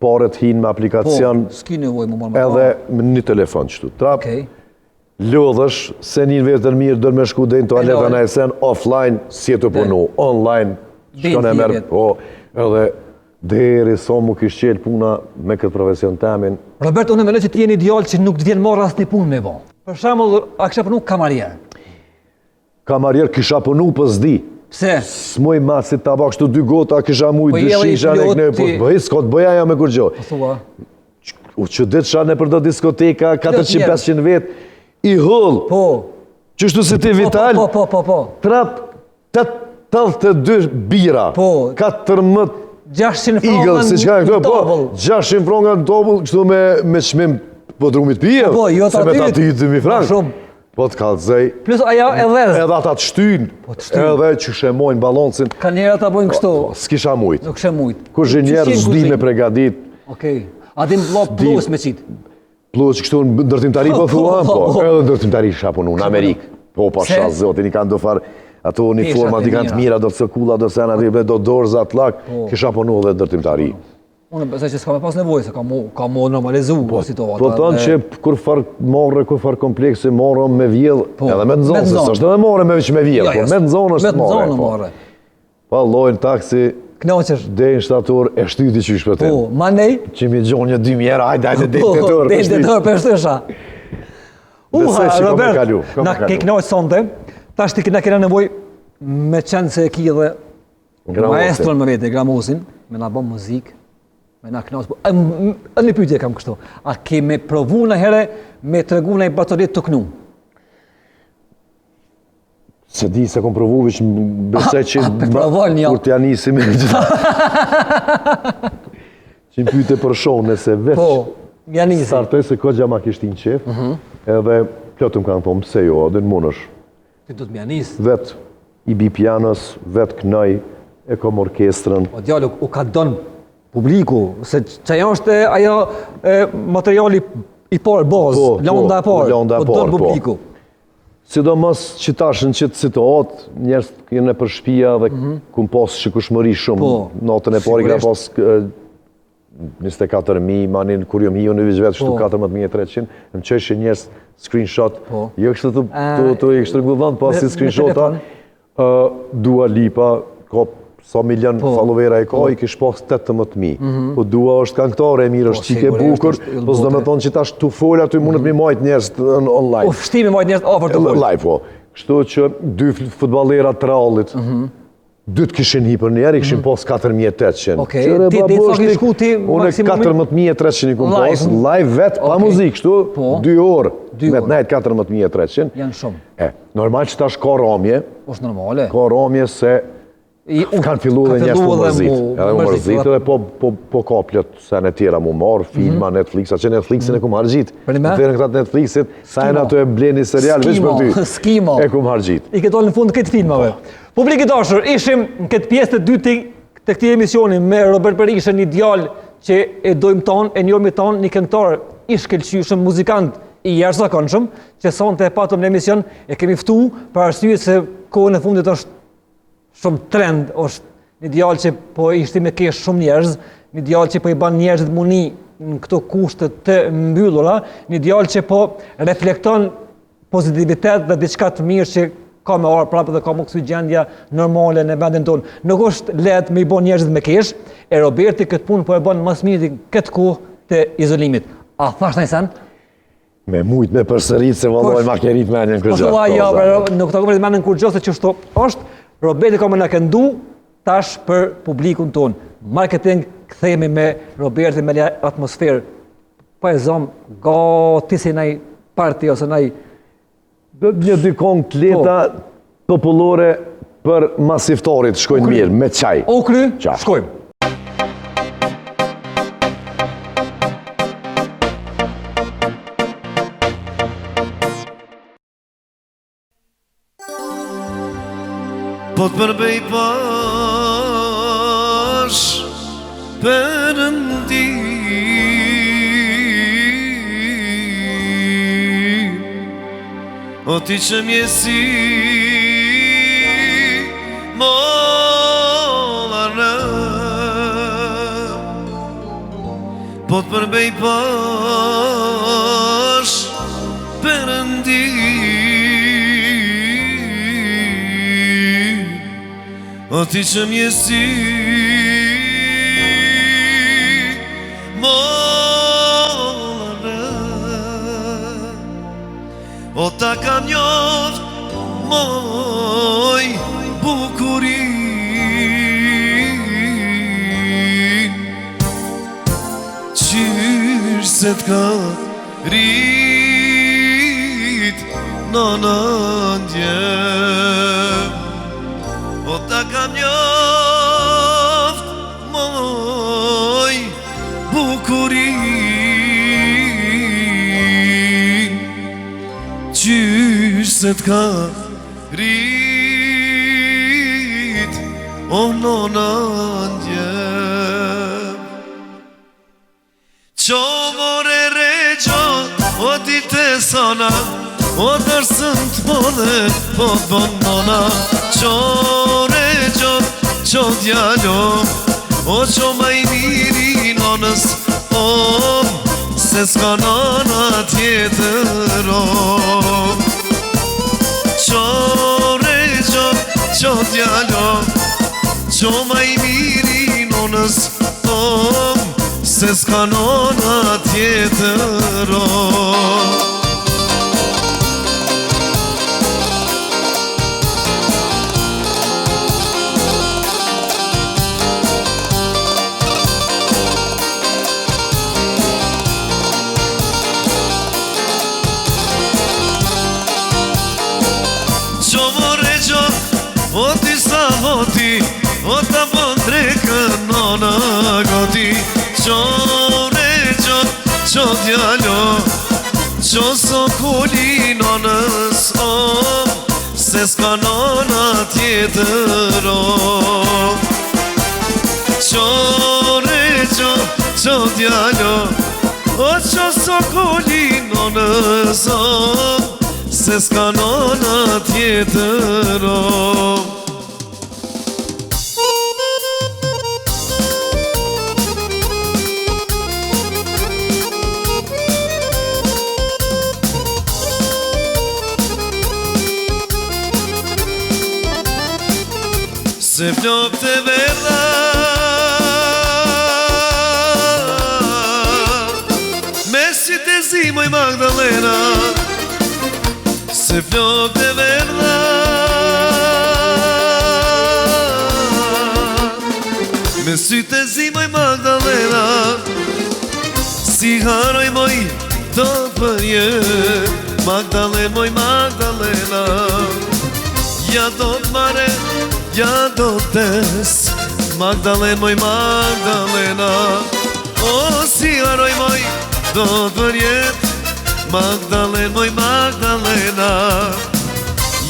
paret hinë me aplikacion... Po, s'ki nevojë me marrë me Edhe me një telefon qëtu. Trap, okay. lodhesh, s'e nin veten mirë, do me shku deri në tualet, a naj sen, offline, s'je tu punu, online, shkon e merr, po, edhe Deri sa mu kish qelë puna me këtë profesion temin. Robert, unë mendoj që ti je një djalë që nuk të vjen marre asnjë punë me bo. Për shembull, a kishe punu kamarier? Kamarier kisha punu, po s'di. Pse? S'muj ma si tabak kështu dy gota, kisha muj po dy shisha në këne, po bëj, s'ka të bëja ja me kurgjo. Po thua? U që ditë sha nëpër do diskoteka, 400-500 vetë, i hull. Po. Qështu si ti po, Vital? Po, po, po, po. Trap, 82 bira, po, 14 600 franga Eagle, si çka këto, po, 600 franga në tobull, kështu me, me çmim po drumit pije, po, jo se me ta ty 2000 franga. Po, shumë. Po të kallzoj. Plus ajo edhe. Edhe ata të shtyjnë. Po të shtyjnë. Edhe që shemojnë balancin. Ka njerë ata bojnë kështu. Po, po, s'kisha mujt. Nuk kishe mujt. Kuzhinier s'di me pregadit. Okej. A din vëlla plus me qit. Plus kështu në ndërtimtari po thua, po, po, edhe ndërtimtari kisha punu në Amerikë. Po, pasha zotin, i kanë do farë, ato uniformat i kanë të mira, do të sëkulla, do sena, do do dorza, të lak, po. kisha punu edhe ndërtimtari. Unë besoj që s'ka me pas nevojë, se ka mu, ka mu normalizu po, situata. Po thonë që kur farë marre, kur farë kompleksi marre me vjell, po, edhe me të nzonë, se s'është edhe marre me veç me vjell, po me të nzonë është marre. Me të nzonë marre. Pa lojnë taksi, Knaqesh. Deri në shtator e shtyti që shpëtim. Po, manej. Që mi gjonë një 2000 euro, hajde, hajde, deri në po, tetor. Deri në tetor po shtysha. Uha, Robert, kalu, na ke knaq sonte, tash ti na kena nevojë me qenë se e ki edhe maestron me vete, Gramosin, me na bë muzikë, me na knaq. Po, një pyetje kam kështu. A ke me provu najherë me tregu naj batolit tu knu? S'e di se kom provu, veç besoj që provon, jo. kur t'ja nisi me Që më pyte për show, nëse veç po, ja nisi. Startoj se kogja ma kishte në qef, mm -hmm. edhe plot më kanë thonë, pse jo, edhe në munësh. Ti do të m'ja nis. Vet i bi pianos, vet knoj, e kom orkestrën. Po djalë, u ka don publiku, se që ajo është ajo e, materiali i parë, bazë, po, landa e po, parë, landa e po don parë, po. publiku. Sidomos që tash në qëtë situatë, njerëz janë nëpër shpia dhe mm -hmm. kum pas shikushmëri shumë. Po, Natën e parë i ka pas 24.000, manin kur jom hi unë veç vetë, shtu 14.300, po. më çojshin njerëz screenshot, po. jo kështu të, të, të, i kështu të dhënë, po si screenshota, Dua Lipa, ka sa milion po, followera e ka, po. i kish pas 18.000. Mm -hmm. Po Dua është kangëtare e mirë, po, është çikë e bukur, po s'do me thonë që tash tu fol aty mundet mm -hmm. mi majt njerëz online. Po vështirë mi majt njerëz afër tu fol. Live, po. Kështu që dy futbollera të Realit, mm -hmm. dy të kishin hi për njerë, i kishin mm -hmm. pas 4800. Okej, okay. ti ti sa ke shku ti Unë 14300 i kum pas, live vet, pa okay. muzikë, kështu, po. dy orë, me të nejt 14300. Janë shumë. E, normal që tash ka ramje. Është normale. Ka ramje se I, u, kanë fillu dhe njerëz mu mërzit. Edhe mu mërzit edhe po, po, po ka plot sene tjera mu marrë, filma, mm -hmm. Netflix, a që Netflixin e kum harxhit. Për me? Në këta të Netflixit, sa e në ato e bleni serial, veç për ty. Skimo. E kum harxhit. I ke dalë në fund këtë filmave. Po. Publik i dashur, ishim në këtë pjesë të dytë të këtij emisioni me Robert Berishën, një djalë që e dojmë tonë, e njohim tonë, një këngëtar i shkëlqyeshëm, muzikant i jashtëzakonshëm, që sonte e patëm në emision, e kemi ftu për arsye se kohën e fundit është shumë trend, është një djalë që po i shti me kesh shumë njerëz, një djalë që po i ban njerëzit m'u ni në këto kushte të mbyllura, një djalë që po reflekton pozitivitet dhe diçka të mirë që ka me ardhë prapë dhe ka m'u kthy gjendja normale në vendin tonë. Nuk është lehtë me i bo njerëzit me kesh, e Roberti këtë punë po e bën më së miri këtë kohë të izolimit. A thash naj sen? Me mujt me përsërit se vallai ma ke rrit menjen kurgjo. Po jo, pero nuk ta kam menjen kurgjo se qështu është. Roberti ka me na këndu tash për publikun tonë. Marketing kthehemi me Robertin me një atmosferë po e zom gati si naj party ose naj Një dy kongë të lehta po. popullore për mas iftarit shkojnë mirë, me çaj. U kry, shkojmë. Po të përbej pash Perëndi O ti që m'je si Molla Po të përbej pash Perëndi O ti që m'je si Molla O ta kam njoft Moj bukuri Qysh se t'ka rrit Nona n'djem O ta kam njoft Moj bukuri Qysh se t'ka rrit O nona n'djem Qo more Rexho, o ditë e sona O dërsën të pone, po të bon nona Qo Rexho, qo djalo O qo ma i miri nonës O, se s'ka nona tjetër o Qo Rexho, qo djalo Qo ma i miri nonës O, se s'ka nona tjetër o Qo more Rexho, o ti sa hoti, o ta bon drekën nona gati Qo Rexho, qo djalo, qo sokoli nonës o Se s'ka nona tjetër o Qo Rexho, qo djalo, o qo sokoli nonës o. Se s'ka nona tjetër o. Se flokët e verdha Me sytë e zi moj Magdalena Se flokët e verdha Me sytë e zi moj Magdalena S'i harroj moj dot përjetë Magdalena moj Magdalena Ja do të marre, ja do të des Magdalena moj Magdalena O s'i harroj moj dot përjetë Magdalena moj Magdalena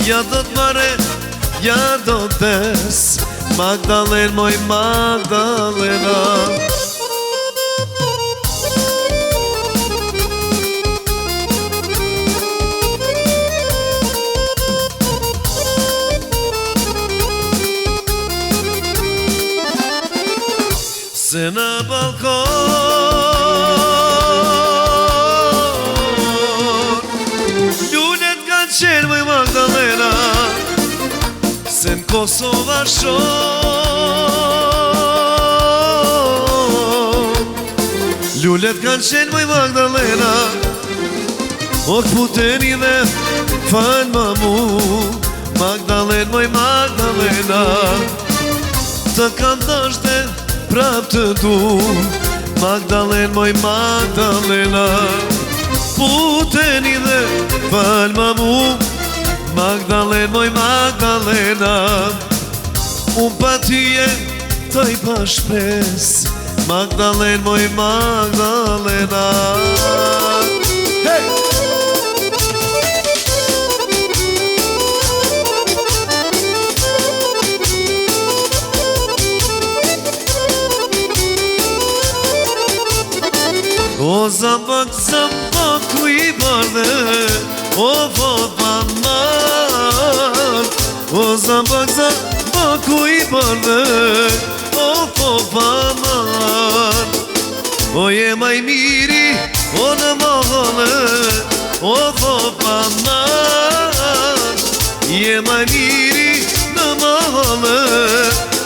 Ja do të marre, ja do të des Magdalena moj Magdalena Se në balkon Lulet kanë çelë moj Magdalena Se në Kosova shumë Lulet kanë çelë moj Magdalena O këputeni dhe falma mu Magdalena moj Magdalena Të kam dasht dhe prap të du Magdalena moj Magdalena Puteni dhe falma mu Magdalena moj Magdalena Unë pa ty jetoj pa shpresë Magdalena moj Magdalena Hey! O zambak zambaku i bardhë O vot aman O zambak zambaku i bardhë O vot aman O je ma i miri O në mahalle O vot aman Je ma i miri në mahalle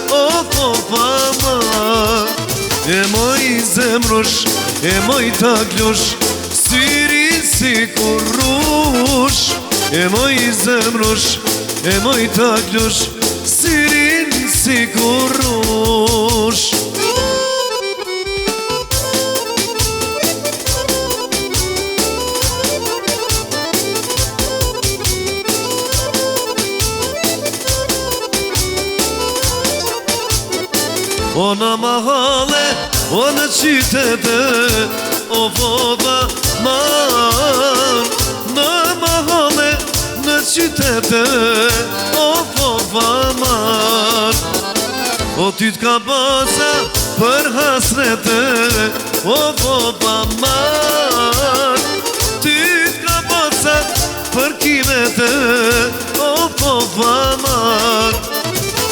O vot aman E moj zemrush, e moj taklush Syrin si kurrush E moj zemrush, e moj taklush Syrin si kurrush O në mahale, o në qytete, o vova man Në mahale, në qytete, o vova man O ty t'ka baca për hasrete, o vova man Ty t'ka baca për kimete, o vova man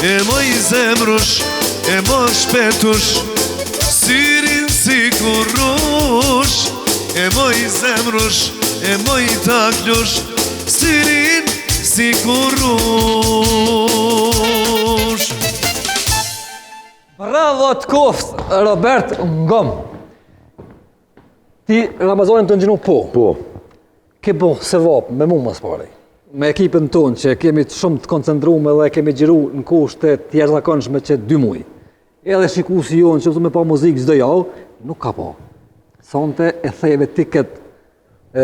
E moj zemrush, e moj shpetush Syrin si kurrush E moj zemrush, e moj taklush Syrin si kurrush Bravo të koft, Robert Ngom. Ti Ramazanin të ngjinu po. Po. Ke bo sevap me mu mas pari. Me ekipën tonë që kemi shumë të koncentrume dhe kemi xhiru në kushte të jashtëzakonshme që dy muaj. Edhe shikuesi jonë që me pa muzikë çdo javë, nuk ka pa. Sonte e theve ti këtë e,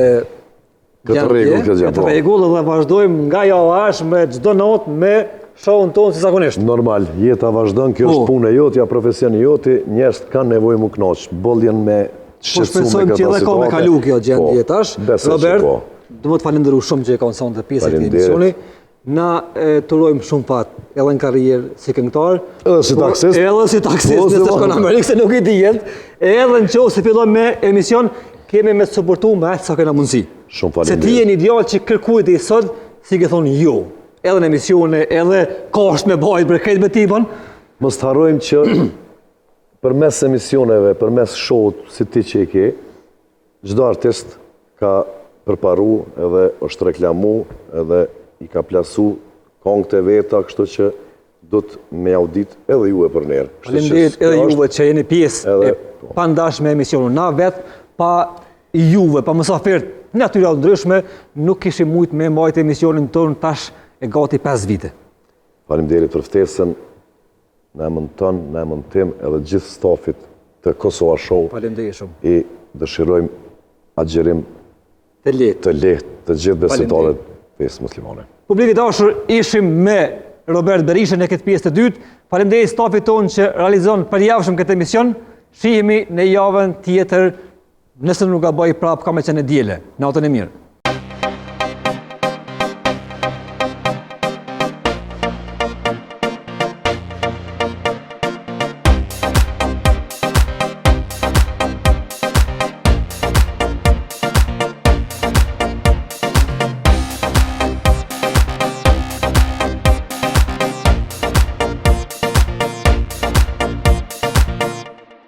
Këtë rregull, këtë gjë, Këtë po. rregull dhe vazhdojmë nga java e me çdo natë me show-n tonë si zakonisht. Normal, jeta vazhdon, kjo Po. është punë e jotja, profesioni joti, njerëzit kanë nevojë mu kënaq, boll janë me Po shqetësu me shpresojmë këtë që edhe ka me situate. kalu kjo gjendje Po, tash. besoj që Robert, po. du më të falenderu shumë që e kanë sonte pjesë e këtij Faleminderit. emisioni. Na e, të urojmë shumë fat edhe në karrierë si këngëtar, Edhe si por taksist. Edhe si taksist, Po, nëse si shkon në po. Amerikë se nuk i dihet. Edhe në qoftë se fillon me emision, Kemi me të suportu me aq sa kena mundësi. Shumë faleminderit. Se ti je një djalë që kërkujt deri sot, s'i ke thonë jo. Edhe në emisione, edhe kashtë me bajt për krejt me tipën. Mos të harrojmë që përmes emisioneve, përmes show-t si ti që e ke, çdo artist ka përparu edhe është reklamu edhe i ka plasu kongët e veta, kështu që do të me jau dit edhe juve për nderë. Faleminderit edhe juve që jeni pjesë e po. pandashme e emisionit. Na vetë pa juve, pa mysafirët natyra të ndryshme, nuk kishim mujtë me majtë emisionin tonë tash e gati 5 vite. Faleminderit për ftesën në emën tënd, në emën tim edhe gjithë stafit të Kosova Show. Faleminderit shumë. I dëshirojmë agjërim të lehtë. Të lehtë të gjithë besimtarëve të fesë muslimane. Publik i dashur, ishim me Robert Berishën në këtë pjesë të dytë. Faleminderit stafit tonë që realizon përjavshëm këtë emision. Shihemi në javën tjetër, nëse nuk gaboj prapë ka me qenë e diele. Natën e mirë.